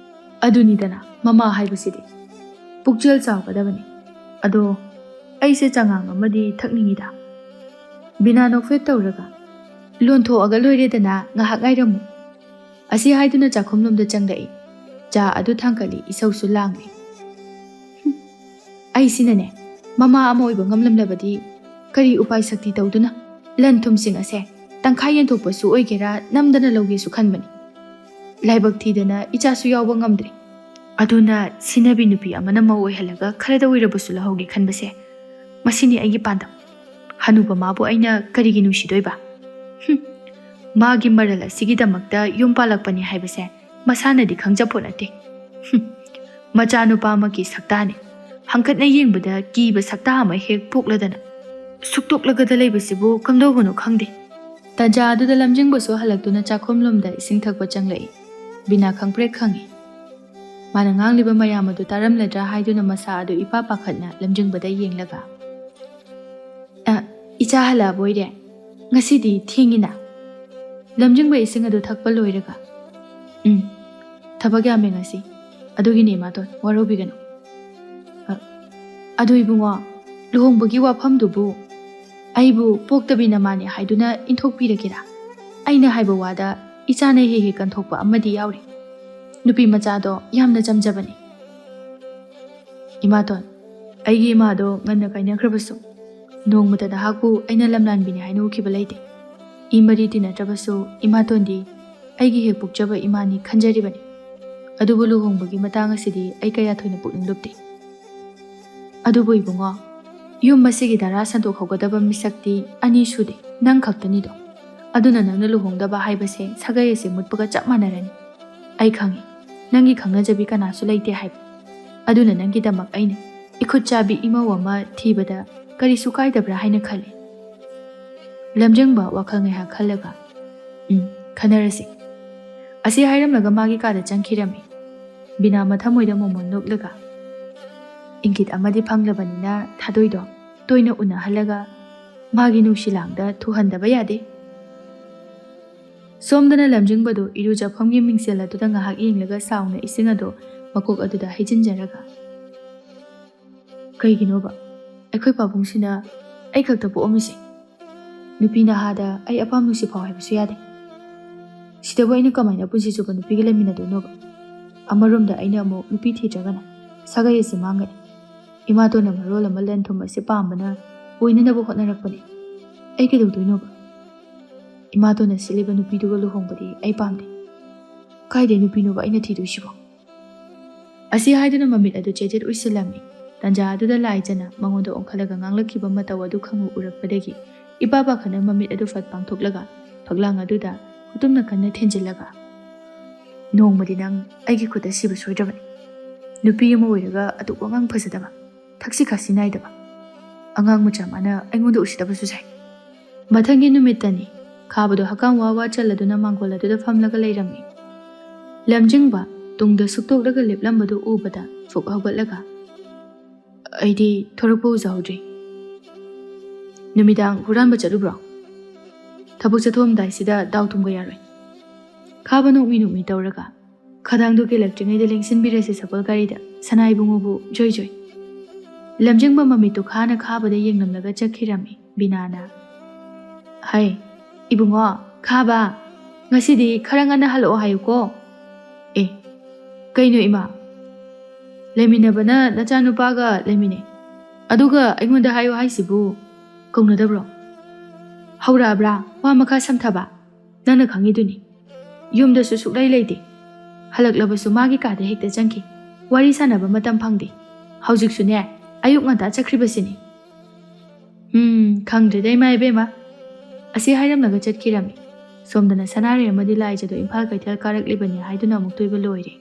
"ꯑꯗꯨꯅꯤꯗꯅ ꯃꯃꯥ ꯍꯥꯏꯕꯁꯤꯗꯤ꯫ ꯄꯨꯛꯆꯦꯜ ꯆꯥꯎꯒꯗꯕꯅꯤ꯫ ꯑꯗꯣ ꯑꯩꯁꯦ ꯆꯉꯥꯡ ꯑꯃꯗꯤ ꯊꯛꯅꯤꯡꯉꯤꯗ꯫" ꯕꯤꯅꯥ ꯅꯣꯛꯐꯦꯠ ꯇꯧꯔꯒ, "ꯂꯣꯟꯊꯣꯛꯑꯒ ꯂꯣꯏꯔꯦꯗꯅ, ꯉꯥꯏꯍꯥꯛ ꯉꯥꯏꯔꯝꯃꯨ꯫" ꯑꯁꯤ ꯍꯥꯏꯗꯨꯅ ꯆꯥꯛꯈꯨꯝꯂꯣꯝꯗ ꯆꯪꯂꯛꯏ꯫ ꯆꯥ ꯑꯗꯨ ꯊꯥꯡꯀꯠꯂꯤ, ꯏꯁꯧꯁꯨ ꯂꯥꯡꯂꯤ꯫ "ꯍꯨꯝ, ꯑꯩꯁꯤꯅꯅꯦ, ꯃꯃꯥ ꯑꯃ ꯑꯣꯏꯕ ꯉꯝꯂꯝꯂꯕꯗꯤ ꯀꯔꯤ ꯎꯄꯥꯏ ꯁꯛꯇꯤ ꯇꯧꯗꯨꯅ ꯂꯟ ꯊꯨꯝꯁꯤꯡ ꯑꯁꯦ ꯇꯪꯈꯥꯏ ꯌꯦꯟꯊꯣꯛꯄꯁꯨ ꯑꯣꯏꯒꯦꯔꯥ ꯅꯝꯗꯅ ꯂꯧꯒꯦꯁꯨ ꯈꯟꯕꯅꯤ꯫ ꯂꯥꯏꯕꯛ ꯊꯤꯗꯅ ꯏꯆꯥꯁꯨ ꯌꯥꯎꯕ ꯉꯝꯗ꯭ꯔꯦ꯫ ꯑꯗꯨꯅ ꯁꯤꯟꯅꯕꯤ ꯅꯨꯄꯤ ꯑꯃꯅ ꯃꯧ ꯑꯣꯏꯍꯜꯂꯒ ꯈꯔꯗ ꯑꯣꯏꯔꯕꯁꯨ ꯂꯧꯍꯧꯒꯦ ꯈꯟꯕꯁꯦ, ꯃꯁꯤꯅꯤ ꯑꯩꯒꯤ ꯄꯥꯟꯗꯝ꯫ ꯍꯅꯨꯕ ꯃꯥꯕꯨ ꯑꯩꯅ ꯀꯔꯤꯒꯤ ꯅꯨꯡꯁꯤꯗꯣꯏꯕ? ꯍꯨꯝ, ꯃꯥꯒꯤ ꯃꯔꯜ ꯑꯁꯤꯒꯤꯗꯃꯛꯇ ꯌꯨꯝ ꯄꯥꯜꯂꯛꯄꯅꯤ ꯍꯥꯏꯕꯁꯦ ꯃꯁꯥꯅꯗꯤ ꯈꯪꯖꯄꯣꯠ ꯅꯠꯇꯦ꯫ ꯍꯨꯝ, ꯃꯆꯥꯅꯨꯄꯥ ꯑꯃꯒꯤ ꯁꯛꯇꯥꯅꯦ꯫ ꯍꯪꯀꯠꯅ ꯌꯦꯡꯕꯗ ꯀꯤꯕ ꯁꯛꯇꯥ ꯑꯃ ꯍꯦꯛ ꯄꯣꯛꯂꯗꯅ ꯁꯨꯛꯇꯣꯛꯂꯒꯗ ꯂꯩꯕꯁꯤꯕꯨ ꯀꯝꯗꯧꯕꯅꯣ ꯈꯪꯗꯦ꯫" ꯇꯥꯟꯖꯥ ꯑꯗꯨꯗ ꯂꯝꯖꯤꯡꯕꯁꯨ ꯍꯜꯂꯛꯇꯨꯅ ꯆꯥꯛꯈꯨꯝꯂꯣꯝꯗ ꯏꯁꯤꯡ ꯊꯛꯄ ꯆꯪꯂꯛꯏ꯫ ꯕꯤꯅꯥ ꯈꯪꯄ꯭ꯔꯦꯛ ꯈꯪꯏ꯫ ꯃꯥꯅ ꯉꯥꯡꯂꯤꯕ ꯃꯌꯥꯝ ꯑꯗꯨ ꯇꯥꯔꯝꯂꯗ꯭ꯔꯥ ꯍꯥꯏꯗꯨꯅ ꯃꯁꯥ ꯑꯗꯨ ꯏꯄꯥ ꯄꯥꯈꯠꯅ ꯂꯝꯖꯤꯡꯕꯗ ꯌꯦꯡꯂꯒ, "ꯑ, ꯏꯆꯥ ꯍꯜꯂꯛꯑꯕꯣꯏꯔꯦ? ꯉꯁꯤꯗꯤ ꯊꯦꯡꯉꯤꯅ?" ꯂꯝꯖꯤꯡꯕ ꯏꯁꯤꯡ ꯑꯗꯨ ꯊꯛꯄ ꯂꯣꯏꯔꯒ, "ꯎꯝ, ꯊꯕꯛ ꯌꯥꯝꯃꯦ ꯉꯁꯤ꯫ ꯑꯗꯨꯒꯤꯅꯦ, ꯏꯃꯥꯇꯣꯟ, ꯋꯥꯔꯧꯕꯤꯒꯅꯨ꯫" "ꯑ, "ꯑꯗꯨ ꯏꯕꯨꯡꯉꯣ, ꯂꯨꯍꯣꯡꯕꯒꯤ ꯋꯥꯐꯝꯗꯨꯕꯨ ꯑꯩꯕꯨ ꯄꯣꯛꯇꯕꯤ ꯅꯃꯥꯅꯦ ꯍꯥꯏꯗꯨꯅ ꯏꯟꯊꯣꯛꯄꯤꯔꯒꯦꯔꯥ? ꯑꯩꯅ ꯍꯥꯏꯕ ꯋꯥꯗ ꯏꯆꯥꯅ ꯍꯦꯛ ꯍꯦꯛ ꯀꯟꯊꯣꯛꯄ ꯑꯃꯗꯤ ꯌꯥꯎꯔꯤ꯫ ꯅꯨꯄꯤ ꯃꯆꯥꯗꯣ ꯌꯥꯝꯅ ꯆꯝꯖꯕꯅꯤ꯫" "ꯏꯃꯥꯇꯣꯟ, ꯑꯩꯒꯤ ꯏꯃꯥꯗꯣ ꯉꯟꯅ ꯀꯥꯏꯅꯈ꯭ꯔꯕꯁꯨ ꯅꯣꯡꯃꯇ ꯅꯍꯥꯛꯄꯨ ꯑꯩꯅ ꯂꯝꯂꯥꯟꯕꯤꯅꯤ ꯍꯥꯏꯅ ꯎꯈꯤꯕ ꯂꯩꯇꯦ꯫ ꯏ ꯃꯔꯤ ꯇꯤꯟꯅꯗ꯭ꯔꯕꯁꯨ ꯏꯃꯥꯇꯣꯟꯗꯤ ꯑꯩꯒꯤ ꯍꯦꯛ ꯄꯣꯛꯆꯕ ꯏꯃꯥꯅꯤ ꯈꯟꯖꯔꯤꯕꯅꯤ꯫ ꯑꯗꯨꯕꯨ ꯂꯨꯍꯣꯡꯕꯒꯤ ꯃꯇꯥꯡ ꯑꯁꯤꯗꯤ ꯑꯩ ꯀꯌꯥ ꯊꯣꯏꯅ ꯄꯨꯛꯅꯤꯡ ꯂꯨꯞꯇꯦ꯫ ꯑꯗꯨꯕꯨ ꯏꯕꯨꯡꯉꯣ, ꯌꯨꯝ ꯑꯁꯤꯒꯤ ꯙꯔꯥ ꯁꯟꯗꯣꯛꯍꯧꯒꯗꯕ ꯃꯤꯁꯛꯇꯤ ꯑꯅꯤ ꯁꯨꯗꯦ, ꯅꯪ ꯈꯛꯇꯅꯤꯗꯣ꯫ ꯑꯗꯨꯅ ꯅꯪꯅ ꯂꯨꯍꯣꯡꯗꯕ ꯍꯥꯏꯕꯁꯦ ꯁꯥꯒꯩ ꯑꯁꯤ ꯃꯨꯠꯄꯒ ꯆꯞ ꯃꯥꯟꯅꯔꯅꯤ꯫ ꯑꯩ ꯈꯪꯉꯤ, ꯅꯪꯒꯤ ꯈꯪꯅꯖꯕꯤ ꯀꯅꯥꯁꯨ ꯂꯩꯇꯦ ꯍꯥꯏꯕ꯫ ꯑꯗꯨꯅ ꯅꯪꯒꯤꯗꯃꯛ ꯑꯩꯅ ꯏꯈꯨꯠ ꯆꯥꯕꯤ ꯏꯃꯧ ꯑꯃ ꯊꯤꯕꯗ ꯀꯔꯤꯁꯨ ꯀꯥꯏꯗꯕ꯭ꯔꯥ ꯍꯥꯏꯅ ꯈꯜꯂꯤ꯫" ꯂꯝꯖꯤꯡꯕ ꯋꯥꯈꯜ ꯉꯥꯏꯍꯥꯛ ꯈꯜꯂꯒ, "ꯎꯝ, ꯈꯟꯅꯔꯁꯤ꯫" ꯑꯁꯤ ꯍꯥꯏꯔꯝꯂꯒ ꯃꯥꯒꯤ ꯀꯥꯗ ꯆꯪꯈꯤꯔꯝꯃꯤ꯫ ꯕꯤꯅꯥ ꯃꯊꯃꯣꯏꯗ ꯃꯣꯃꯣꯟ ꯅꯣꯛꯂꯒ, "ꯏꯪꯒꯤꯠ ꯑꯃꯗꯤ ꯐꯪꯂꯕꯅꯤꯅ ꯊꯥꯗꯣꯏꯗꯣ ꯇꯣꯏꯅ ꯎꯅꯍꯜꯂꯒ ꯃꯥꯒꯤ ꯅꯨꯡꯁꯤ ꯂꯥꯡꯗ ꯊꯨꯍꯟꯗꯕ ꯌꯥꯗꯦ꯫" ꯁꯣꯝꯗꯅ ꯂꯝꯖꯤꯡꯕꯗꯨ ꯏꯔꯨꯖꯐꯝꯒꯤ ꯃꯤꯡꯁꯦꯜ ꯑꯗꯨꯗ ꯉꯥꯏꯍꯥꯛ ꯌꯦꯡꯂꯒ ꯁꯥꯎꯅ ꯏꯁꯤꯡ ꯑꯗꯨ ꯃꯀꯣꯛ ꯑꯗꯨꯗ ꯍꯩꯖꯤꯟꯖꯔꯒ, "ꯀꯩꯒꯤꯅꯣꯕ ꯑꯩꯈꯣꯏ ꯄꯥꯕꯨꯡꯁꯤꯅ ꯑꯩ ꯈꯛꯇ ꯄꯣꯛꯑꯝꯃꯤꯁꯦ? ꯅꯨꯄꯤ ꯅꯍꯥꯗ ꯑꯩ ꯑꯄꯥꯝ ꯅꯨꯡꯁꯤ ꯐꯥꯎ ꯍꯥꯏꯕꯁꯨ ꯌꯥꯗꯦ꯫ ꯁꯤꯗꯕꯨ ꯑꯩꯅ ꯀꯃꯥꯏꯅ ꯄꯨꯟꯁꯤ ꯆꯨꯞꯄ ꯅꯨꯄꯤꯒ ꯂꯩꯃꯤꯟꯅꯗꯣꯏꯅꯣꯕ? ꯑꯃꯔꯣꯝꯗ ꯑꯩꯅ ꯑꯃꯨꯛ ꯅꯨꯄꯤ ꯊꯤꯗ꯭ꯔꯒꯅ ꯁꯥꯒꯩ ꯑꯁꯤ ꯃꯥꯡꯒꯅꯤ꯫ ꯏꯃꯥꯇꯣꯟꯅ ꯃꯔꯣꯜ ꯑꯃ ꯂꯟ ꯊꯨꯝ ꯑꯁꯤ ꯄꯥꯝꯕꯅ ꯑꯣꯏꯅꯅꯕ ꯍꯣꯠꯅꯔꯛꯄꯅꯤ꯫ ꯑꯩ ꯀꯩꯗꯧꯗꯣꯏꯅꯣꯕ? ꯏꯃꯥꯇꯣꯟꯅ ꯁꯤꯜꯂꯤꯕ ꯅꯨꯄꯤꯗꯨꯒ ꯂꯨꯍꯣꯡꯕꯗꯤ ꯑꯩ ꯄꯥꯝꯗꯦ꯫" "ꯀꯥꯏꯗꯩ ꯅꯨꯄꯤꯅꯣꯕ ꯑꯩꯅ ꯊꯤꯗꯣꯏꯁꯤꯕꯣ?" ꯑꯁꯤ ꯍꯥꯏꯗꯨꯅ ꯃꯃꯤꯠ ꯑꯗꯨ ꯆꯦꯠ ꯆꯦꯠ ꯎꯏꯁꯤꯜꯂꯝꯃꯤ꯫ ꯇꯟꯖꯥ ꯑꯗꯨꯗ ꯂꯥꯏꯖꯅ ꯃꯉꯣꯟꯗ ꯑꯣꯟꯈꯠꯂꯒ ꯉꯥꯡꯂꯛꯈꯤꯕ ꯃꯇꯧ ꯑꯗꯨ ꯈꯪꯎ ꯎꯔꯛꯄꯗꯒꯤ ꯏꯄꯥ ꯄꯥꯈꯠꯅ ꯃꯃꯤꯠ ꯑꯗꯨ ꯐꯠ ꯄꯥꯡꯊꯣꯛꯂꯒ ꯐꯛꯂꯥꯡ ꯑꯗꯨꯗ ꯈꯨꯇꯨꯝꯅ ꯀꯟꯅ ꯊꯤꯟꯖꯤꯜꯂꯒ, "ꯅꯣꯡꯃꯗꯤ ꯅꯪ ꯑꯩꯒꯤ ꯈꯨꯠꯇ ꯁꯤꯕ ꯁꯣꯏꯗ꯭ꯔꯕꯅꯤ꯫ ꯅꯨꯄꯤ ꯑꯃ ꯑꯣꯏꯔꯒ ꯑꯗꯨꯛ ꯋꯥꯉꯥꯡ ꯐꯖꯗꯕ, ꯊꯛꯁꯤ ꯈꯥꯁꯤ ꯅꯥꯏꯗꯕ ꯑꯉꯥꯡ ꯃꯆꯥ ꯃꯥꯅ ꯑꯩꯉꯣꯟꯗ ꯎꯁꯤꯠꯇꯕꯁꯨ ꯁꯥꯏ꯫" ꯃꯊꯪꯒꯤ ꯅꯨꯃꯤꯠꯇꯅꯤ꯫ ꯈꯥꯕꯗꯣ ꯍꯛꯀꯥꯝ ꯋꯥ ꯋꯥ ꯆꯜꯂꯗꯨꯅ ꯃꯥꯡꯒꯣꯜ ꯑꯗꯨꯗ ꯐꯝꯂꯒ ꯂꯩꯔꯝꯃꯤ꯫ ꯂꯝꯖꯤꯡꯕ ꯇꯨꯡꯗ ꯁꯨꯛꯇꯣꯛꯂꯒ ꯂꯦꯞꯂꯝꯕꯗꯨ ꯎꯕꯗ ꯐꯨꯛ ꯍꯧꯒꯠꯂꯒ, "ꯑꯩꯗꯤ ꯊꯣꯔꯛꯄ ꯎꯖꯍꯧꯗ꯭ꯔꯤ꯫ ꯅꯨꯃꯤꯗꯥꯡ ꯍꯨꯔꯥꯟꯕ ꯆꯠꯂꯨꯕ꯭ꯔꯣ? ꯊꯕꯛ ꯆꯠꯊꯣꯛꯑꯝꯗꯥꯏꯁꯤꯗ ꯗꯥꯎ ꯊꯨꯝꯒ ꯌꯥꯔꯣꯏ꯫" ꯈꯥꯕ ꯅꯣꯛꯃꯤ ꯅꯣꯛꯃꯤ ꯇꯧꯔꯒ, "ꯈꯗꯥꯡꯗꯣ ꯀꯦꯜꯂꯛꯇ꯭ꯔꯤꯉꯩꯗ ꯂꯦꯡꯁꯤꯟꯕꯤꯔꯁꯤ ꯁꯒꯣꯜ ꯒꯥꯔꯤꯗ, ꯁꯅꯥ ꯏꯕꯨꯡꯉꯣꯕꯨ ꯖꯣꯏ ꯖꯣꯏ꯫" ꯂꯝꯖꯤꯡꯕ ꯃꯃꯤꯠꯇꯨ ꯈꯥꯅ ꯈꯥꯕꯗ ꯌꯦꯡꯂꯝꯂꯒ ꯆꯠꯈꯤꯔꯝꯃꯤ ꯕꯤꯅꯥꯅ꯫ "ꯍꯩ, ꯏꯕꯨꯡꯉꯣ, ꯈꯥꯕ, ꯉꯁꯤꯗꯤ ꯈꯔ ꯉꯟꯅ ꯍꯜꯂꯛꯑꯣ ꯍꯥꯏꯌꯨꯀꯣ꯫ ꯑꯦ, ꯀꯩꯅꯣ ꯏꯃꯥ? ꯂꯩꯃꯤꯟꯅꯕꯅ ꯅꯆꯥꯅꯨꯄꯥꯒ ꯂꯩꯃꯤꯟꯅꯩ, ꯑꯗꯨꯒ ꯑꯩꯉꯣꯟꯗ ꯍꯥꯏꯌꯨ ꯍꯥꯏꯁꯤꯕꯨ ꯀꯧꯅꯗꯕ꯭ꯔꯣ? ꯍꯧꯔꯛꯑꯕ꯭ꯔꯥ ꯋꯥ ꯃꯈꯥ ꯁꯝꯊꯕ? ꯅꯪꯅ ꯈꯪꯉꯤꯗꯨꯅꯤ꯫ ꯌꯨꯝꯗꯁꯨ ꯁꯨꯛꯂꯩ ꯂꯩꯇꯦ꯫ ꯍꯜꯂꯛꯂꯕꯁꯨ ꯃꯥꯒꯤ ꯀꯥꯗ ꯍꯦꯛꯇ ꯆꯪꯈꯤ꯫ ꯋꯥꯔꯤ ꯁꯥꯟꯅꯕ ꯃꯇꯝ ꯐꯪꯗꯦ꯫ ꯍꯧꯖꯤꯛꯁꯨꯅꯦ, ꯑꯌꯨꯛ ꯉꯟꯇꯥ ꯆꯠꯈ꯭ꯔꯤꯕꯁꯤꯅꯤ꯫" "ꯎꯝ, ꯈꯪꯗ꯭ꯔꯦꯗ ꯏꯃꯥ ꯏꯕꯦꯝꯃ꯫" ꯑꯁꯤ ꯍꯥꯏꯔꯝꯂꯒ ꯆꯠꯈꯤꯔꯝꯃꯤ꯫ ꯁꯣꯝꯗꯅ ꯁꯅꯥꯔꯩ ꯑꯃꯗꯤ ꯂꯥꯏꯖꯗꯣ ꯏꯝꯐꯥꯜ ꯀꯩꯊꯦꯜ ꯀꯥꯔꯛꯂꯤꯕꯅꯤ ꯍꯥꯏꯗꯨꯅ ꯑꯃꯨꯛꯇꯣꯏꯕ ꯂꯣꯏꯔꯦ꯫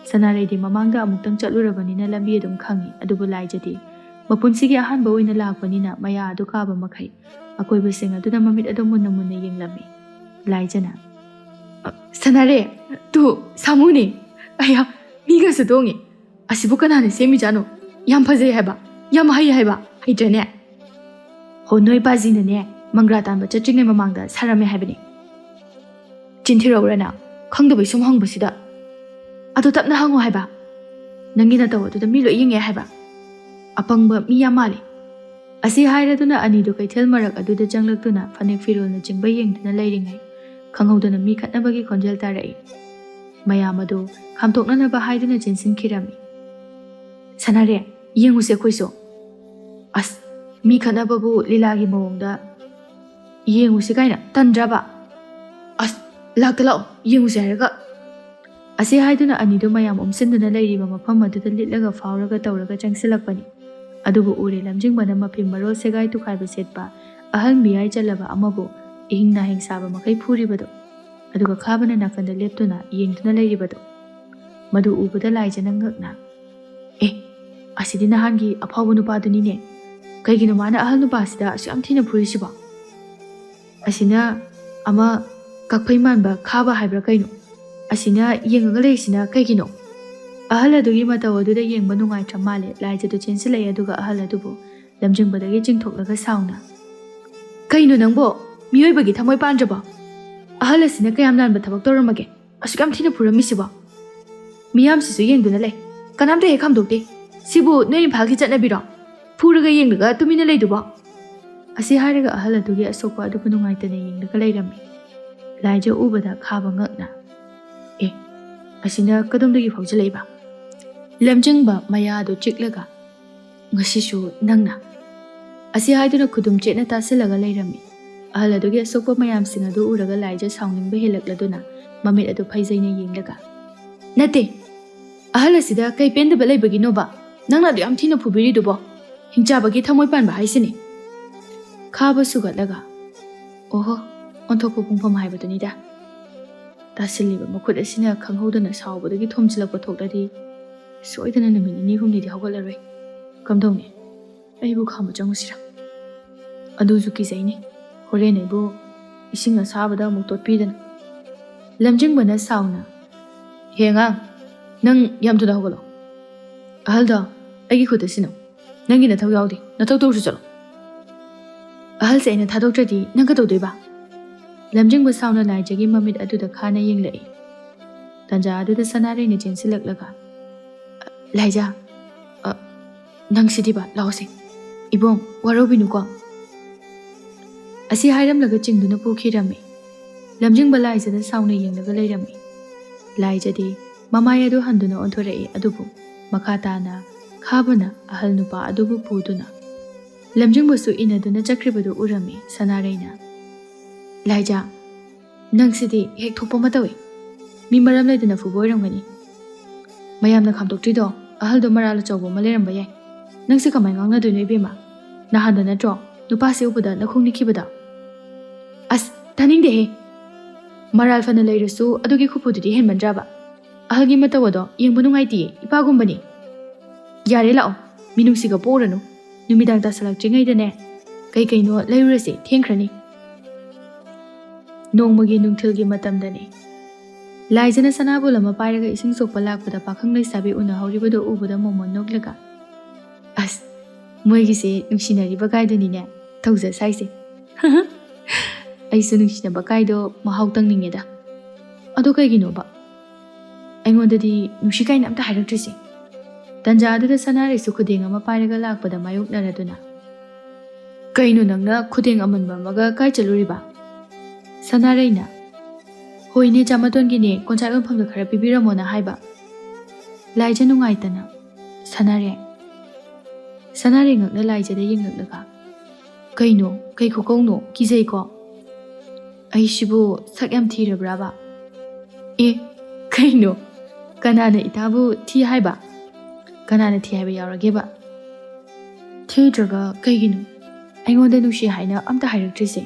ꯁꯅꯥꯔꯩꯗꯤ ꯃꯃꯥꯡꯗ ꯑꯃꯨꯛꯇꯪ ꯆꯠꯂꯨꯔꯕꯅꯤꯅ ꯂꯝꯕꯤ ꯑꯗꯨꯝ ꯈꯪꯏ, ꯑꯗꯨꯕꯨ ꯂꯥꯏꯖꯗꯤ ꯃꯄꯨꯟꯁꯤꯒꯤ ꯑꯍꯥꯟꯕ ꯑꯣꯏꯅ ꯂꯥꯛꯄꯅꯤꯅ ꯃꯌꯥ ꯑꯗꯨ ꯀꯥꯕ ꯃꯈꯩ ꯑꯀꯣꯏꯕꯁꯤꯡ ꯑꯗꯨꯗ ꯃꯃꯤꯠ ꯑꯗꯨꯝ ꯃꯨꯟꯅ ꯃꯨꯟꯅ ꯌꯦꯡꯂꯝꯃꯤ꯫ ꯂꯥꯏꯖꯅ, "ꯑ, ꯁꯅꯥꯔꯩ, ꯇꯨ, ꯁꯥꯃꯨꯅꯦ꯫ ꯑꯌꯥ, ꯃꯤꯒꯁꯨ ꯇꯣꯡꯉꯤ꯫ ꯑꯁꯤꯕꯨ ꯀꯅꯥꯅ ꯁꯦꯝꯃꯤꯖꯥꯠꯅꯣ? ꯌꯥꯝ ꯐꯖꯩ ꯍꯥꯏꯕ, ꯌꯥꯝ ꯍꯩ ꯍꯥꯏꯕ, ꯍꯩꯇ꯭ꯔꯅꯦ?" "ꯍꯣ, ꯅꯣꯏ ꯄꯥꯖꯤꯅꯅꯦ ꯃꯪꯒ꯭ꯔꯥ ꯇꯥꯟꯕ ꯆꯠꯇ꯭ꯔꯤꯉꯩ ꯃꯃꯥꯡꯗ ꯁꯥꯔꯝꯃꯦ ꯍꯥꯏꯕꯅꯦ꯫" "ꯆꯤꯟꯊꯤꯔꯛꯎꯔꯅ? ꯈꯪꯗꯕꯩ ꯁꯨꯝ ꯍꯪꯕꯁꯤꯗ꯫" "ꯑꯗꯣ ꯇꯞꯅ ꯍꯪꯉꯣ ꯍꯥꯏꯕ꯫ ꯅꯪꯒꯤ ꯅꯇꯧ ꯑꯗꯨꯗ ꯃꯤ ꯂꯣꯏ ꯌꯦꯡꯉꯦ ꯍꯥꯏꯕ꯫ ꯑꯄꯪꯕ ꯃꯤ ꯌꯥꯝ ꯃꯥꯜꯂꯤ꯫" ꯑꯁꯤ ꯍꯥꯏꯔꯗꯨꯅ ꯑꯅꯤꯗꯨ ꯀꯩꯊꯦꯜ ꯃꯔꯛ ꯑꯗꯨꯗ ꯆꯪꯂꯛꯇꯨꯅ ꯐꯅꯦꯛ ꯐꯤꯔꯣꯜꯅꯆꯤꯡꯕ ꯌꯦꯡꯗꯨꯅ ꯂꯩꯔꯤꯉꯩ, ꯈꯪꯍꯧꯗꯅ ꯃꯤ ꯈꯠꯅꯕꯒꯤ ꯈꯣꯟꯖꯦꯜ ꯇꯥꯔꯛꯏ꯫ ꯃꯌꯥꯝ ꯑꯗꯨ ꯈꯥꯝꯇꯣꯛꯅꯅꯕ ꯍꯥꯏꯗꯨꯅ ꯆꯦꯟꯁꯤꯟꯈꯤꯔꯝꯃꯤ꯫ "ꯁꯅꯥꯔꯦ, ꯌꯦꯡꯉꯨꯁꯦ ꯑꯩꯈꯣꯏꯁꯨ꯫" "ꯑꯁ, ꯃꯤ ꯈꯠꯅꯕꯕꯨ ꯂꯤꯂꯥꯒꯤ ꯃꯑꯣꯡꯗ ꯌꯦꯡꯉꯨꯁꯤ ꯀꯥꯏꯅ ꯇꯟꯗ꯭ꯔꯕ? ꯑꯁ, ꯂꯥꯛꯇ ꯂꯥꯛꯑꯣ, ꯌꯦꯡꯉꯨꯁꯦ ꯍꯥꯏꯔꯒ꯫" ꯑꯁꯤ ꯍꯥꯏꯗꯨꯅ ꯑꯅꯤꯗꯨ ꯃꯌꯥꯝ ꯑꯣꯝꯁꯤꯟꯗꯨꯅ ꯂꯩꯔꯤꯕ ꯃꯐꯝ ꯑꯗꯨꯗ ꯂꯤꯠꯂꯒ ꯐꯥꯎꯔꯒ ꯇꯧꯔꯒ ꯆꯪꯁꯤꯜꯂꯛꯄꯅꯤ꯫ ꯑꯗꯨꯕꯨ ꯎꯔꯦ ꯂꯝꯖꯤꯡꯕꯅ ꯃꯐꯤ ꯃꯔꯣꯜ ꯁꯦꯒꯥꯏ ꯇꯨꯈꯥꯏꯕ ꯁꯦꯠꯄ ꯑꯍꯜ ꯃꯤꯌꯥꯏ ꯆꯜꯂꯕ ꯑꯃꯕꯨ ꯏꯍꯤꯡ ꯅꯥꯍꯤꯡ ꯁꯥꯕ ꯃꯈꯩ ꯐꯨꯔꯤꯕꯗꯨ, ꯑꯗꯨꯒ ꯈꯥꯕꯅ ꯅꯥꯀꯟꯗ ꯂꯦꯞꯇꯨꯅ ꯌꯦꯡꯗꯨꯅ ꯂꯩꯔꯤꯕꯗꯨ꯫ ꯃꯗꯨ ꯎꯕꯗ ꯂꯥꯏꯖꯅ ꯉꯛꯅ, "ꯑꯦ, ꯑꯁꯤꯗꯤ ꯅꯍꯥꯟꯒꯤ ꯑꯐꯥꯎꯕ ꯅꯨꯄꯥꯗꯨꯅꯤꯅꯦ꯫ ꯀꯩꯒꯤꯅꯣ ꯃꯥꯅ ꯑꯍꯜ ꯅꯨꯄꯥꯁꯤꯗ ꯑꯁꯨꯛ ꯌꯥꯝ ꯊꯤꯅ ꯐꯨꯔꯤꯁꯤꯕꯣ? ꯑꯁꯤꯅ ꯑꯃ ꯀꯛꯐꯩ ꯃꯥꯟꯕ ꯈꯥꯕ ꯍꯥꯏꯕ꯭ꯔꯥ ꯀꯩꯅꯣ? ꯑꯁꯤꯅ ꯌꯦꯡꯉꯒ ꯂꯩꯔꯤꯁꯤꯅ ꯀꯩꯒꯤꯅꯣ?" ꯑꯍꯜ ꯑꯗꯨꯒꯤ ꯃꯇꯧ ꯑꯗꯨꯗ ꯌꯦꯡꯕ ꯅꯨꯡꯉꯥꯏꯇ꯭ꯔ ꯃꯥꯜꯂꯦ꯫ ꯂꯥꯏꯖꯗꯨ ꯆꯦꯟꯁꯤꯜꯂꯛꯑꯦ, ꯑꯗꯨꯒ ꯑꯍꯜ ꯑꯗꯨꯕꯨ ꯂꯝꯖꯤꯡꯕꯗꯒꯤ ꯆꯤꯡꯊꯣꯛꯂꯒ ꯁꯥꯎꯅ, "ꯀꯩꯅꯣ ꯅꯪꯕꯣ? ꯃꯤꯑꯣꯏꯕꯒꯤ ꯊꯃꯣꯏ ꯄꯥꯟꯗ꯭ꯔꯕꯣ? ꯑꯍꯜ ꯑꯁꯤꯅ ꯀꯌꯥꯝ ꯂꯥꯟꯕ ꯊꯕꯛ ꯇꯧꯔꯝꯃꯒꯦ? ꯑꯁꯨꯛ ꯌꯥꯝ ꯊꯤꯅ ꯐꯨꯔꯝꯃꯤꯁꯤꯕꯣ? ꯃꯤꯌꯥꯝꯁꯤꯁꯨ ꯌꯦꯡꯗꯨꯅ ꯂꯩ꯫ ꯀꯅꯥꯝꯇ ꯍꯦꯛ ꯈꯥꯝꯗꯣꯛꯇꯦ꯫ "ꯁꯤꯕꯨ ꯅꯣꯏ ꯏꯝꯐꯥꯜꯒꯤ ꯆꯠꯅꯕꯤꯔꯣ? ꯐꯨꯔꯒ ꯌꯦꯡꯂꯒ ꯇꯨꯃꯤꯟꯅ ꯂꯩꯗꯨꯕꯣ?" ꯑꯁꯤ ꯍꯥꯏꯔꯒ ꯑꯍꯜ ꯑꯗꯨꯒꯤ ꯑꯁꯣꯛꯄ ꯑꯗꯨꯕꯨ ꯅꯨꯡꯉꯥꯏꯇꯅ ꯌꯦꯡꯂꯒ ꯂꯩꯔꯝꯃꯤ꯫ ꯂꯥꯏꯖ ꯎꯕꯗ ꯈꯥꯕ ꯉꯛꯅ, "ꯑꯦ, ꯑꯁꯤꯅ ꯀꯗꯣꯝꯗꯒꯤ ꯐꯥꯎꯖꯤꯜꯂꯛꯏꯕ?" ꯂꯝꯖꯤꯡꯕ ꯃꯌꯥꯗꯨ ꯆꯤꯛꯂꯒ, "ꯉꯁꯤꯁꯨ ꯅꯪꯅ?" ꯑꯁꯤ ꯍꯥꯏꯗꯨꯅ ꯈꯨꯗꯨꯝ ꯆꯦꯠꯅ ꯇꯥꯁꯤꯜꯂꯒ ꯂꯩꯔꯝꯃꯤ꯫ ꯑꯍꯜ ꯑꯗꯨꯒꯤ ꯑꯁꯣꯛꯄ ꯃꯌꯥꯝꯁꯤꯡ ꯑꯗꯨ ꯎꯔꯒ ꯂꯥꯏꯖ ꯁꯥꯎꯅꯤꯡꯕ ꯍꯦꯜꯂꯛꯂꯗꯨꯅ ꯃꯃꯤꯠ ꯑꯗꯨ ꯐꯩꯖꯩꯅ ꯌꯦꯡꯂꯒ, "ꯅꯠꯇꯦ, ꯑꯍꯜ ꯑꯁꯤꯗ ꯀꯩ ꯄꯦꯟꯗꯕ ꯂꯩꯕꯒꯤꯅꯣꯕ ꯅꯪꯅ ꯑꯗꯨ ꯌꯥꯝ ꯊꯤꯅ ꯐꯨꯕꯤꯔꯤꯗꯨꯕꯣ? ꯍꯤꯡꯆꯥꯕꯒꯤ ꯊꯃꯣꯏ ꯄꯥꯟꯕ ꯍꯥꯏꯁꯤꯅꯤ꯫" ꯈꯥꯕ ꯁꯨꯒꯠꯂꯒ, "ꯑꯣꯍꯣ, ꯑꯣꯟꯊꯣꯛꯄ ꯄꯨꯡꯐꯝ ꯍꯥꯏꯕꯗꯨꯅꯤꯗ꯫ ꯇꯥꯁꯤꯜꯂꯤꯕ ꯃꯈꯨꯠ ꯑꯁꯤꯅ ꯈꯪꯍꯧꯗꯅ ꯁꯥꯎꯕꯗꯒꯤ ꯊꯣꯝꯖꯤꯜꯂꯛꯄ ꯊꯣꯛꯂꯗꯤ ꯁꯣꯏꯗꯅ ꯅꯨꯃꯤꯠ ꯅꯤꯅꯤ ꯍꯨꯝꯅꯤꯗꯤ ꯍꯧꯒꯠꯂꯔꯣꯏ꯫ ꯀꯝꯗꯧꯅꯤ? ꯑꯩꯕꯨ ꯈꯥꯝꯕ ꯆꯪꯉꯨꯁꯤꯔꯥ? ꯑꯗꯨꯁꯨ ꯀꯤꯖꯩꯅꯦ, ꯍꯣꯔꯦꯟ ꯑꯩꯕꯨ ꯏꯁꯤꯡ ꯑꯁꯥꯕꯗ ꯑꯃꯨꯛ ꯇꯣꯠꯄꯤꯗꯅ꯫" ꯂꯝꯖꯤꯡꯕꯅ ꯁꯥꯎꯅ, "ꯍꯦ ꯑꯉꯥꯡ, ꯅꯪ ꯌꯥꯝ ꯊꯨꯅ ꯍꯧꯒꯠꯂꯣ꯫ ꯑꯍꯜꯗꯣ, ꯑꯩꯒꯤ ꯈꯨꯠꯇ ꯁꯤꯟꯅꯧ꯫ ꯅꯪꯒꯤ ꯅꯊꯧ ꯌꯥꯎꯗꯦ, ꯅꯊꯧ ꯇꯧꯔꯨ ꯆꯠꯂꯣ꯫ ꯑꯍꯜꯁꯦ ꯑꯩꯅ ꯊꯥꯗꯣꯛꯇ꯭ꯔꯗꯤ ꯅꯪ ꯀꯩꯗꯧꯗꯣꯏꯕ?" ꯂꯝꯖꯤꯡꯕ ꯁꯥꯎꯅ ꯂꯥꯏꯖꯒꯤ ꯃꯃꯤꯠ ꯑꯗꯨꯗ ꯈꯥꯅ ꯌꯦꯡꯂꯛꯏ꯫ ꯇꯟꯖꯥ ꯑꯗꯨꯗ ꯁꯅꯥꯔꯩꯅ ꯆꯦꯟꯁꯤꯜꯂꯛꯂꯒ, "ꯂꯥꯏꯖ, ꯑ, ꯅꯪꯁꯤꯗꯤꯕ, ꯂꯥꯛꯑꯣꯁꯦ꯫ ꯏꯕꯨꯡ, ꯋꯥꯔꯧꯕꯤꯅꯨꯀꯣ꯫" ꯑꯁꯤ ꯍꯥꯏꯔꯝꯂꯒ ꯆꯤꯡꯗꯨꯅ ꯄꯨꯈꯤꯔꯝꯃꯤ꯫ ꯂꯝꯖꯤꯡꯕ ꯂꯥꯏꯖꯗ ꯁꯥꯎꯅ ꯌꯦꯡꯂꯒ ꯂꯩꯔꯝꯃꯤ꯫ ꯂꯥꯏꯖꯗꯤ ꯃꯃꯥꯏ ꯑꯗꯨ ꯍꯟꯗꯨꯅ ꯑꯣꯟꯊꯣꯔꯛꯏ, ꯑꯗꯨꯕꯨ ꯃꯈꯥ ꯇꯥꯅ ꯈꯥꯕꯅ ꯑꯍꯜ ꯅꯨꯄꯥ ꯑꯗꯨꯕꯨ ꯄꯨꯗꯨꯅ ꯂꯝꯖꯤꯡꯕꯁꯨ ꯏꯟꯅꯗꯨꯅ ꯆꯠꯈ꯭ꯔꯤꯕꯗꯨ ꯎꯔꯝꯃꯤ ꯁꯅꯥꯔꯩꯅ꯫ "ꯂꯥꯏꯖ, ꯅꯪꯁꯤꯗꯤ ꯍꯦꯛ ꯊꯣꯛꯄ ꯑꯃ ꯇꯧꯏ꯫ ꯃꯤ ꯃꯔꯝ ꯂꯩꯇꯅ ꯐꯨꯕ ꯑꯣꯏꯔꯝꯒꯅꯤ꯫ ꯃꯌꯥꯝꯅ ꯈꯥꯝꯗꯣꯛꯇ꯭ꯔꯤꯗꯣ ꯑꯍꯜꯗꯣ ꯃꯔꯥꯜ ꯑꯆꯧꯕ ꯑꯃ ꯂꯩꯔꯝꯕ ꯌꯥꯏ꯫ ꯅꯪꯁꯦ ꯀꯃꯥꯏ ꯉꯥꯡꯅꯗꯣꯏꯅꯣ ꯏꯕꯦꯝꯃ? ꯅꯍꯥꯟꯗ ꯅꯠꯇ꯭ꯔꯣ ꯅꯨꯄꯥꯁꯦ ꯎꯕꯗ ꯅꯈꯣꯡ ꯅꯤꯛꯈꯤꯕꯗꯣ?" "ꯑꯁ, ꯇꯥꯅꯤꯡꯗꯦꯍꯦ꯫ ꯃꯔꯥꯜ ꯐꯅ ꯂꯩꯔꯁꯨ ꯑꯗꯨꯒꯤ ꯈꯨꯐꯨꯗꯨꯗꯤ ꯍꯦꯟꯃꯟꯗ꯭ꯔꯕ? ꯑꯍꯜꯒꯤ ꯃꯇꯧ ꯑꯗꯣ ꯌꯦꯡꯕ ꯅꯨꯡꯉꯥꯏꯇꯦꯌꯦ, ꯏꯄꯥꯒꯨꯝꯕꯅꯤ꯫" "ꯌꯥꯔꯦ, ꯂꯥꯛꯑꯣ, ꯃꯤꯅꯨꯡꯁꯤꯒ ꯄꯣꯛꯎꯔꯅꯨ꯫ ꯅꯨꯃꯤꯗꯥꯡ ꯇꯥꯁꯜꯂꯛꯇ꯭ꯔꯤꯉꯩꯗꯅꯦ ꯀꯩ ꯀꯩꯅꯣ ꯂꯩꯔꯨꯔꯁꯦ, ꯊꯦꯡꯈ꯭ꯔꯅꯤ꯫" ꯅꯣꯡꯃꯒꯤ ꯅꯨꯡꯊꯤꯜꯒꯤ ꯃꯇꯝꯗꯅꯤ꯫ ꯂꯥꯏꯖꯅ ꯁꯅꯥꯕꯨꯜ ꯑꯃ ꯄꯥꯏꯔꯒ ꯏꯁꯤꯡ ꯁꯣꯛꯄ ꯂꯥꯛꯄꯗ ꯄꯥꯈꯪ ꯂꯩꯁꯥꯕꯤ ꯎꯅꯍꯧꯔꯤꯕꯗꯨ ꯎꯕꯗ ꯃꯣꯃꯣꯟ ꯅꯣꯛꯂꯒ, "ꯑꯁ, ꯃꯣꯏꯒꯤꯁꯦ ꯅꯨꯡꯁꯤꯅꯔꯤꯕ ꯀꯥꯏꯗꯨꯅꯤꯅꯦ ꯇꯧꯖ ꯁꯥꯏꯁꯦ꯫" "ꯑꯩꯁꯨ ꯅꯨꯡꯁꯤꯅꯕ ꯀꯥꯏꯗꯣ ꯃꯍꯥꯎ ꯇꯪꯅꯤꯡꯉꯦꯗ꯫ ꯑꯗꯣ ꯀꯩꯒꯤꯅꯣꯕ ꯑꯩꯉꯣꯟꯗꯗꯤ ꯅꯨꯡꯁꯤ ꯀꯥꯏꯅ ꯑꯝꯇ ꯍꯥꯏꯔꯛꯇ꯭ꯔꯤꯁꯦ?" ꯇꯟꯖꯥ ꯑꯗꯨꯗ ꯁꯅꯥꯔꯩꯁꯨ ꯈꯨꯗꯦꯡ ꯑꯃ ꯄꯥꯏꯔꯒ ꯂꯥꯛꯄꯗ ꯃꯥꯌꯣꯛꯅꯔꯗꯨꯅ, "ꯀꯩꯅꯣ ꯅꯪꯅ ꯈꯨꯗꯦꯡ ꯑꯃꯟꯕ ꯑꯃꯒ ꯀꯥꯏ ꯆꯠꯂꯨꯔꯤꯕ?" ꯁꯅꯥꯔꯩꯅ, "ꯍꯣꯏꯅꯦ, ꯆꯥꯃꯇꯣꯟꯒꯤꯅꯦ, ꯀꯣꯟꯆꯥꯛ ꯌꯣꯟꯐꯝꯗ ꯈꯔ ꯄꯤꯕꯤꯔꯝꯃꯣꯅ ꯍꯥꯏꯕ"꯫ ꯂꯥꯏꯖ ꯅꯨꯡꯉꯥꯏꯇꯅ, "ꯁꯅꯥꯔꯩ"꯫ ꯁꯅꯥꯔꯩ ꯉꯛꯅ ꯂꯥꯏꯖꯗ ꯌꯦꯡꯂꯛꯂꯒ, "ꯀꯩꯅꯣ? ꯀꯩ ꯈꯨꯀꯧꯅꯣ? ꯀꯤꯖꯩꯀꯣ꯫ ꯑꯩꯁꯤꯕꯨ ꯁꯛ ꯌꯥꯝ ꯊꯤꯔꯕ꯭ꯔꯥꯕ?" "ꯑꯦ, ꯀꯩꯅꯣ? ꯀꯅꯥꯅ ꯏꯇꯥꯕꯨ ꯊꯤ ꯍꯥꯏꯕ? ꯀꯅꯥꯅ ꯊꯤ ꯍꯥꯏꯕ ꯌꯥꯎꯔꯒꯦꯕ? ꯊꯤꯗ꯭ꯔꯒ ꯀꯩꯒꯤꯅꯣ ꯑꯩꯉꯣꯟꯗ ꯅꯨꯡꯁꯤ ꯍꯥꯏꯅ ꯑꯝꯇ ꯍꯥꯏꯔꯛꯇ꯭ꯔꯤꯁꯦ?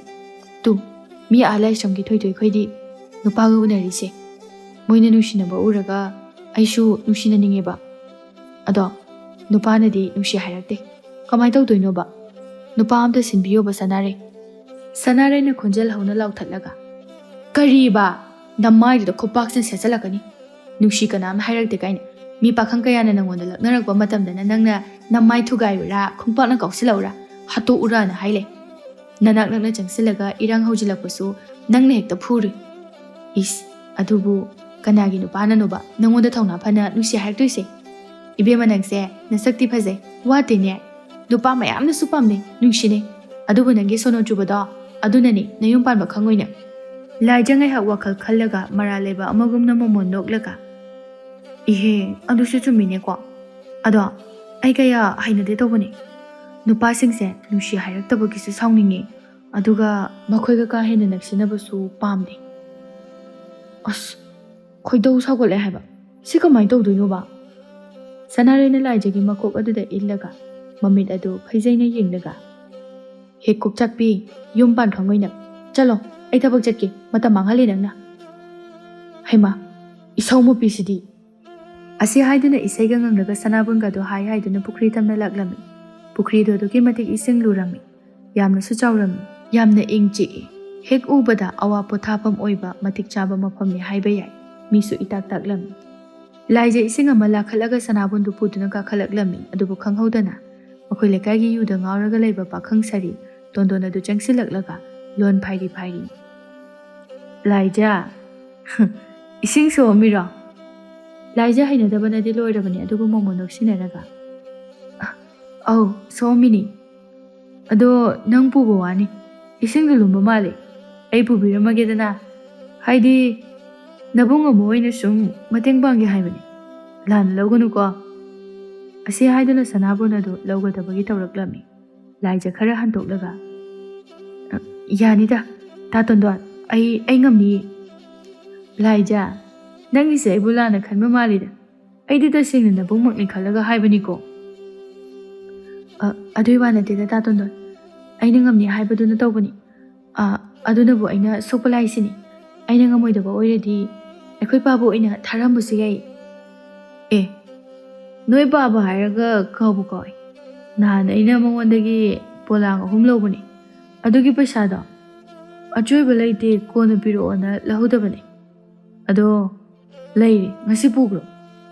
ꯇꯨ, ꯃꯤ ꯑꯥ ꯂꯥꯏꯁ꯭ꯔꯝꯒꯤ ꯊꯣꯏꯊꯣꯏꯈꯣꯏꯗꯤ ꯅꯨꯄꯥꯒ ꯎꯅꯔꯤꯁꯦ꯫ ꯃꯣꯏꯅ ꯅꯨꯡꯁꯤꯅꯕ ꯎꯔꯒ ꯑꯩꯁꯨ ꯅꯨꯡꯁꯤꯅꯅꯤꯡꯉꯦꯕ꯫ ꯑꯗꯣ ꯅꯨꯄꯥꯅꯗꯤ ꯅꯨꯡꯁꯤ ꯍꯥꯏꯔꯛꯇꯦ꯫ ꯀꯃꯥꯏ ꯇꯧꯗꯣꯏꯅꯣꯕ? ꯅꯨꯄꯥ ꯑꯝꯇ ꯁꯤꯟꯕꯤꯌꯣꯕ, ꯁꯅꯥꯔꯩ"꯫ ꯁꯅꯥꯔꯩꯅ ꯈꯣꯟꯖꯦꯜ ꯍꯧꯅ ꯂꯥꯎꯊꯠꯂꯒ, "ꯀꯔꯤꯕ? ꯅꯃꯥꯏꯗꯨꯗ ꯈꯨꯄꯥꯛꯁꯤꯅ ꯁꯦꯠꯆꯜꯂꯛꯀꯅꯤ꯫ ꯅꯨꯡꯁꯤ ꯀꯅꯥꯝꯅ ꯍꯥꯏꯔꯛꯇꯦ ꯀꯥꯏꯅ꯫ ꯃꯤ ꯄꯥꯈꯪ ꯀꯌꯥꯅ ꯅꯪꯉꯣꯟꯗ ꯂꯛꯅꯔꯛꯄ ꯃꯇꯝꯗꯅ ꯅꯪꯅ ꯅꯃꯥꯏ ꯊꯨꯒꯥꯏꯔꯨꯔꯥ, ꯈꯣꯡꯄꯥꯛꯅ ꯀꯥꯎꯁꯤꯜꯂꯛꯎꯔꯥ, ꯍꯥꯠꯇꯣꯛꯎꯔꯥꯅ ꯍꯥꯏ ꯂꯩ꯫ ꯅꯅꯥꯛ ꯅꯛꯅ ꯆꯪꯁꯤꯜꯂꯒ ꯏꯔꯥꯡ ꯍꯧꯖꯤꯜꯂꯛꯄꯁꯨ ꯅꯪꯅ ꯍꯦꯛꯇ ꯐꯨꯔꯨꯏ꯫ ꯏꯁ, ꯑꯗꯨꯕꯨ ꯀꯅꯥꯒꯤ ꯅꯨꯄꯥꯅꯅꯣꯕ ꯅꯪꯉꯣꯟꯗ ꯊꯧꯅꯥ ꯐꯅ ꯅꯨꯡꯁꯤ ꯍꯥꯏꯔꯛꯇꯣꯏꯁꯦ? ꯏꯕꯦꯝꯃ, ꯅꯪꯁꯦ ꯅꯁꯛꯇꯤ ꯐꯖꯩ, ꯋꯥꯠꯇꯦꯅꯦ꯫ ꯅꯨꯄꯥ ꯃꯌꯥꯝꯅꯁꯨ ꯄꯥꯝꯅꯩ, ꯅꯨꯡꯁꯤꯅꯩ꯫ ꯑꯗꯨꯕꯨ ꯅꯪꯒꯤ ꯁꯣꯅꯣ ꯆꯨꯕꯗꯣ, ꯑꯗꯨꯅꯅꯤ ꯅꯌꯨꯝ ꯄꯥꯟꯕ ꯈꯪꯉꯣꯏꯅ"꯫ ꯂꯥꯏꯖ ꯉꯥꯏꯍꯥꯛ ꯋꯥꯈꯜ ꯈꯜꯂꯒ ꯃꯔꯥꯜ ꯂꯩꯕ ꯑꯃꯒꯨꯝꯅ ꯃꯃꯣꯟ ꯅꯣꯛꯂꯒ, "ꯏꯍꯦ, ꯑꯗꯨꯁꯨ ꯆꯨꯝꯃꯤꯅꯦꯀꯣ꯫ ꯑꯗꯣ ꯑꯩ ꯀꯌꯥ ꯍꯩꯅꯗꯦ ꯇꯧꯕꯅꯦ꯫ ꯅꯨꯄꯥꯁꯤꯡꯁꯦ ꯅꯨꯡꯁꯤ ꯍꯥꯏꯔꯛꯇꯕꯒꯤꯁꯨ ꯁꯥꯎꯅꯤꯡꯉꯦ, ꯑꯗꯨꯒ ꯃꯈꯣꯏꯒ ꯀꯥ ꯍꯦꯟꯅ ꯅꯛꯁꯤꯟꯅꯕꯁꯨ ꯄꯥꯝꯗꯦ꯫ ꯑꯁ, ꯈꯣꯏꯗꯧ ꯁꯥꯎꯒꯠꯂꯦ ꯍꯥꯏꯕ꯫ ꯁꯤ ꯀꯃꯥꯏꯅ ꯇꯧꯗꯣꯏꯅꯣꯕ?" ꯁꯅꯥꯔꯩꯅ ꯂꯥꯏꯖꯒꯤ ꯃꯀꯣꯛ ꯑꯗꯨꯗ ꯏꯜꯂꯒ ꯃꯃꯤꯠ ꯑꯗꯨ ꯐꯩꯖꯩꯅ ꯌꯦꯡꯂꯒ, "ꯍꯦ ꯀꯣꯛꯆꯥꯛꯄꯤ, ꯌꯨꯝ ꯄꯥꯟ ꯈꯪꯉꯣꯏꯅ꯫ ꯆꯠꯂꯣ, ꯑꯩ ꯊꯕꯛ ꯆꯠꯀꯦ, ꯃꯇꯝ ꯃꯥꯡꯍꯜꯂꯦ ꯅꯪꯅ"꯫ ꯍꯩꯃꯥ, ꯏꯁꯧ ꯃꯄꯤꯁꯤꯗꯤ! ꯑꯁꯤ ꯍꯥꯏꯗꯨꯅ ꯏꯁꯩꯒ ꯉꯪꯂꯒ ꯁꯅꯥꯕꯨꯟꯒꯗꯣ ꯍꯥꯏ ꯍꯥꯏꯗꯨꯅ ꯄꯨꯈ꯭ꯔꯤ ꯇꯝꯅ ꯂꯥꯛꯂꯝꯃꯤ꯫ ꯄꯨꯈ꯭ꯔꯤꯗꯣ ꯑꯗꯨꯛꯀꯤ ꯃꯇꯤꯛ ꯏꯁꯤꯡ ꯂꯨꯔꯝꯃꯤ꯫ ꯌꯥꯝꯅꯁꯨ ꯆꯥꯎꯔꯝꯃꯤ꯫ ꯌꯥꯝꯅ ꯏꯪ ꯆꯤꯛꯏ꯫ ꯍꯦꯛ ꯎꯕꯗ ꯑꯋꯥ ꯄꯣꯊꯥꯐꯝ ꯑꯣꯏꯕ ꯃꯇꯤꯛ ꯆꯥꯕ ꯃꯐꯝꯅꯤ ꯍꯥꯏꯕ ꯌꯥꯏ꯫ ꯃꯤꯁꯨ ꯏꯇꯥꯛ ꯇꯥꯛꯂꯝꯃꯤ꯫ ꯂꯥꯏꯖ ꯏꯁꯤꯡ ꯑꯃ ꯂꯥꯈꯠꯂꯒ ꯁꯅꯥꯕꯨꯟꯗꯨ ꯄꯨꯗꯨꯅ ꯀꯥꯈꯠꯂꯛꯂꯝꯃꯤ꯫ ꯑꯗꯨꯕꯨ ꯈꯪꯍꯧꯗꯅ ꯃꯈꯣꯏ ꯂꯩꯀꯥꯏꯒꯤ ꯌꯨꯗ ꯉꯥꯎꯔꯒ ꯂꯩꯕ ꯄꯥꯈꯪ ꯁꯥꯔꯤ ꯇꯣꯟꯗꯣꯟ ꯑꯗꯨ ꯆꯪꯁꯤꯜꯂꯛꯂꯒ ꯂꯣꯟ ꯐꯥꯏꯔꯤ ꯐꯥꯏꯔꯤ, "ꯂꯥꯏꯖ, ꯏꯁꯤꯡ ꯁꯣꯛꯑꯝꯃꯤꯔꯣ?" ꯂꯥꯏꯖꯥ ꯍꯩꯅꯗꯕꯅꯗꯤ ꯂꯣꯏꯔꯕꯅꯤ ꯑꯗꯨꯕꯨ ꯃꯣꯃꯣꯟ ꯅꯣꯛꯁꯤꯟꯅꯔꯒ, "ꯑ-, ꯑꯧ, ꯁꯣꯝꯃꯤꯅꯤ꯫ ꯑꯗꯣ ꯅꯪ ꯄꯨꯕ ꯋꯥꯅꯤ꯫ ꯏꯁꯤꯡꯗꯨ ꯂꯨꯝꯕ ꯃꯥꯜꯂꯤ꯫ ꯑꯩ ꯄꯨꯕꯤꯔꯝꯃꯒꯦꯗꯅ꯫ ꯍꯥꯏꯗꯤ, ꯅꯕꯨꯡ ꯑꯃ ꯑꯣꯏꯅ ꯁꯨꯝ ꯃꯇꯦꯡ ꯄꯥꯡꯒꯦ ꯍꯥꯏꯕꯅꯤ꯫ ꯂꯥꯟꯅ ꯂꯧꯒꯅꯨꯀꯣ꯫" ꯑꯁꯤ ꯍꯥꯏꯗꯨꯅ ꯁꯅꯥꯕꯨꯟ ꯑꯗꯨ ꯂꯧꯒꯗꯕꯒꯤ ꯇꯧꯔꯛꯂꯝꯃꯤ꯫ ꯂꯥꯏꯖꯥ ꯈꯔ ꯍꯟꯗꯣꯛꯂꯒ, "ꯑ, ꯌꯥꯅꯤꯗ, ꯇꯥ ꯇꯣꯟꯗꯣꯟ, ꯑꯩ, ꯑꯩ ꯉꯝꯅꯤꯌꯦ꯫" "ꯂꯥꯏꯖꯥ, ꯅꯪꯒꯤꯁꯦ ꯑꯩꯕꯨ ꯂꯥꯟꯅ ꯈꯟꯕ ꯃꯥꯜꯂꯤꯗ꯫ ꯑꯩꯗꯤ ꯇꯁꯦꯡꯅ ꯅꯕꯨꯡꯃꯛꯅꯤ ꯈꯜꯂꯒ ꯍꯥꯏꯕꯅꯤꯀꯣ꯫" "ꯑ, ꯑꯗꯨꯏ ꯋꯥ ꯅꯠꯇꯦꯗ, ꯇꯥ ꯇꯣꯟꯗꯣꯟ꯫ ꯑꯩꯅ ꯉꯝꯅꯤ ꯍꯥꯏꯕꯗꯨꯅ ꯇꯧꯕꯅꯤ꯫ ꯑ, ꯑꯗꯨꯅꯕꯨ ꯑꯩꯅ ꯁꯣꯛꯄ ꯂꯥꯏꯁꯤꯅꯤ꯫ ꯑꯩꯅ ꯉꯝꯃꯣꯏꯗꯕ ꯑꯣꯏꯔꯗꯤ ꯑꯩꯈꯣꯏ ꯄꯥꯕꯨ ꯑꯣꯏꯅ ꯊꯥꯔꯝꯕꯁꯨ ꯌꯥꯏ꯫" "ꯑꯦ, ꯅꯣꯏ ꯄꯥꯕ ꯍꯥꯏꯔꯒ ꯀꯥꯎꯕꯨ ꯀꯥꯎꯏ꯫ ꯅꯍꯥꯟ ꯑꯩꯅ ꯃꯉꯣꯟꯗꯒꯤ ꯄꯣꯂꯥꯡ ꯑꯍꯨꯝ ꯂꯧꯕꯅꯤ꯫ ꯑꯗꯨꯒꯤ ꯄꯩꯁꯥꯗꯣ ꯑꯆꯣꯏꯕ ꯂꯩꯇꯦ, ꯀꯣꯟꯅ ꯄꯤꯔꯛꯑꯣꯅ ꯂꯧꯍꯧꯗꯕꯅꯤ꯫ ꯑꯗꯣ ꯂꯩꯔꯦ, ꯉꯁꯤ ꯄꯨꯈ꯭ꯔꯣ꯫"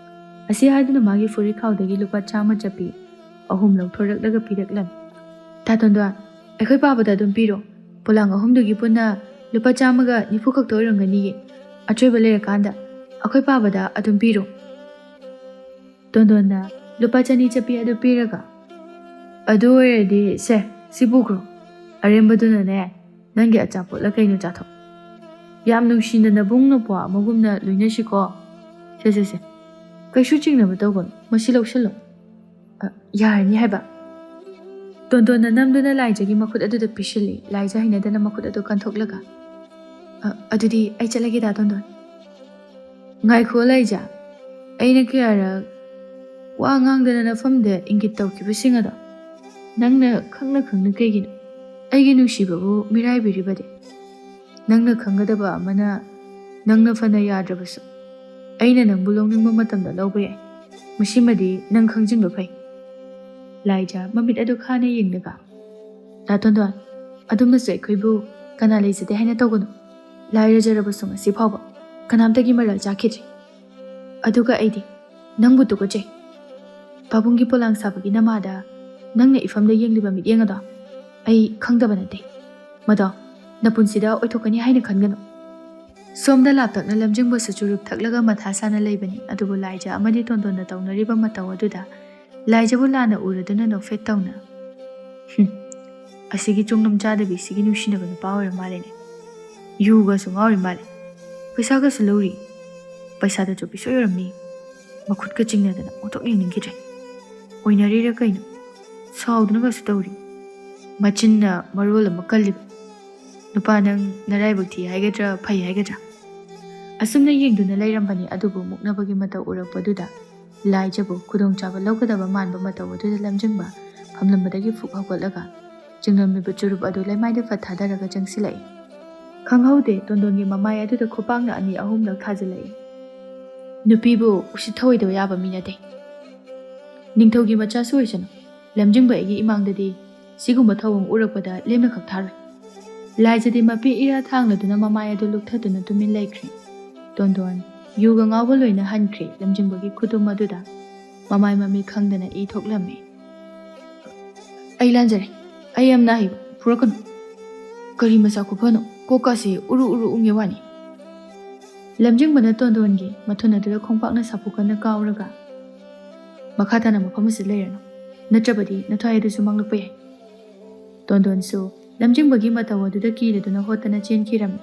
ꯑꯁꯤ ꯍꯥꯏꯗꯨꯅ ꯃꯥꯒꯤ ꯐꯨꯔꯤꯠꯈꯥꯎꯗꯒꯤ ꯂꯨꯄꯥ ꯆꯥꯝꯃ ꯆꯠꯄꯤ ꯑꯍꯨꯝ ꯂꯧꯊꯣꯔꯛꯂꯒ ꯄꯤꯔꯛꯂꯝꯃꯤ꯫ "ꯇꯥ ꯇꯣꯟꯗꯣꯟ, ꯑꯩꯈꯣꯏ ꯄꯥꯕꯗ ꯑꯗꯨꯝ ꯄꯤꯔꯣ꯫ ꯄꯣꯂꯥꯡ ꯑꯍꯨꯝꯗꯨꯒꯤ ꯄꯨꯟꯅ ꯂꯨꯄꯥ ꯆꯥꯝꯃꯒ ꯅꯤꯐꯨ ꯈꯛꯇ ꯑꯣꯏꯔꯝꯒꯅꯤꯌꯦ꯫ ꯑꯆꯣꯏꯕ ꯂꯩꯔꯀꯥꯟꯗ ꯑꯩꯈꯣꯏ ꯄꯥꯕꯗ ꯑꯗꯨꯝ ꯄꯤꯔꯣ꯫" ꯇꯣꯟꯗꯣꯟꯅ ꯂꯨꯄꯥ ꯆꯅꯤ ꯆꯠꯄꯤ ꯑꯗꯨ ꯄꯤꯔꯒ, "ꯑꯗꯨ ꯑꯣꯏꯔꯗꯤ ꯁꯦ, ꯁꯤ ꯄꯨꯈ꯭ꯔꯣ꯫ ꯑꯔꯦꯝꯕꯗꯨꯅꯅꯦ, ꯅꯪꯒꯤ ꯑꯆꯥꯄꯣꯠꯂ ꯀꯩꯅꯣ ꯆꯥꯊꯣꯛ꯫ ꯌꯥꯝ ꯅꯨꯡꯁꯤꯅ ꯅꯕꯨꯡ ꯅꯄ꯭ꯋꯥ ꯑꯃꯒꯨꯝꯅ ꯂꯣꯏꯅꯁꯤꯀꯣ꯫ ꯁꯦ, ꯁꯦ, ꯁꯦ꯫ ꯀꯩꯁꯨ ꯆꯤꯡꯅꯕ ꯇꯧꯒꯅꯨ꯫ ꯃꯁꯤ ꯂꯧꯁꯤꯜꯂꯣ꯫" "ꯑ, ꯌꯥꯔꯅꯤ ꯍꯥꯏꯕ?" ꯇꯣꯟꯗꯣꯟꯅ ꯅꯝꯗꯨꯅ ꯂꯥꯏꯖꯥꯒꯤ ꯃꯈꯨꯠ ꯑꯗꯨꯗ ꯄꯤꯁꯤꯜꯂꯤ꯫ ꯂꯥꯏꯖꯥ ꯍꯩꯅꯗꯅ ꯃꯈꯨꯠ ꯑꯗꯨ ꯀꯟꯊꯣꯛꯂꯒ, "ꯑ, ꯑꯗꯨꯗꯤ ꯑꯩ ꯆꯠꯂꯒꯦ, ꯇꯥ ꯇꯣꯟꯗꯣꯟ꯫" "ꯉꯥꯏꯈꯣ ꯂꯥꯏꯖꯥ, ꯑꯩꯅ ꯀꯌꯥꯔꯛ ꯋꯥ ꯉꯥꯡꯗꯅ ꯅꯐꯝꯗ ꯏꯪꯒꯤꯠ ꯇꯧꯈꯤꯕꯁꯤꯡ ꯑꯗꯣ ꯅꯪꯅ ꯈꯪꯅ ꯈꯪꯅ ꯀꯩꯒꯤꯅꯣ ꯑꯩꯒꯤ ꯅꯨꯡꯁꯤꯕꯕꯨ ꯃꯤꯔꯥꯏꯕꯤꯔꯤꯕꯗꯤ? ꯅꯪꯅ ꯈꯪꯒꯗꯕ ꯑꯃꯅ, ꯅꯪꯅ ꯐꯅ ꯌꯥꯗ꯭ꯔꯕꯁꯨ ꯑꯩꯅ ꯅꯪꯕꯨ ꯂꯧꯅꯤꯡꯕ ꯃꯇꯝꯗ ꯂꯧꯕ ꯌꯥꯏ꯫ ꯃꯁꯤꯃꯗꯤ ꯅꯪ ꯈꯪꯖꯤꯟꯕ ꯐꯩ꯫" ꯂꯥꯏꯖꯥ ꯃꯃꯤꯠ ꯑꯗꯨ ꯈꯥꯅ ꯌꯦꯡꯂꯒ, "ꯇꯥ ꯇꯣꯟꯗꯣꯟ, ꯑꯗꯨꯝꯅꯁꯨ ꯑꯩꯈꯣꯏꯕꯨ ꯀꯅꯥ ꯂꯩꯖꯗꯦ ꯍꯥꯏꯅ ꯇꯧꯒꯅꯨ꯫ ꯂꯥꯏꯔꯖꯔꯕꯁꯨ ꯉꯁꯤ ꯐꯥꯎꯕ ꯀꯅꯥꯝꯇꯒꯤ ꯃꯔꯜ ꯆꯥꯈꯤꯗ꯭ꯔꯤ꯫ ꯑꯗꯨꯒ ꯑꯩꯗꯤ ꯅꯪꯕꯨ ꯇꯨꯀꯠꯆꯩ꯫ ꯄꯥꯕꯨꯡꯒꯤ ꯄꯣꯂꯥꯡ ꯁꯥꯕꯒꯤ ꯅꯃꯥꯗ ꯅꯪꯅ ꯏꯐꯝꯗ ꯌꯦꯡꯂꯤꯕ ꯃꯤꯠꯌꯦꯡ ꯑꯗꯣ ꯑꯩ ꯈꯪꯗꯕ ꯅꯠꯇꯦ꯫ ꯃꯗꯣ ꯅꯄꯨꯟꯁꯤꯗ ꯑꯣꯏꯊꯣꯛꯀꯅꯤ ꯍꯥꯏꯅ ꯈꯟꯒꯅꯨ꯫" ꯁꯣꯝꯗ ꯂꯥꯞꯇꯛꯅ ꯂꯝꯖꯤꯡꯕꯁꯨ ꯆꯨꯔꯨꯞ ꯊꯛꯂꯒ ꯃꯊꯥ ꯁꯥꯅ ꯂꯩꯕꯅꯤ꯫ ꯑꯗꯨꯕꯨ ꯂꯥꯏꯖ ꯑꯃꯗꯤ ꯇꯣꯟꯗꯣꯟꯅ ꯇꯧꯅꯔꯤꯕ ꯃꯇꯧ ꯑꯗꯨꯗ ꯂꯥꯏꯖꯕꯨ ꯂꯥꯟꯅ ꯎꯔꯗꯨꯅ ꯅꯣꯛꯐꯦꯠ ꯇꯧꯅ, "ꯍꯨꯝ, ꯑꯁꯤꯒꯤ ꯆꯨꯡꯅꯝ ꯆꯥꯗꯕꯤ ꯁꯤꯒꯤ ꯅꯨꯡꯁꯤꯅꯕ ꯅꯨꯄꯥ ꯑꯣꯏꯔ ꯃꯥꯜꯂꯦꯅꯦ꯫ ꯌꯨꯒꯁꯨ ꯉꯥꯎꯔꯤ ꯃꯥꯜꯂꯦ꯫ ꯄꯩꯁꯥꯒꯁꯨ ꯂꯧꯔꯤ꯫ ꯄꯩꯁꯥꯗ ꯆꯣꯞꯄꯤ ꯁꯣꯏ ꯑꯣꯏꯔꯝꯅꯤ꯫ ꯃꯈꯨꯠꯀ ꯆꯤꯡꯅꯗꯅ ꯑꯣꯟꯊꯣꯛ ꯌꯦꯡꯅꯤꯡꯈꯤꯗ꯭ꯔꯦ꯫ ꯑꯣꯏꯅꯔꯤꯔ ꯀꯩꯅꯣ? ꯁꯥꯎꯗꯨꯅꯒꯁꯨ ꯇꯧꯔꯤ꯫ ꯃꯆꯤꯟꯅ ꯃꯔꯣꯜ ꯑꯃ ꯀꯜꯂꯤꯕ꯫ ꯅꯨꯄꯥ ꯅꯪ ꯅꯔꯥꯏꯕꯛ ꯊꯤ ꯍꯥꯏꯒꯗ꯭ꯔꯥ, ꯐꯩ ꯍꯥꯏꯒꯗ꯭ꯔꯥ?" ꯑꯁꯨꯝꯅ ꯌꯦꯡꯗꯨꯅ ꯂꯩꯔꯝꯕꯅꯤ꯫ ꯑꯗꯨꯕꯨ ꯃꯨꯛꯅꯕꯒꯤ ꯃꯇꯧ ꯎꯔꯛꯄꯗꯨꯗ ꯂꯥꯏꯖꯕꯨ ꯈꯨꯗꯣꯡꯆꯥꯕ ꯂꯧꯒꯗꯕ ꯃꯥꯟꯕ ꯃꯇꯧ ꯑꯗꯨꯗ ꯂꯝꯖꯤꯡꯕ ꯐꯝꯂꯝꯕꯗꯒꯤ ꯐꯨꯛ ꯍꯧꯒꯠꯂꯒ ꯆꯤꯡꯂꯝꯂꯤꯕ ꯆꯨꯔꯨꯞ ꯑꯗꯨ ꯂꯩꯃꯥꯏꯗ ꯐꯠ ꯊꯥꯗꯔꯒ ꯆꯪꯁꯤꯜꯂꯛꯏ꯫ ꯈꯪꯍꯧꯗꯦ, ꯇꯣꯟꯗꯣꯟꯒꯤ ꯃꯃꯥꯏ ꯑꯗꯨꯗ ꯈꯨꯄꯥꯛꯅ ꯑꯅꯤ ꯑꯍꯨꯝꯂꯛ ꯊꯥꯖꯤꯜꯂꯛꯏ꯫ ꯅꯨꯄꯤꯕꯨ ꯎꯁꯤꯠ ꯊꯑꯣꯏꯗꯕ ꯌꯥꯕ ꯃꯤ ꯅꯠꯇꯦ꯫ ꯅꯤꯡꯊꯧꯒꯤ ꯃꯆꯥꯁꯨ ꯑꯣꯏꯁꯅꯨ, ꯂꯝꯖꯤꯡꯕ ꯑꯩꯒꯤ ꯏꯃꯥꯡꯗꯗꯤ ꯁꯤꯒꯨꯝꯕ ꯊꯧꯑꯣꯡ ꯎꯔꯛꯄꯗ ꯂꯦꯝꯅ ꯈꯛ ꯊꯥꯔꯣꯏ꯫ ꯂꯥꯏꯖꯗꯤ ꯃꯄꯤ ꯏꯔꯥ ꯊꯥꯡꯂꯗꯨꯅ ꯃꯃꯥꯏ ꯑꯗꯨ ꯂꯨꯞꯊꯗꯨꯅ ꯇꯨꯃꯤꯟ ꯂꯩꯈ꯭ꯔꯦ꯫ ꯇꯣꯟꯗꯣꯟ ꯌꯨꯒ ꯉꯥꯎꯕ ꯂꯣꯏꯅ ꯍꯟꯈ꯭ꯔꯦ꯫ ꯂꯝꯖꯤꯡꯕꯒꯤ ꯈꯨꯇꯨꯝ ꯑꯗꯨꯗ ꯃꯃꯥꯏ ꯃꯃꯤꯠ ꯈꯪꯗꯅ ꯏ ꯊꯣꯛꯂꯝꯃꯤ꯫ "ꯑꯩ ꯂꯥꯟꯖꯔꯦ, ꯑꯩ ꯌꯥꯝ ꯅꯥꯏ, ꯐꯨꯔꯛꯀꯅꯨ꯫ ꯀꯔꯤ ꯃꯆꯥ ꯈꯨꯐꯅꯣ, ꯀꯣꯛꯀꯥꯁꯦ ꯎꯔꯨ ꯎꯔꯨ ꯎꯪꯉꯦ ꯋꯥꯅꯤ꯫" ꯂꯝꯖꯤꯡꯕꯅ ꯇꯣꯟꯗꯣꯟꯒꯤ ꯃꯊꯨꯟ ꯑꯗꯨꯗ ꯈꯣꯡꯄꯥꯛꯅ ꯁꯥꯐꯨ ꯀꯟꯅ ꯀꯥꯎꯔꯒ "ꯃꯈꯥ ꯇꯥꯅ ꯃꯐꯝ ꯑꯁꯤꯗ ꯂꯩꯔꯅꯨ, ꯅꯠꯇ꯭ꯔꯕꯗꯤ ꯅꯊ꯭ꯋꯥꯏ ꯑꯗꯨꯁꯨ ꯃꯥꯡꯂꯛꯄ ꯌꯥꯏ꯫" ꯇꯣꯟꯗꯣꯟꯁꯨ ꯂꯝꯖꯤꯡꯕꯒꯤ ꯃꯇꯧ ꯑꯗꯨꯗ ꯀꯤꯔꯗꯨꯅ ꯍꯣꯠꯇꯅ ꯆꯦꯟꯈꯤꯔꯝꯃꯤ꯫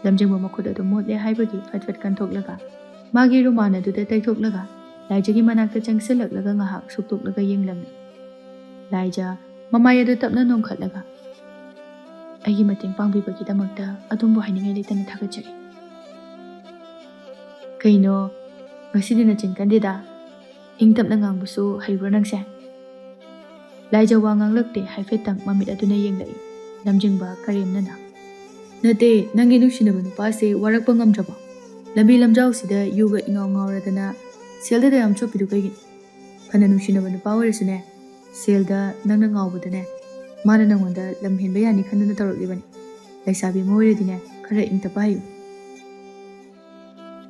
ꯂꯝꯖꯤꯡꯕ ꯃꯈꯨꯠ ꯑꯗꯨ ꯃꯣꯠꯂꯦ ꯍꯥꯏꯕꯒꯤ ꯐꯠ ꯐꯠ ꯀꯟꯊꯣꯛꯂꯒ ꯃꯥꯒꯤ ꯔꯨꯃꯥꯟ ꯑꯗꯨꯗ ꯇꯩꯊꯣꯛꯂꯒ ꯂꯥꯏꯖꯒꯤ ꯃꯅꯥꯛꯇ ꯆꯪꯁꯤꯜꯂꯛꯂꯒ ꯉꯥꯏꯍꯥꯛ ꯁꯨꯛꯇꯣꯛꯂꯒ ꯌꯦꯡꯂꯝꯃꯤ꯫ ꯂꯥꯏꯖ ꯃꯃꯥꯏ ꯑꯗꯨ ꯇꯞꯅ ꯅꯣꯝꯈꯠꯂꯒ, "ꯑꯩꯒꯤ ꯃꯇꯦꯡ ꯄꯥꯡꯕꯤꯕꯒꯤꯗꯃꯛꯇ ꯑꯗꯣꯝꯕꯨ ꯍꯥꯏꯅꯤꯡꯉꯥꯏ ꯂꯩꯇꯅ ꯊꯥꯒꯠꯆꯔꯤ꯫" "ꯀꯩꯅꯣ, ꯉꯁꯤꯗꯤ ꯅꯆꯤꯟ ꯀꯟꯗꯦꯗ? ꯏꯪ ꯇꯞꯅ ꯉꯥꯡꯕꯁꯨ ꯍꯩꯕ꯭ꯔꯣ ꯅꯪꯁꯦ?" ꯂꯥꯏꯖ ꯋꯥ ꯉꯥꯡꯂꯛꯇꯦ, ꯍꯥꯏꯐꯦꯠꯇꯪ ꯃꯃꯤꯠ ꯑꯗꯨꯅ ꯌꯦꯡꯂꯛꯏ꯫ ꯂꯝꯖꯤꯡꯕ ꯀꯔꯦꯝꯅꯅ, "ꯅꯠꯇꯦ, ꯅꯪꯒꯤ ꯅꯨꯡꯁꯤꯅꯕ ꯅꯨꯄꯥꯁꯦ ꯋꯥꯔꯛꯄ ꯉꯝꯗ꯭ꯔꯕꯣ? ꯂꯝꯕꯤ ꯂꯝꯖꯥꯎꯁꯤꯗ ꯌꯨꯒ ꯏꯉꯥꯎ ꯉꯥꯎꯔꯗꯅ ꯁꯦꯜꯗꯗ ꯌꯥꯝ ꯆꯣꯞꯄꯤꯗꯨ ꯀꯩꯒꯤꯅꯣ? ꯐꯅ ꯅꯨꯡꯁꯤꯅꯕ ꯅꯨꯄꯥ ꯑꯣꯏꯔꯁꯨꯅꯦ, ꯁꯦꯜꯗ ꯅꯪꯅ ꯉꯥꯎꯕꯗꯅꯦ, ꯃꯥꯅ ꯅꯪꯉꯣꯟꯗ ꯂꯝ ꯍꯦꯟꯕ ꯌꯥꯅꯤ ꯈꯟꯗꯨꯅ ꯇꯧꯔꯛꯂꯤꯕꯅꯤ꯫ ꯂꯩꯁꯥꯕꯤ ꯑꯃ ꯑꯣꯏꯔꯗꯤꯅꯦ, ꯈꯔ ꯏꯪ ꯇꯞꯄ ꯍꯩꯌꯨ꯫"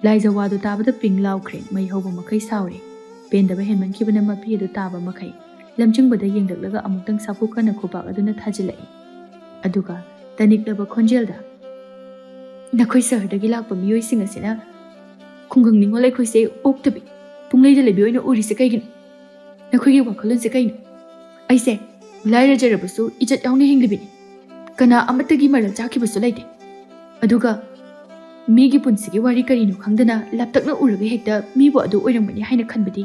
ꯂꯥꯏꯖ ꯋꯥꯗꯨ ꯇꯥꯕꯗ ꯄꯤꯡ ꯂꯥꯎꯈ꯭ꯔꯦ꯫ ꯃꯩ ꯍꯧꯕ ꯃꯈꯩ ꯁꯥꯎꯔꯦ꯫ ꯄꯦꯟꯗꯕ ꯍꯦꯟꯃꯟꯈꯤꯕꯅ ꯃꯄꯤ ꯑꯗꯨ ꯇꯥꯕ ꯃꯈꯩ ꯂꯝꯖꯤꯡꯕꯗ ꯌꯦꯡꯂꯛꯂꯒ ꯑꯃꯨꯛꯇꯪ ꯁꯥꯐꯨ ꯀꯟꯅ ꯈꯨꯕꯥꯛ ꯑꯗꯨꯅ ꯊꯥꯖꯤꯜꯂꯛꯏ꯫ ꯑꯗꯨꯒ ꯇꯅꯤꯛꯂꯕ ꯈꯣꯟꯖꯦꯜꯗ, ꯅꯈꯣꯏ ꯁꯍꯔꯗꯒꯤ ꯂꯥꯛꯄ ꯃꯤꯑꯣꯏꯁꯤꯡ ꯑꯁꯤꯅ ꯈꯨꯡꯒꯪ ꯅꯤꯉꯣꯜ ꯑꯩꯈꯣꯏꯁꯦ ꯑꯣꯛꯇꯕꯤ, ꯄꯨꯡꯂꯩꯗ ꯂꯩꯕꯤ ꯑꯣꯏꯅ ꯎꯔꯤꯁꯦ ꯀꯩꯒꯤꯅꯣ? ꯅꯈꯣꯏꯒꯤ ꯋꯥꯈꯜꯂꯣꯟꯁꯦ ꯀꯩꯅꯣ? ꯑꯩꯁꯦ ꯂꯥꯏꯔꯖꯔꯕꯁꯨ ꯏꯖꯠ ꯌꯥꯎꯅ ꯍꯤꯡꯂꯤꯕꯤꯅꯤ꯫ ꯀꯅꯥ ꯑꯃꯠꯇꯒꯤ ꯃꯔꯜ ꯆꯥꯈꯤꯕꯁꯨ ꯂꯩꯇꯦ꯫ ꯑꯗꯨꯒ ꯃꯤꯒꯤ ꯄꯨꯟꯁꯤꯒꯤ ꯋꯥꯔꯤ ꯀꯔꯤꯅꯣ ꯈꯪꯗꯅ ꯂꯥꯞꯇꯛꯅ ꯎꯔꯒ ꯍꯦꯛꯇ ꯃꯤꯕꯨ ꯑꯗꯨ ꯑꯣꯏꯔꯝꯒꯅꯤ ꯍꯥꯏꯅ ꯈꯟꯕꯗꯤ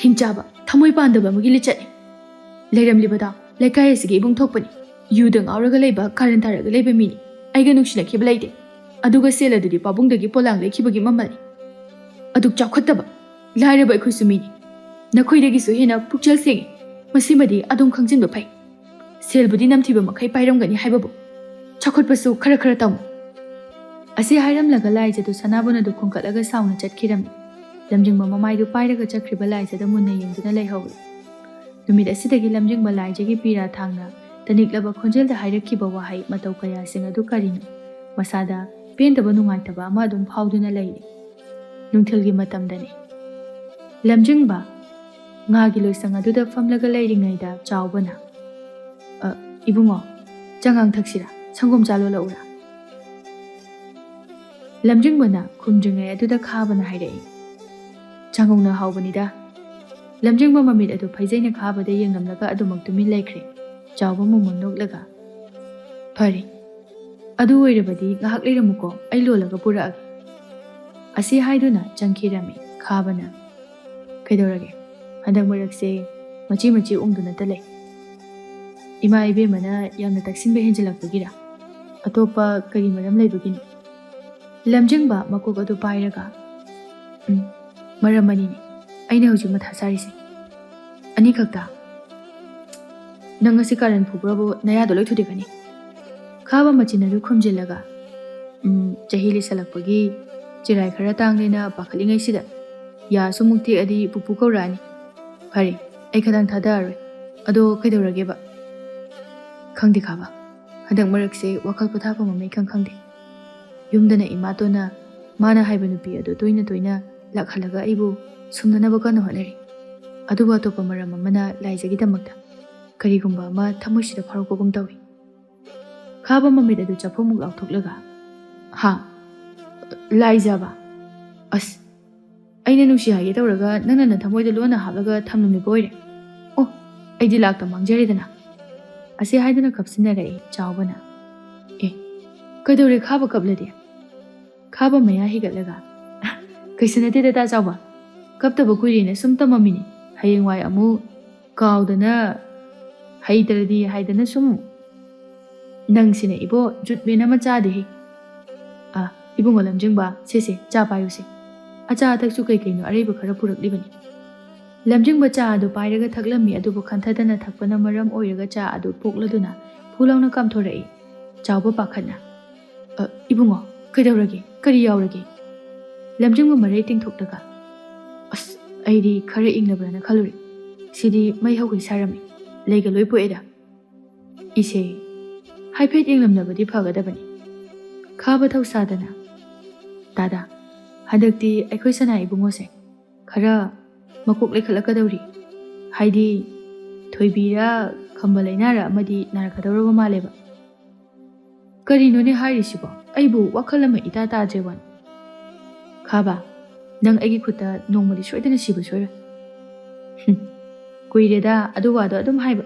ꯍꯤꯡꯆꯥꯕ, ꯊꯃꯣꯏ ꯄꯥꯟꯗꯕ ꯑꯃꯒꯤ ꯂꯤꯆꯠꯅꯤ꯫ ꯂꯩꯔꯝꯂꯤꯕꯗꯣ ꯂꯩꯀꯥꯏ ꯑꯁꯤꯒꯤ ꯏꯕꯨꯡ ꯊꯣꯛꯄꯅꯤ꯫ ꯌꯨꯗ ꯉꯥꯎꯔꯒ ꯂꯩꯕ, ꯀꯥꯔꯟ ꯇꯥꯔꯒ ꯂꯩꯕ ꯃꯤꯅꯤ꯫ ꯑꯩꯒ ꯅꯨꯡꯁꯤꯅꯈꯤꯕ ꯂꯩꯇꯦ꯫ ꯑꯗꯨꯒ ꯁꯦꯜ ꯑꯗꯨꯗꯤ ꯄꯥꯕꯨꯡꯗꯒꯤ ꯄꯣꯂꯥꯡ ꯂꯩꯈꯤꯕꯒꯤ ꯃꯃꯜꯅꯤ꯫ ꯑꯗꯨꯛ ꯆꯥꯎꯈꯠꯇꯕ, ꯂꯥꯏꯔꯕ ꯑꯩꯈꯣꯏꯁꯨ ꯃꯤꯅꯤ꯫ ꯅꯈꯣꯏꯗꯒꯤꯁꯨ ꯍꯦꯟꯅ ꯄꯨꯛꯆꯦꯜ ꯁꯦꯡꯉꯤ꯫ ꯃꯁꯤꯃꯗꯤ ꯑꯗꯨꯝ ꯈꯪꯖꯤꯟꯕ ꯐꯩ꯫ ꯁꯦꯜꯕꯨꯗꯤ ꯅꯝꯊꯤꯕ ꯃꯈꯩ ꯄꯥꯏꯔꯝꯒꯅꯤ ꯍꯥꯏꯕꯕꯨ꯫ ꯆꯥꯎꯈꯠꯄꯁꯨ ꯈꯔ ꯈꯔ ꯇꯝꯃꯨ꯫ ꯑꯁꯤ ꯍꯥꯏꯔꯝꯂꯒ ꯂꯥꯏꯖꯗꯨ ꯁꯅꯥꯕꯨꯟ ꯑꯗꯨ ꯈꯨꯝꯀꯠꯂꯒ ꯁꯥꯎꯅ ꯆꯠꯈꯤꯔꯝꯃꯤ꯫ ꯂꯝꯖꯤꯡꯕ ꯃꯃꯥꯏꯗꯨ ꯄꯥꯏꯔꯒ ꯆꯠꯈ꯭ꯔꯤꯕ ꯂꯥꯏꯖꯗ ꯃꯨꯟꯅ ꯌꯦꯡꯗꯨꯅ ꯂꯩꯍꯧꯏ꯫ ꯅꯨꯃꯤꯠ ꯑꯁꯤꯗꯒꯤ ꯂꯝꯖꯤꯡꯕ ꯂꯥꯏꯖꯒꯤ ꯄꯤꯔꯥ ꯊꯥꯡꯅ ꯇꯅꯤꯛꯂꯕ ꯈꯣꯟꯖꯦꯜꯗ ꯍꯥꯏꯔꯛꯈꯤꯕ ꯋꯥꯍꯩ ꯃꯇꯧ ꯀꯌꯥꯁꯤꯡ ꯑꯗꯨ ꯀꯔꯤꯅꯣ? ꯃꯁꯥꯗ ꯄꯦꯟꯗꯕ ꯅꯨꯡꯉꯥꯏꯇꯕ ꯑꯃ ꯑꯗꯨꯝ ꯐꯥꯎꯗꯨꯅ ꯂꯩꯔꯤ꯫ ꯅꯨꯡꯊꯤꯜꯒꯤ ꯃꯇꯝꯗꯅꯤ꯫ ꯂꯝꯖꯤꯡꯕ ꯉꯥꯒꯤ ꯂꯣꯏꯁꯪ ꯑꯗꯨꯗ ꯐꯝꯂꯒ ꯂꯩꯔꯤꯉꯩꯗ ꯆꯥꯎꯕꯅ, "ꯑ, ꯏꯕꯨꯡꯉꯣ, ꯆꯉꯥꯡ ꯊꯛꯁꯤꯔꯥ? ꯁꯪꯒꯣꯝ ꯆꯥ ꯂꯣꯜꯂꯛꯎꯔꯥ?" ꯂꯝꯖꯤꯡꯕꯅ ꯈꯨꯝꯗ꯭ꯔꯤꯉꯩ ꯑꯗꯨꯗ ꯈꯥꯕꯅ ꯍꯥꯏꯔꯛꯏ, "ꯆꯥꯉꯧꯅ ꯍꯥꯎꯕꯅꯤꯗ꯫" ꯂꯝꯖꯤꯡꯕ ꯃꯃꯤꯠ ꯑꯗꯨ ꯐꯩꯖꯩꯅ ꯈꯥꯕꯗ ꯌꯦꯡꯂꯝꯂꯒ ꯑꯗꯨꯃꯛ ꯇꯨꯃꯤꯟ ꯂꯩꯈ꯭ꯔꯦ꯫ ꯆꯥꯎꯕ ꯃꯣꯃꯣꯟ ꯅꯣꯛꯂꯒ, "ꯐꯔꯦ, ꯑꯗꯨ ꯑꯣꯏꯔꯕꯗꯤ ꯉꯥꯏꯍꯥꯛ ꯂꯩꯔꯝꯃꯨꯀꯣ, ꯑꯩ ꯂꯣꯜꯂꯒ ꯄꯨꯔꯛꯑꯒꯦ꯫" ꯑꯁꯤ ꯍꯥꯏꯗꯨꯅ ꯆꯪꯈꯤꯔꯝꯃꯤ ꯈꯥꯕꯅ꯫ "ꯀꯩꯗꯧꯔꯒꯦ? ꯍꯟꯗꯛ ꯃꯔꯛꯁꯦ ꯃꯆꯤ ꯃꯆꯤ ꯎꯪꯗꯨꯅꯇ ꯂꯩ꯫ ꯏꯃꯥ ꯏꯕꯦꯝꯃꯅ ꯌꯥꯝꯅ ꯇꯛꯁꯤꯟꯕ ꯍꯦꯟꯖꯤꯜꯂꯛꯄꯒꯤꯔ? ꯑꯇꯣꯞꯄ ꯀꯔꯤ ꯃꯔꯝ ꯂꯩꯕꯒꯤꯅꯣ?" ꯂꯝꯖꯤꯡꯕ ꯃꯀꯣꯛ ꯑꯗꯨ ꯄꯥꯏꯔꯒ, "ꯎꯝ, ꯃꯔꯝ ꯑꯅꯤꯅꯤ ꯑꯩꯅ ꯍꯧꯖꯤꯛ ꯃꯊꯥ ꯁꯥꯔꯤꯁꯦ꯫" "ꯑꯅꯤꯈꯛꯇ? ꯅꯪ ꯉꯁꯤ ꯀꯥꯔꯟ ꯐꯨꯕ꯭ꯔꯕꯨ ꯅꯌꯥꯗꯣ ꯂꯣꯏ ꯊꯨꯗꯦꯛꯀꯅꯤ꯫" ꯈꯥꯕ ꯃꯆꯤꯟ ꯑꯗꯨ ꯈꯨꯝꯖꯤꯜꯂꯒ, "ꯎꯝ, ꯆꯍꯤ ꯂꯤꯁꯜꯂꯛꯄꯒꯤ ꯆꯤꯔꯥꯏ ꯈꯔ ꯇꯥꯡꯂꯦꯅ ꯄꯥꯈꯠꯂꯤꯉꯩꯁꯤꯗ ꯌꯥ ꯁꯨꯃꯨꯛ ꯇꯦꯛꯑꯗꯤ ꯄꯨꯄꯨ ꯀꯧꯔꯛꯑꯅꯤ꯫ ꯐꯔꯦ, ꯑꯩ ꯈꯗꯥꯡ ꯊꯥꯗꯔꯔꯣꯏ꯫ ꯑꯗꯣ ꯀꯩꯗꯧꯔꯒꯦꯕ?" "ꯈꯪꯗꯦ ꯈꯥꯕ, ꯍꯟꯗꯛ ꯃꯔꯛꯁꯦ ꯋꯥꯈꯜ ꯄꯣꯊꯥꯐꯝ ꯑꯃ ꯏꯈꯪ ꯈꯪꯗꯦ꯫ ꯌꯨꯝꯗꯅ ꯏꯃꯥꯇꯣꯟꯅ ꯃꯥꯅ ꯍꯥꯏꯕ ꯅꯨꯄꯤ ꯑꯗꯨ ꯇꯣꯏꯅ ꯇꯣꯏꯅ ꯂꯥꯛꯍꯜꯂꯒ ꯑꯩꯕꯨ ꯁꯨꯝꯅꯅꯕ ꯀꯟꯅ ꯍꯣꯠꯅꯔꯤ꯫ ꯑꯗꯨꯕꯨ ꯑꯇꯣꯞꯄ ꯃꯔꯝ ꯑꯃꯅ ꯂꯥꯏꯖꯒꯤꯗꯃꯛꯇ ꯀꯔꯤꯒꯨꯝꯕ ꯑꯃ ꯊꯃꯣꯏꯁꯤꯗ ꯐꯥꯎꯔꯛꯄꯒꯨꯝ ꯇꯧꯏ꯫" ꯈꯥꯕ ꯃꯃꯤꯠ ꯑꯗꯨ ꯆꯐꯨꯃꯨꯛ ꯂꯥꯎꯊꯣꯛꯂꯒ, ꯍꯥ? ꯂꯥꯏꯖꯕ? ꯑꯁ, ꯑꯩꯅ ꯅꯨꯡꯁꯤ ꯍꯥꯏꯒꯦ ꯇꯧꯔꯒ ꯅꯪꯅ ꯅꯊꯃꯣꯏꯗ ꯂꯣꯟꯅ ꯍꯥꯞꯂꯒ ꯊꯝꯂꯝꯂꯤꯕ ꯑꯣꯏꯔꯦ꯫ ꯑꯣ, ꯑꯩꯗꯤ ꯂꯥꯛꯇ ꯃꯥꯡꯖꯔꯦꯗꯅ꯫ ꯑꯁꯤ ꯍꯥꯏꯗꯨꯅ ꯀꯞꯁꯤꯟꯅꯔꯛꯏ ꯆꯥꯎꯕꯅ꯫ ꯑꯦ, ꯀꯩꯗꯧꯔꯦ ꯈꯥꯕ ꯀꯞꯂꯗꯤ? ꯈꯥꯕ ꯃꯌꯥ ꯍꯤꯒꯠꯂꯒ, "ꯀꯩꯁꯨ ꯅꯠꯇꯦꯗ ꯇꯥ ꯆꯥꯎꯕ, ꯀꯞꯇꯕ ꯀꯨꯏꯔꯦꯅ ꯁꯨꯝ ꯇꯝꯃꯝꯃꯤꯅꯤ꯫ ꯍꯌꯦꯡꯋꯥꯏ ꯑꯃꯨꯛ ꯀꯥꯎꯗꯅ ꯍꯩꯇ꯭ꯔꯗꯤ ꯍꯥꯏꯗꯅ ꯁꯨꯝ꯫ ꯅꯪꯁꯤꯅ ꯏꯕꯣ, ꯖꯨꯠ ꯃꯦꯟ ꯑꯃ ꯆꯥꯗꯦꯍꯦ꯫ ꯑ, ꯏꯕꯨꯡꯉꯣ ꯂꯝꯖꯤꯡꯕ, ꯁꯦ ꯁꯦ, ꯆꯥ ꯄꯥꯏꯌꯨꯁꯦ꯫ ꯑꯆꯥ ꯑꯊꯛꯁꯨ ꯀꯩ ꯀꯩꯅꯣ ꯑꯔꯩꯕ ꯈꯔ ꯄꯨꯔꯛꯂꯤꯕꯅꯤ꯫" ꯂꯝꯖꯤꯡꯕ ꯆꯥ ꯑꯗꯨ ꯄꯥꯏꯔꯒ ꯊꯛꯂꯝꯃꯤ, ꯑꯗꯨꯕꯨ ꯈꯟꯊꯗꯅ ꯊꯛꯄꯅ ꯃꯔꯝ ꯑꯣꯏꯔꯒ ꯆꯥ ꯑꯗꯨ ꯄꯣꯛꯂꯗꯨꯅ ꯐꯨ ꯂꯥꯎꯅ ꯀꯥꯝꯊꯣꯔꯛꯏ꯫ ꯆꯥꯎꯕ ꯄꯥꯈꯠꯅ, "ꯑ, ꯏꯕꯨꯡꯉꯣ, ꯀꯩꯗꯧꯔꯒꯦ? ꯀꯔꯤ ꯌꯥꯎꯔꯒꯦ?" ꯂꯝꯖꯤꯡꯕ ꯃꯔꯩ ꯇꯤꯡꯊꯣꯛꯂꯒ, "ꯑꯁ, ꯑꯩꯗꯤ ꯈꯔ ꯏꯪꯂꯕ꯭ꯔꯅ ꯈꯜꯂꯨꯔꯦ꯫ ꯁꯤꯗꯤ ꯃꯩ ꯍꯧꯒꯩ ꯁꯥꯔꯝꯃꯤ꯫ ꯂꯩꯒ ꯂꯣꯏ ꯄꯣꯛꯑꯦꯗ꯫" "ꯏꯁꯦ, ꯍꯥꯏꯐꯦꯠ ꯌꯦꯡꯂꯝꯂꯕꯗꯤ ꯐꯒꯗꯕꯅꯤ꯫" ꯈꯥꯕ ꯊꯧꯁꯥꯗꯅ, "ꯇꯥꯗ, ꯍꯟꯗꯛꯇꯤ ꯑꯩꯈꯣꯏ ꯁꯅꯥ ꯏꯕꯨꯡꯉꯣꯁꯦ ꯈꯔ ꯃꯀꯣꯛ ꯂꯩꯈꯠꯂꯛꯀꯗꯧꯔꯤ꯫ ꯍꯥꯏꯗꯤ, ꯊꯣꯏꯕꯤꯔ ꯈꯝꯕ ꯂꯩꯅꯥꯔ ꯑꯃꯗꯤ ꯅꯥꯔꯛꯀꯗꯧꯔꯕ ꯃꯥꯜꯂꯦꯕ꯫" "ꯀꯔꯤꯅꯣꯅꯦ ꯍꯥꯏꯔꯤꯁꯤꯕꯣ? ꯑꯩꯕꯨ ꯋꯥꯈꯜ ꯑꯃ ꯏꯇꯥ ꯇꯥꯗ꯭ꯔꯦ ꯋꯥꯅꯤ꯫" "ꯈꯥꯕ, ꯅꯪ ꯑꯩꯒꯤ ꯈꯨꯠꯇ ꯅꯣꯡꯃꯗꯤ ꯁꯣꯏꯗꯅ ꯁꯤꯕ ꯁꯣꯏꯔꯣꯏ꯫" "ꯍꯨꯝ, ꯀꯨꯏꯔꯦꯗ ꯑꯗꯨ ꯋꯥꯗꯣ ꯑꯗꯨꯝ ꯍꯥꯏꯕ꯫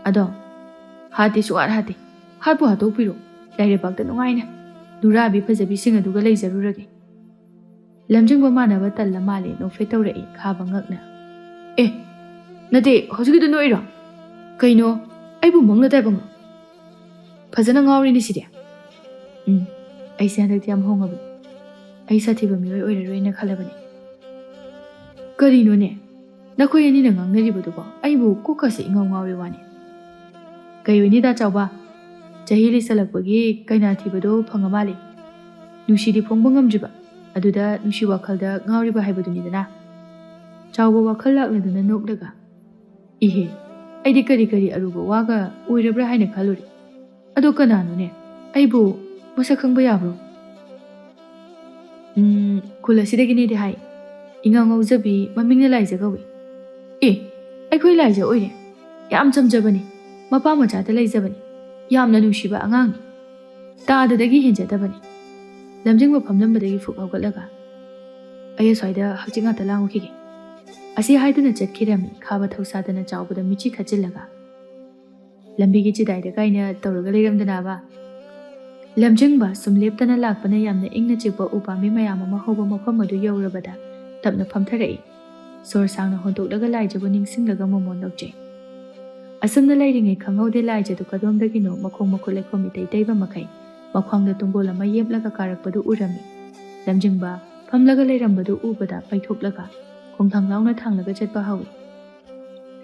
ꯑꯗꯣ, ꯍꯥꯠꯇꯤ ꯁꯨꯡꯍꯥꯠ ꯍꯥꯠꯇꯦ꯫ ꯍꯥꯠꯄꯨ ꯍꯥꯠꯇꯣꯛꯄꯤꯔꯣ, ꯂꯥꯏꯔꯩꯕꯥꯛꯇ ꯅꯨꯡꯉꯥꯏꯅ ꯅꯨꯔꯥꯕꯤ ꯐꯖꯕꯤꯁꯤꯡ ꯑꯗꯨꯒ ꯂꯩꯖꯔꯨꯔꯒꯦ꯫" ꯂꯝꯖꯤꯡꯕ ꯃꯥꯟꯅꯕ ꯇꯜꯂ ꯃꯥꯜꯂꯦ ꯅꯣꯛꯐꯦꯠ ꯇꯧꯔꯛꯏ ꯈꯥꯕ ꯉꯛꯅ꯫ "ꯑꯦ, ꯅꯠꯇꯦ, ꯍꯧꯖꯤꯛꯀꯤꯗꯨ ꯅꯣꯛꯏꯔꯣ? ꯀꯩꯅꯣ, ꯑꯩꯕꯨ ꯃꯪꯂ ꯇꯥꯏꯕꯪꯂꯣ? ꯐꯖꯅ ꯉꯥꯎꯔꯤꯅꯦ ꯁꯤꯗꯤ꯫" "ꯎꯝ, ꯑꯩꯁꯦ ꯍꯟꯗꯛꯇꯤ ꯌꯥꯝ ꯍꯣꯡꯉꯕꯅꯤ꯫ ꯑꯩ ꯁꯥꯊꯤꯕ ꯃꯤꯑꯣꯏ ꯑꯣꯏꯔꯔꯣꯏꯅ ꯈꯜꯂꯕꯅꯤ꯫" "ꯀꯔꯤꯅꯣꯅꯦ? ꯅꯈꯣꯏ ꯑꯅꯤꯅ ꯉꯥꯡꯅꯔꯤꯕꯗꯨꯕꯣ? ꯑꯩꯕꯨ ꯀꯣꯛꯀꯁꯦ ꯏꯉꯥꯎ ꯉꯥꯎꯔꯦ ꯋꯥꯅꯤ꯫" "ꯀꯩ ꯑꯣꯏꯅꯤꯗ ꯆꯥꯎꯕ? ꯆꯍꯤ ꯂꯤꯁꯜꯂꯛꯄꯒꯤ ꯀꯩꯅꯥ ꯊꯤꯕꯗꯣ ꯐꯪꯉ ꯃꯥꯜꯂꯦ꯫ ꯅꯨꯡꯁꯤꯗꯤ ꯐꯣꯡꯕ ꯉꯝꯗ꯭ꯔꯤꯕ, ꯑꯗꯨꯗ ꯅꯨꯡꯁꯤ ꯋꯥꯈꯜꯗ ꯉꯥꯎꯔꯤꯕ ꯍꯥꯏꯕꯗꯨꯅꯤꯗꯅ꯫" ꯆꯥꯎꯕ ꯋꯥꯈꯜ ꯂꯥꯛꯂꯗꯨꯅ ꯅꯣꯛꯂꯒ, "ꯏꯍꯦ, ꯑꯩꯗꯤ ꯀꯔꯤ ꯀꯔꯤ ꯑꯔꯨꯕ ꯋꯥꯒ ꯑꯣꯏꯔꯕ꯭ꯔꯥ ꯍꯥꯏꯅ ꯈꯜꯂꯨꯔꯦ꯫ ꯑꯗꯣ ꯀꯅꯥꯅꯣꯅꯦ? ꯑꯩꯕꯨ ꯃꯁꯛ ꯈꯪꯕ ꯌꯥꯕ꯭ꯔꯣ?" "ꯎꯝ, ꯈꯨꯜ ꯑꯁꯤꯗꯒꯤꯅꯦꯗꯤ ꯍꯥꯏ꯫ ꯏꯉꯥꯎ ꯉꯥꯎꯖꯕꯤ, ꯃꯃꯤꯡꯅ ꯂꯥꯏꯖ ꯀꯧꯏ꯫" "ꯑꯦ, ꯑꯩꯈꯣꯏ ꯂꯥꯏꯖ ꯑꯣꯏꯔꯦ꯫ ꯌꯥꯝ ꯆꯝꯖꯕꯅꯤ꯫ ꯃꯄꯥ ꯃꯆꯥꯗ ꯂꯩꯖꯕꯅꯤ꯫ ꯌꯥꯝꯅ ꯅꯨꯡꯁꯤꯕ ꯑꯉꯥꯡꯅꯤ꯫ ꯇꯥꯗꯗꯒꯤ ꯍꯦꯟꯖꯗꯕꯅꯤ꯫" ꯂꯝꯖꯤꯡꯕ ꯐꯝꯂꯝꯕꯗꯒꯤ ꯐꯨꯛ ꯍꯧꯒꯠꯂꯒ, "ꯑꯩ ꯑꯁ꯭ꯋꯥꯏꯗ ꯍꯛꯆꯤꯛ ꯉꯥꯛꯇ ꯂꯥꯡꯉꯨꯈꯤꯒꯦ" ꯑꯁꯤ ꯍꯥꯏꯗꯨꯅ ꯆꯠꯈꯤꯔꯝꯃꯤ, ꯈꯥꯕ ꯊꯧꯁꯥꯗꯅ ꯆꯥꯎꯕꯗ ꯃꯤꯠꯆꯤ ꯈꯠꯆꯤꯜꯂꯒ꯫ "ꯂꯝꯕꯤꯒꯤ ꯆꯤꯗꯥꯏꯗ ꯀꯥꯏꯅ ꯇꯧꯔꯒ ꯂꯩꯔꯝꯗꯅꯕ?" ꯂꯝꯖꯤꯡꯕ ꯁꯨꯝ ꯂꯦꯞꯇꯅ ꯂꯥꯛꯄꯅ ꯌꯥꯝꯅ ꯏꯪꯅ ꯆꯤꯛꯄ ꯎꯄꯥꯝꯕꯤ ꯃꯌꯥꯝ ꯑꯃ ꯍꯧꯕ ꯃꯐꯝ ꯑꯗꯨ ꯌꯧꯔꯕꯗ ꯇꯞꯅ ꯐꯝꯊꯔꯛꯏ꯫ ꯁꯣꯔ ꯁꯥꯡꯅ ꯍꯣꯟꯗꯣꯛꯂꯒ ꯂꯥꯏꯖꯕꯨ ꯅꯤꯡꯁꯤꯡꯂꯒ ꯃꯣꯃꯣꯟ ꯅꯣꯛꯆꯩ꯫ ꯑꯁꯨꯝꯅ ꯂꯩꯔꯤꯉꯩ ꯈꯪꯍꯧꯗꯦ ꯂꯥꯏꯖꯗꯨ ꯀꯗꯣꯝꯗꯒꯤꯅꯣ ꯃꯈꯣꯡ ꯃꯈꯨꯠ ꯂꯩꯈꯣꯝ ꯏꯇꯩ ꯇꯩꯕ ꯃꯈꯩ ꯃꯈ꯭ꯋꯥꯡꯗ ꯇꯨꯡꯒꯣꯜ ꯑꯃ ꯌꯦꯞꯂꯒ ꯀꯥꯔꯛꯄꯗꯨ ꯎꯔꯝꯃꯤ꯫ ꯂꯝꯖꯤꯡꯕ ꯐꯝꯂꯒ ꯂꯩꯔꯝꯕꯗꯨ ꯎꯕꯗ ꯄꯩꯊꯣꯛꯂꯒ ꯈꯣꯡꯊꯥꯡ ꯂꯥꯎꯅ ꯊꯥꯡꯂꯒ ꯆꯠꯄ ꯍꯧꯏ꯫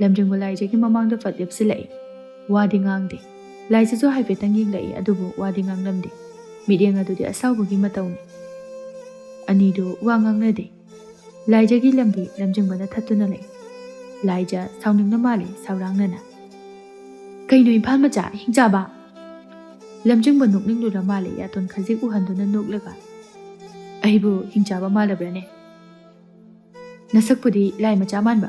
ꯂꯝꯖꯤꯡꯕ ꯂꯥꯏꯖꯒꯤ ꯃꯃꯥꯡꯗ ꯐꯠ ꯂꯦꯞꯁꯤꯜꯂꯛꯏ꯫ ꯋꯥꯗꯤ ꯉꯥꯡꯗꯦ꯫ ꯂꯥꯏꯖꯁꯨ ꯍꯥꯏꯐꯦꯠꯇꯪ ꯌꯦꯡꯂꯛꯏ, ꯑꯗꯨꯕꯨ ꯋꯥꯗꯤ ꯉꯥꯡꯂꯝꯗꯦ꯫ ꯃꯤꯠꯌꯦꯡ ꯑꯗꯨꯗꯤ ꯑꯁꯥꯎꯕꯒꯤ ꯃꯇꯧꯅꯤ꯫ ꯑꯅꯤꯗꯨ ꯋꯥ ꯉꯥꯡꯅꯗꯦ꯫ ꯂꯥꯏꯖꯒꯤ ꯂꯝꯕꯤ ꯂꯝꯖꯤꯡꯕꯅ ꯊꯠꯇꯨꯅ ꯂꯩ꯫ ꯂꯥꯏꯖ ꯁꯥꯎꯅꯤꯡꯅ ꯃꯥꯜꯂꯤ, ꯁꯥꯎꯔꯥꯡꯅꯅ, "ꯀꯩꯅꯣ ꯏꯝꯐꯥꯜ ꯃꯆꯥ, ꯍꯤꯡꯆꯥꯕ?" ꯂꯝꯖꯤꯡꯕ ꯅꯣꯛꯅꯤꯡꯂꯨꯔ ꯃꯥꯜꯂꯦ, ꯌꯥꯇꯣꯟ ꯈꯖꯤꯛ ꯎꯍꯟꯗꯨꯅ ꯅꯣꯛꯂꯒ, "ꯑꯩꯕꯨ ꯍꯤꯡꯆꯥꯕ ꯃꯥꯜꯂꯕ꯭ꯔꯅꯦ? ꯅꯁꯛꯄꯨꯗꯤ ꯂꯥꯏ ꯃꯆꯥ ꯃꯥꯟꯕ,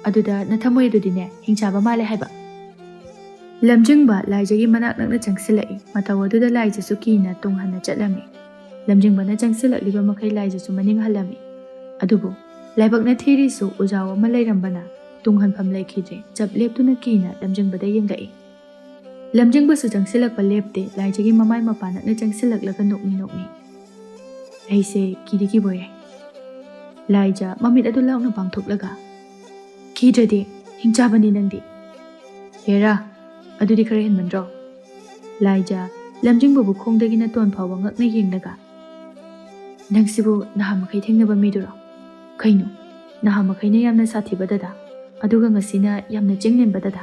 ꯑꯗꯨꯗ ꯅꯊꯃꯣꯏ ꯑꯗꯨꯗꯤꯅꯦ ꯍꯤꯡꯆꯥꯕ ꯃꯥꯜꯂꯦ ꯍꯥꯏꯕ꯫" ꯂꯝꯖꯤꯡꯕ ꯂꯥꯏꯖꯒꯤ ꯃꯅꯥꯛ ꯅꯛꯅ ꯆꯪꯁꯤꯜꯂꯛꯏ꯫ ꯃꯇꯧ ꯑꯗꯨꯗ ꯂꯥꯏꯖꯁꯨ ꯀꯤꯅ ꯇꯨꯡ ꯍꯟꯅ ꯆꯠꯂꯝꯃꯤ꯫ ꯂꯝꯖꯤꯡꯕꯅ ꯆꯪꯁꯤꯜꯂꯛꯂꯤꯕ ꯃꯈꯩ ꯂꯥꯏꯖꯁꯨ ꯃꯅꯤꯡ ꯍꯜꯂꯝꯃꯤ꯫ ꯑꯗꯨꯕꯨ ꯂꯥꯏꯕꯛꯅ ꯊꯤꯔꯤꯁꯨ ꯎꯖꯥꯎ ꯑꯃ ꯂꯩꯔꯝꯕꯅ ꯇꯨꯡ ꯍꯟꯐꯝ ꯂꯩꯈꯤꯗ꯭ꯔꯦ꯫ ꯆꯞ ꯂꯦꯞꯇꯨꯅ ꯀꯤꯅ ꯂꯝꯖꯤꯡꯕꯗ ꯌꯦꯡꯂꯛꯏ꯫ ꯂꯝꯖꯤꯡꯕꯁꯨ ꯆꯪꯁꯤꯜꯂꯛꯄ ꯂꯦꯞꯇꯦ꯫ ꯂꯥꯏꯖꯒꯤ ꯃꯃꯥꯏ ꯃꯄꯥ ꯅꯛꯅ ꯆꯪꯁꯤꯜꯂꯛꯂꯒ ꯅꯣꯛꯃꯤ ꯅꯣꯛꯃꯤ, "ꯑꯩꯁꯦ ꯀꯤꯗꯤ ꯀꯤꯕꯣꯏꯔꯦ꯫" ꯂꯥꯏꯖ ꯃꯃꯤꯠ ꯑꯗꯨ ꯂꯥꯎꯅ ꯄꯥꯡꯊꯣꯛꯂꯒ, "ꯀꯤꯗ꯭ꯔꯗꯤ ꯍꯤꯡꯆꯥꯕꯅꯤ ꯅꯪꯗꯤ꯫" "ꯍꯦꯔꯥ, ꯑꯗꯨꯗꯤ ꯈꯔ ꯍꯦꯟꯃꯟꯗ꯭ꯔꯣ?" ꯂꯥꯏꯖ ꯂꯝꯖꯤꯡꯕꯕꯨ ꯈꯣꯡꯗꯒꯤꯅ ꯇꯣꯟ ꯐꯥꯎꯕ ꯉꯛꯅ ꯌꯦꯡꯂꯒ, "ꯅꯪꯁꯤꯕꯨ ꯅꯍꯥ ꯃꯈꯩ ꯊꯦꯡꯅꯕ ꯃꯤꯗꯨꯔꯣ? ꯀꯩꯅꯣ, ꯅꯍꯥ ꯃꯈꯩꯅ ꯌꯥꯝꯅ ꯁꯥꯊꯤꯕ ꯗꯗꯥ, ꯑꯗꯨꯒ ꯉꯁꯤꯅ ꯌꯥꯝꯅ ꯆꯤꯡꯂꯦꯝꯕ ꯗꯗꯥ?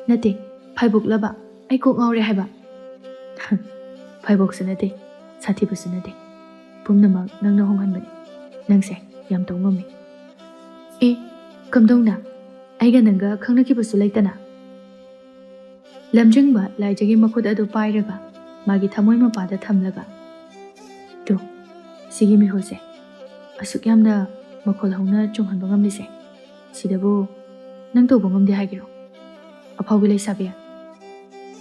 ꯅꯠꯇꯦ, ꯐꯥꯏꯕꯣꯛꯂꯕ? ꯑꯩ ꯀꯣꯛ ꯉꯥꯎꯔꯦ ꯍꯥꯏꯕ꯫" "ꯐꯥꯏꯕꯣꯛꯁꯨ ꯅꯠꯇꯦ, ꯁꯥꯊꯤꯕꯁꯨ ꯅꯠꯇꯦ꯫ ꯄꯨꯝꯅꯃꯛ ꯅꯪꯅ ꯍꯣꯡꯍꯟꯕꯅꯤ꯫ ꯅꯪꯁꯦ ꯌꯥꯝ ꯇꯧ ꯉꯝꯃꯤ꯫" "ꯑꯦ, ꯀꯝꯗꯧꯅ? ꯑꯩꯒ ꯅꯪꯒ ꯈꯪꯅꯈꯤꯕꯁꯨ ꯂꯩꯇꯅ?" ꯂꯝꯖꯤꯡꯕ ꯂꯥꯏꯖꯒꯤ ꯃꯈꯨꯠ ꯑꯗꯨ ꯄꯥꯏꯔꯒ ꯃꯥꯒꯤ ꯊꯃꯣꯏ ꯃꯄꯥꯗ ꯊꯝꯂꯒ, "ꯇꯨ, ꯁꯤꯒꯤ ꯃꯤꯍꯨꯠꯁꯦ ꯑꯁꯨꯛ ꯌꯥꯝꯅ ꯃꯈꯣꯜ ꯍꯧꯅ ꯆꯣꯡꯍꯟꯕ ꯉꯝꯂꯤꯁꯦ, ꯁꯤꯗꯕꯨ ꯅꯪ ꯇꯧꯕ ꯉꯝꯗꯦ ꯍꯥꯏꯒꯦꯔꯣ, ꯑꯐꯥꯎꯕꯤ ꯂꯩꯁꯥꯕꯤ?"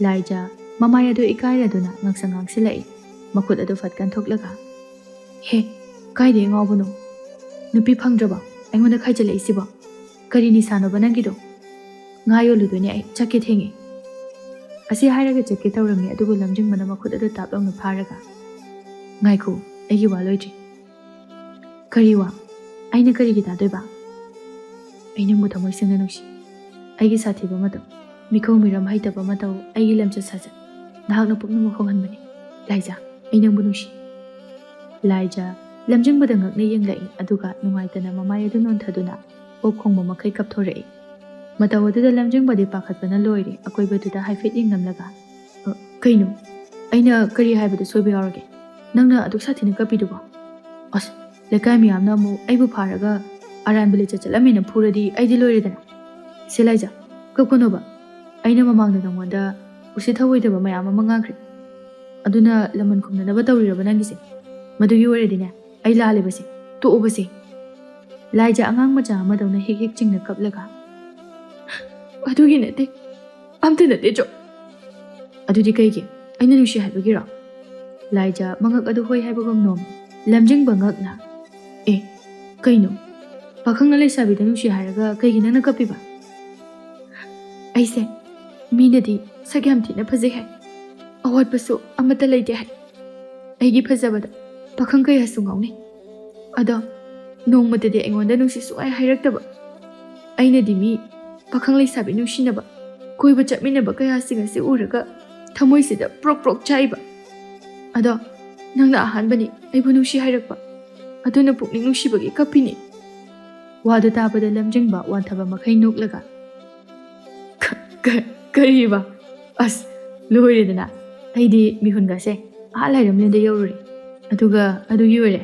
ꯂꯥꯏꯖ ꯃꯃꯥꯏ ꯑꯗꯨ ꯏꯀꯥꯏꯔꯗꯨꯅ ꯉꯥꯡꯁꯪ ꯉꯥꯡꯁꯤꯜꯂꯛꯏ꯫ ꯃꯈꯨꯠ ꯑꯗꯨ ꯐꯠ ꯀꯟꯊꯣꯛꯂꯒ "ꯍꯦ, ꯀꯥꯏꯗꯩ ꯑꯉꯥꯎꯕꯅꯣ? ꯅꯨꯄꯤ ꯐꯪꯗ꯭ꯔꯕ? ꯑꯩꯉꯣꯟꯗ ꯈꯥꯏꯖꯜꯂꯛꯏꯁꯤꯕꯣ? ꯀꯔꯤ ꯅꯤꯁꯥꯅꯣꯕ ꯅꯪꯒꯤꯗꯣ? ꯉꯥ ꯌꯣꯜꯂꯨꯗꯣꯏꯅꯦ ꯑꯩ, ꯆꯠꯀꯦ ꯊꯦꯡꯉꯦ꯫" ꯑꯁꯤ ꯍꯥꯏꯔꯒ ꯆꯠꯀꯦ ꯇꯧꯔꯝꯃꯤ, ꯑꯗꯨꯕꯨ ꯂꯝꯖꯤꯡꯕꯅ ꯃꯈꯨꯠ ꯑꯗꯨ ꯇꯥꯞ ꯂꯥꯎꯅ ꯐꯥꯔꯒ, "ꯉꯥꯏꯈꯣ, ꯑꯩꯒꯤ ꯋꯥ ꯂꯣꯏꯗ꯭ꯔꯤ꯫" "ꯀꯔꯤ ꯋꯥ? ꯑꯩꯅ ꯀꯔꯤꯒꯤ ꯇꯥꯗꯣꯏꯕ? ꯑꯩ ꯅꯪꯕꯨ ꯊꯃꯣꯏ ꯁꯦꯡꯅ ꯅꯨꯡꯁꯤ꯫ ꯑꯩꯒꯤ ꯁꯥꯊꯤꯕ ꯃꯇꯧ, ꯃꯤꯈꯧ ꯃꯤꯔꯝ ꯍꯩꯇꯕ ꯃꯇꯧ, ꯑꯩꯒꯤ ꯂꯝꯆꯠ ꯁꯥꯖꯠ, ꯅꯍꯥꯛꯅ ꯄꯨꯝꯅꯃꯛ ꯍꯣꯡꯍꯟꯕꯅꯤ꯫ ꯂꯥꯏꯖꯥ, ꯑꯩ ꯅꯪꯕꯨ ꯅꯨꯡꯁꯤ꯫" ꯂꯥꯏꯖꯥ ꯂꯝꯖꯤꯡꯕꯗ ꯉꯛꯅ ꯌꯦꯡꯂꯛꯏ, ꯑꯗꯨꯒ ꯅꯨꯡꯉꯥꯏꯇꯅ ꯃꯃꯥꯏ ꯑꯗꯨ ꯅꯣꯟꯊꯗꯨꯅ ꯑꯣꯛ ꯈꯣꯡꯕ ꯃꯈꯩ ꯀꯞꯊꯣꯔꯛꯏ꯫ ꯃꯇꯧ ꯑꯗꯨꯗ ꯂꯝꯖꯤꯡꯕꯗꯤ ꯄꯥꯈꯠꯄꯅ ꯂꯣꯏꯔꯦ꯫ ꯑꯀꯣꯏꯕꯗꯨꯗ ꯍꯥꯏꯐꯦꯠ ꯌꯦꯡꯂꯝꯂꯒ, "ꯑ, ꯀꯩꯅꯣ? ꯑꯩꯅ ꯀꯔꯤ ꯍꯥꯏꯕꯗ ꯁꯣꯏꯕ ꯌꯥꯎꯔꯒꯦ? ꯅꯪꯅ ꯑꯗꯨꯛ ꯁꯥꯊꯤꯅ ꯀꯞꯄꯤꯗꯨꯕꯣ? ꯑꯁ, ꯂꯩꯀꯥꯏ ꯃꯤꯌꯥꯝꯅ ꯑꯃꯨꯛ ꯑꯩꯕꯨ ꯐꯥꯔꯒ ꯑꯔꯥꯟꯕ ꯂꯤꯆꯠ ꯆꯠꯂꯝꯃꯦꯅ ꯐꯨꯔꯗꯤ ꯑꯩꯗꯤ ꯂꯣꯏꯔꯦꯗꯅ꯫ ꯁꯦ ꯂꯥꯏꯖꯥ, ꯀꯞꯀꯅꯣꯕ꯫ ꯑꯩꯅ ꯃꯃꯥꯡꯗ ꯅꯉꯣꯟꯗ ꯎꯁꯤꯠ ꯊꯑꯣꯏꯗꯕ ꯃꯌꯥꯝ ꯑꯃ ꯉꯥꯡꯈ꯭ꯔꯦ꯫ ꯑꯗꯨꯅ ꯂꯃꯟ ꯈꯨꯝꯅꯅꯕ ꯇꯧꯔꯤꯔꯕ ꯅꯪꯒꯤꯁꯦ? ꯃꯗꯨꯒꯤ ꯑꯣꯏꯔꯗꯤꯅꯦ, ꯑꯩ ꯂꯥꯜꯂꯦꯕꯁꯦ, ꯇꯣꯛꯑꯣꯕꯁꯦ꯫" ꯂꯥꯏꯖꯥ ꯑꯉꯥꯡ ꯃꯆꯥ ꯑꯃꯗꯧꯅ ꯍꯤꯛ ꯍꯤꯛ ꯆꯤꯡꯅ ꯀꯞꯂꯒ, "ꯑꯗꯨꯒꯤ ꯅꯠꯇꯦ, ꯑꯝꯇ ꯅꯠꯇꯦ ꯆꯣ꯫" "ꯑꯗꯨꯗꯤ ꯀꯩꯒꯤ? ꯑꯩꯅ ꯅꯨꯡꯁꯤ ꯍꯥꯏꯕꯒꯤꯔꯣ?" ꯂꯥꯏꯖꯥ ꯃꯉꯛ ꯑꯗꯨ ꯍꯣꯏ ꯍꯥꯏꯕꯒꯨꯝ ꯅꯣꯝꯃꯤ꯫ ꯂꯝꯖꯤꯡꯕ ꯉꯛꯅ, "ꯑꯦ, ꯀꯩꯅꯣ? ꯄꯥꯈꯪꯅ ꯂꯩꯁꯥꯕꯤꯗ ꯅꯨꯡꯁꯤ ꯍꯥꯏꯔꯒ ꯀꯩꯒꯤ ꯅꯪꯅ ꯀꯞꯄꯤꯕ?" "ꯑꯩꯁꯦ ꯃꯤꯅꯗꯤ ꯁꯛ ꯌꯥꯝ ꯊꯤꯅ ꯐꯖꯩ ꯍꯥꯏ, ꯑꯋꯥꯠꯄꯁꯨ ꯑꯃꯠꯇ ꯂꯩꯇꯦ ꯍꯥꯏ꯫ ꯑꯩꯒꯤ ꯐꯖꯕꯗ ꯄꯥꯈꯪ ꯀꯌꯥꯁꯨ ꯉꯥꯎꯅꯩ꯫ ꯑꯗꯣ ꯅꯣꯡꯃꯇꯗꯤ ꯑꯩꯉꯣꯟꯗ ꯅꯨꯡꯁꯤ ꯁꯨꯡꯍꯥꯏ ꯍꯥꯏꯔꯛꯇꯕ꯫ ꯑꯩꯅꯗꯤ ꯃꯤ ꯄꯥꯈꯪ ꯂꯩꯁꯥꯕꯤ ꯅꯨꯡꯁꯤꯅꯕ, ꯀꯣꯏꯕ ꯆꯠꯃꯤꯟꯅꯕ ꯀꯌꯥꯁꯤꯡ ꯑꯁꯤ ꯎꯔꯒ ꯊꯃꯣꯏꯁꯤꯗ ꯄ꯭ꯔꯣꯛ ꯄ꯭ꯔꯣꯛ ꯆꯥꯛꯏꯕ꯫ ꯑꯗꯣ ꯅꯪꯅ ꯑꯍꯥꯟꯕꯅꯤ ꯑꯩꯕꯨ ꯅꯨꯡꯁꯤ ꯍꯥꯏꯔꯛꯄ꯫ ꯑꯗꯨꯅ ꯄꯨꯛꯅꯤꯡ ꯅꯨꯡꯁꯤꯕꯒꯤ ꯀꯞꯄꯤꯅꯤ꯫" ꯋꯥꯗꯨ ꯇꯥꯕꯗ ꯂꯝꯖꯤꯡꯕ ꯋꯥꯟꯊꯕ ꯃꯈꯩ ꯅꯣꯛꯂꯒ, "ꯀ-, ꯀ-, ꯀꯔꯤꯕ? ꯑꯁ, ꯂꯣꯏꯔꯦꯗꯅ꯫ ꯑꯩꯗꯤ ꯃꯤꯍꯨꯟꯒꯁꯦ ꯑꯥ ꯂꯥꯏꯔꯝꯂꯦꯟꯗ ꯌꯧꯔꯨꯔꯦ꯫ ꯑꯗꯨꯒ ꯑꯗꯨꯒꯤ ꯑꯣꯏꯔꯦ꯫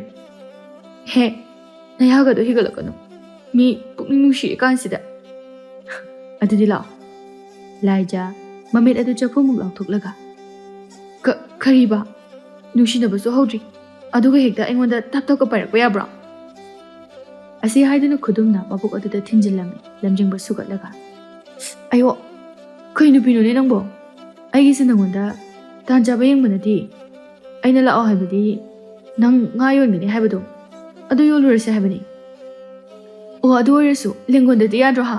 ꯍꯦ, ꯅꯌꯥꯒꯗꯣ ꯍꯤꯒꯠꯂꯛꯀꯅꯨ꯫ ꯃꯤ ꯄꯨꯛꯅꯤꯡ ꯅꯨꯡꯁꯤꯔꯤꯀꯥꯟꯁꯤꯗ꯫ ꯑꯗꯨꯗꯤ ꯂꯥꯛꯑꯣ꯫" ꯂꯥꯏꯖꯥ ꯃꯃꯤꯠ ꯑꯗꯨ ꯆꯐꯨꯃꯨꯛ ꯂꯥꯎꯊꯣꯛꯂꯒ, "ꯀ-, ꯀꯔꯤꯕ? ꯅꯨꯡꯁꯤꯅꯕꯁꯨ ꯍꯧꯗ꯭ꯔꯤ, ꯑꯗꯨꯒ ꯍꯦꯛꯇ ꯑꯩꯉꯣꯟꯗ ꯇꯞ ꯇꯞꯀ ꯄꯥꯏꯔꯛꯄ ꯌꯥꯕ꯭ꯔꯣ?" ꯑꯁꯤ ꯍꯥꯏꯗꯨꯅ ꯈꯨꯗꯨꯝꯅ ꯃꯕꯨꯛ ꯑꯗꯨꯗ ꯊꯤꯟꯖꯤꯜꯂꯝꯃꯤ, ꯂꯝꯖꯤꯡꯕ ꯁꯨꯒꯠꯂꯒ꯫ "ꯑꯌꯣ, ꯀꯩ ꯅꯨꯄꯤꯅꯣꯅꯦ ꯅꯪꯕꯣ? ꯑꯩꯒꯤꯁꯦ ꯅꯪꯉꯣꯟꯗ ꯇꯥꯟ ꯆꯥꯕ ꯌꯦꯡꯕ ꯅꯠꯇꯦ꯫ ꯑꯩꯅ ꯂꯥꯛꯑꯣ ꯍꯥꯏꯕꯗꯤ ꯅꯪ ꯉꯥ ꯌꯣꯟꯒꯅꯤ ꯍꯥꯏꯕꯗꯣ, ꯑꯗꯨ ꯌꯣꯜꯂꯨꯔꯁꯦ ꯍꯥꯏꯕꯅꯤ꯫ ꯑꯣ, ꯑꯗꯨ ꯑꯣꯏꯔꯁꯨ ꯂꯦꯡꯒꯣꯟꯗꯗꯤ ꯌꯥꯗ꯭ꯔꯣ ꯍꯥ?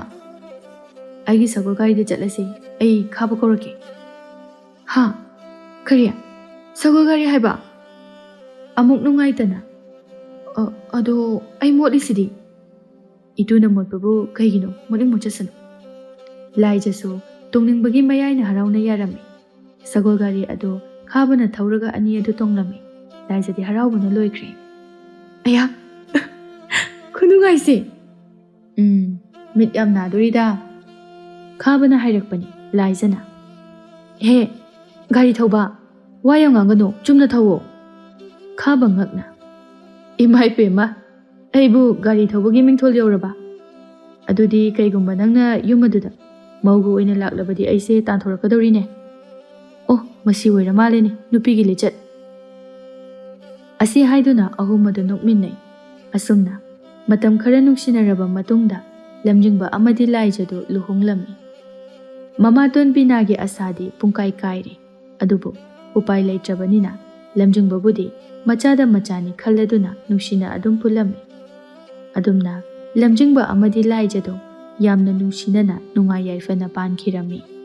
ꯑꯩꯒꯤ ꯁꯒꯣꯜ ꯒꯥꯔꯤꯗ ꯆꯠꯂꯁꯤ, ꯑꯩ ꯈꯥꯕ ꯀꯧꯔꯛꯀꯦ꯫ ꯍꯥ? ꯀꯔꯤ? ꯁꯒꯣꯜ ꯒꯥꯔꯤ ꯍꯥꯏꯕ? ꯑꯃꯨꯛ ꯅꯨꯡꯉꯥꯏꯇꯅ꯫ "ꯑ, ꯑꯗꯣ ꯑꯩ ꯃꯣꯠꯂꯤꯁꯤꯗꯤ?" "ꯏꯇꯨꯅ ꯃꯣꯠꯄꯕꯨ ꯀꯩꯒꯤꯅꯣ? ꯃꯣꯠꯅꯤꯡ ꯃꯣꯠꯆꯁꯅꯨ꯫" ꯂꯥꯏꯖꯁꯨ ꯇꯣꯡꯅꯤꯡꯕꯒꯤ ꯃꯌꯥꯏꯅ ꯍꯔꯥꯎꯅ ꯌꯥꯔꯝꯃꯤ꯫ ꯁꯒꯣꯜ ꯒꯥꯔꯤ ꯑꯗꯨ ꯈꯥꯕꯅ ꯊꯧꯔꯒ ꯑꯅꯤ ꯑꯗꯨ ꯇꯣꯡꯂꯝꯃꯤ꯫ ꯂꯥꯏꯖꯗꯤ ꯍꯔꯥꯎꯕꯅ ꯂꯣꯏꯈ꯭ꯔꯦ꯫ "ꯑꯌꯥ, ꯈꯨꯅꯨꯡꯉꯥꯏꯁꯦ!" "ꯎꯝ, ꯃꯤꯠ ꯌꯥꯝ ꯅꯥꯗꯣꯔꯤꯗ꯫" ꯈꯥꯕꯅ ꯍꯥꯏꯔꯛꯄꯅꯤ꯫ ꯂꯥꯏꯖꯅ, "ꯍꯦ, ꯒꯥꯔꯤ ꯊꯧꯕ, ꯋꯥ ꯌꯥꯝ ꯉꯥꯡꯒꯅꯨ, ꯆꯨꯝꯅ ꯊꯧꯋꯣ꯫" ꯈꯥꯕ ꯉꯛꯅ, "ꯏꯃꯥ ꯏꯄꯦꯝꯃ, ꯑꯩꯕꯨ ꯒꯥꯔꯤ ꯊꯧꯕꯒꯤ ꯃꯤꯡꯊꯣꯜ ꯌꯧꯔꯕ? ꯑꯗꯨꯗꯤ ꯀꯩꯒꯨꯝꯕ ꯅꯪꯅ ꯌꯨꯝ ꯑꯗꯨꯗ ꯃꯧꯒ ꯑꯣꯏꯅ ꯂꯥꯛꯂꯕꯗꯤ ꯑꯩꯁꯦ ꯇꯥꯟꯊꯣꯔꯛꯀꯗꯧꯔꯤꯅꯦ꯫ ꯑꯣ, ꯃꯁꯤ ꯑꯣꯏꯔ ꯃꯥꯜꯂꯦꯅꯦ ꯅꯨꯄꯤꯒꯤ ꯂꯤꯆꯠ꯫" ꯑꯁꯤ ꯍꯥꯏꯗꯨꯅ ꯑꯍꯨꯝ ꯑꯗꯨ ꯅꯣꯛꯃꯤꯟꯅꯩ꯫ ꯑꯁꯨꯝꯅ ꯃꯇꯝ ꯈꯔ ꯅꯨꯡꯁꯤꯅꯔꯕ ꯃꯇꯨꯡꯗ ꯂꯝꯖꯤꯡꯕ ꯑꯃꯗꯤ ꯂꯥꯏꯖꯗꯨ ꯂꯨꯍꯣꯡꯂꯝꯃꯤ꯫ ꯃꯃꯥꯇꯣꯟ ꯕꯤꯅꯥꯒꯤ ꯑꯁꯥꯗꯤ ꯄꯨꯡꯀꯥꯏ ꯀꯥꯏꯔꯦ꯫ ꯑꯗꯨꯕꯨ ꯎꯄꯥꯏ ꯂꯩꯇ꯭ꯔꯕꯅꯤꯅ ꯂꯝꯖꯤꯡꯕꯕꯨꯗꯤ ꯃꯆꯥꯗ ꯃꯆꯥꯅꯤ ꯈꯜꯂꯗꯨꯅ ꯅꯨꯡꯁꯤꯅ ꯑꯗꯨꯝ ꯄꯨꯜꯂꯝꯃꯤ꯫ ꯑꯗꯨꯝꯅ ꯂꯝꯖꯤꯡꯕ ꯑꯃꯗꯤ ꯂꯥꯏꯖꯗꯣ ꯌꯥꯝꯅ ꯅꯨꯡꯁꯤꯅꯅ ꯅꯨꯡꯉꯥꯏ ꯌꯥꯏꯐꯅ ꯄꯥꯟꯈꯤꯔꯝꯃꯤ꯫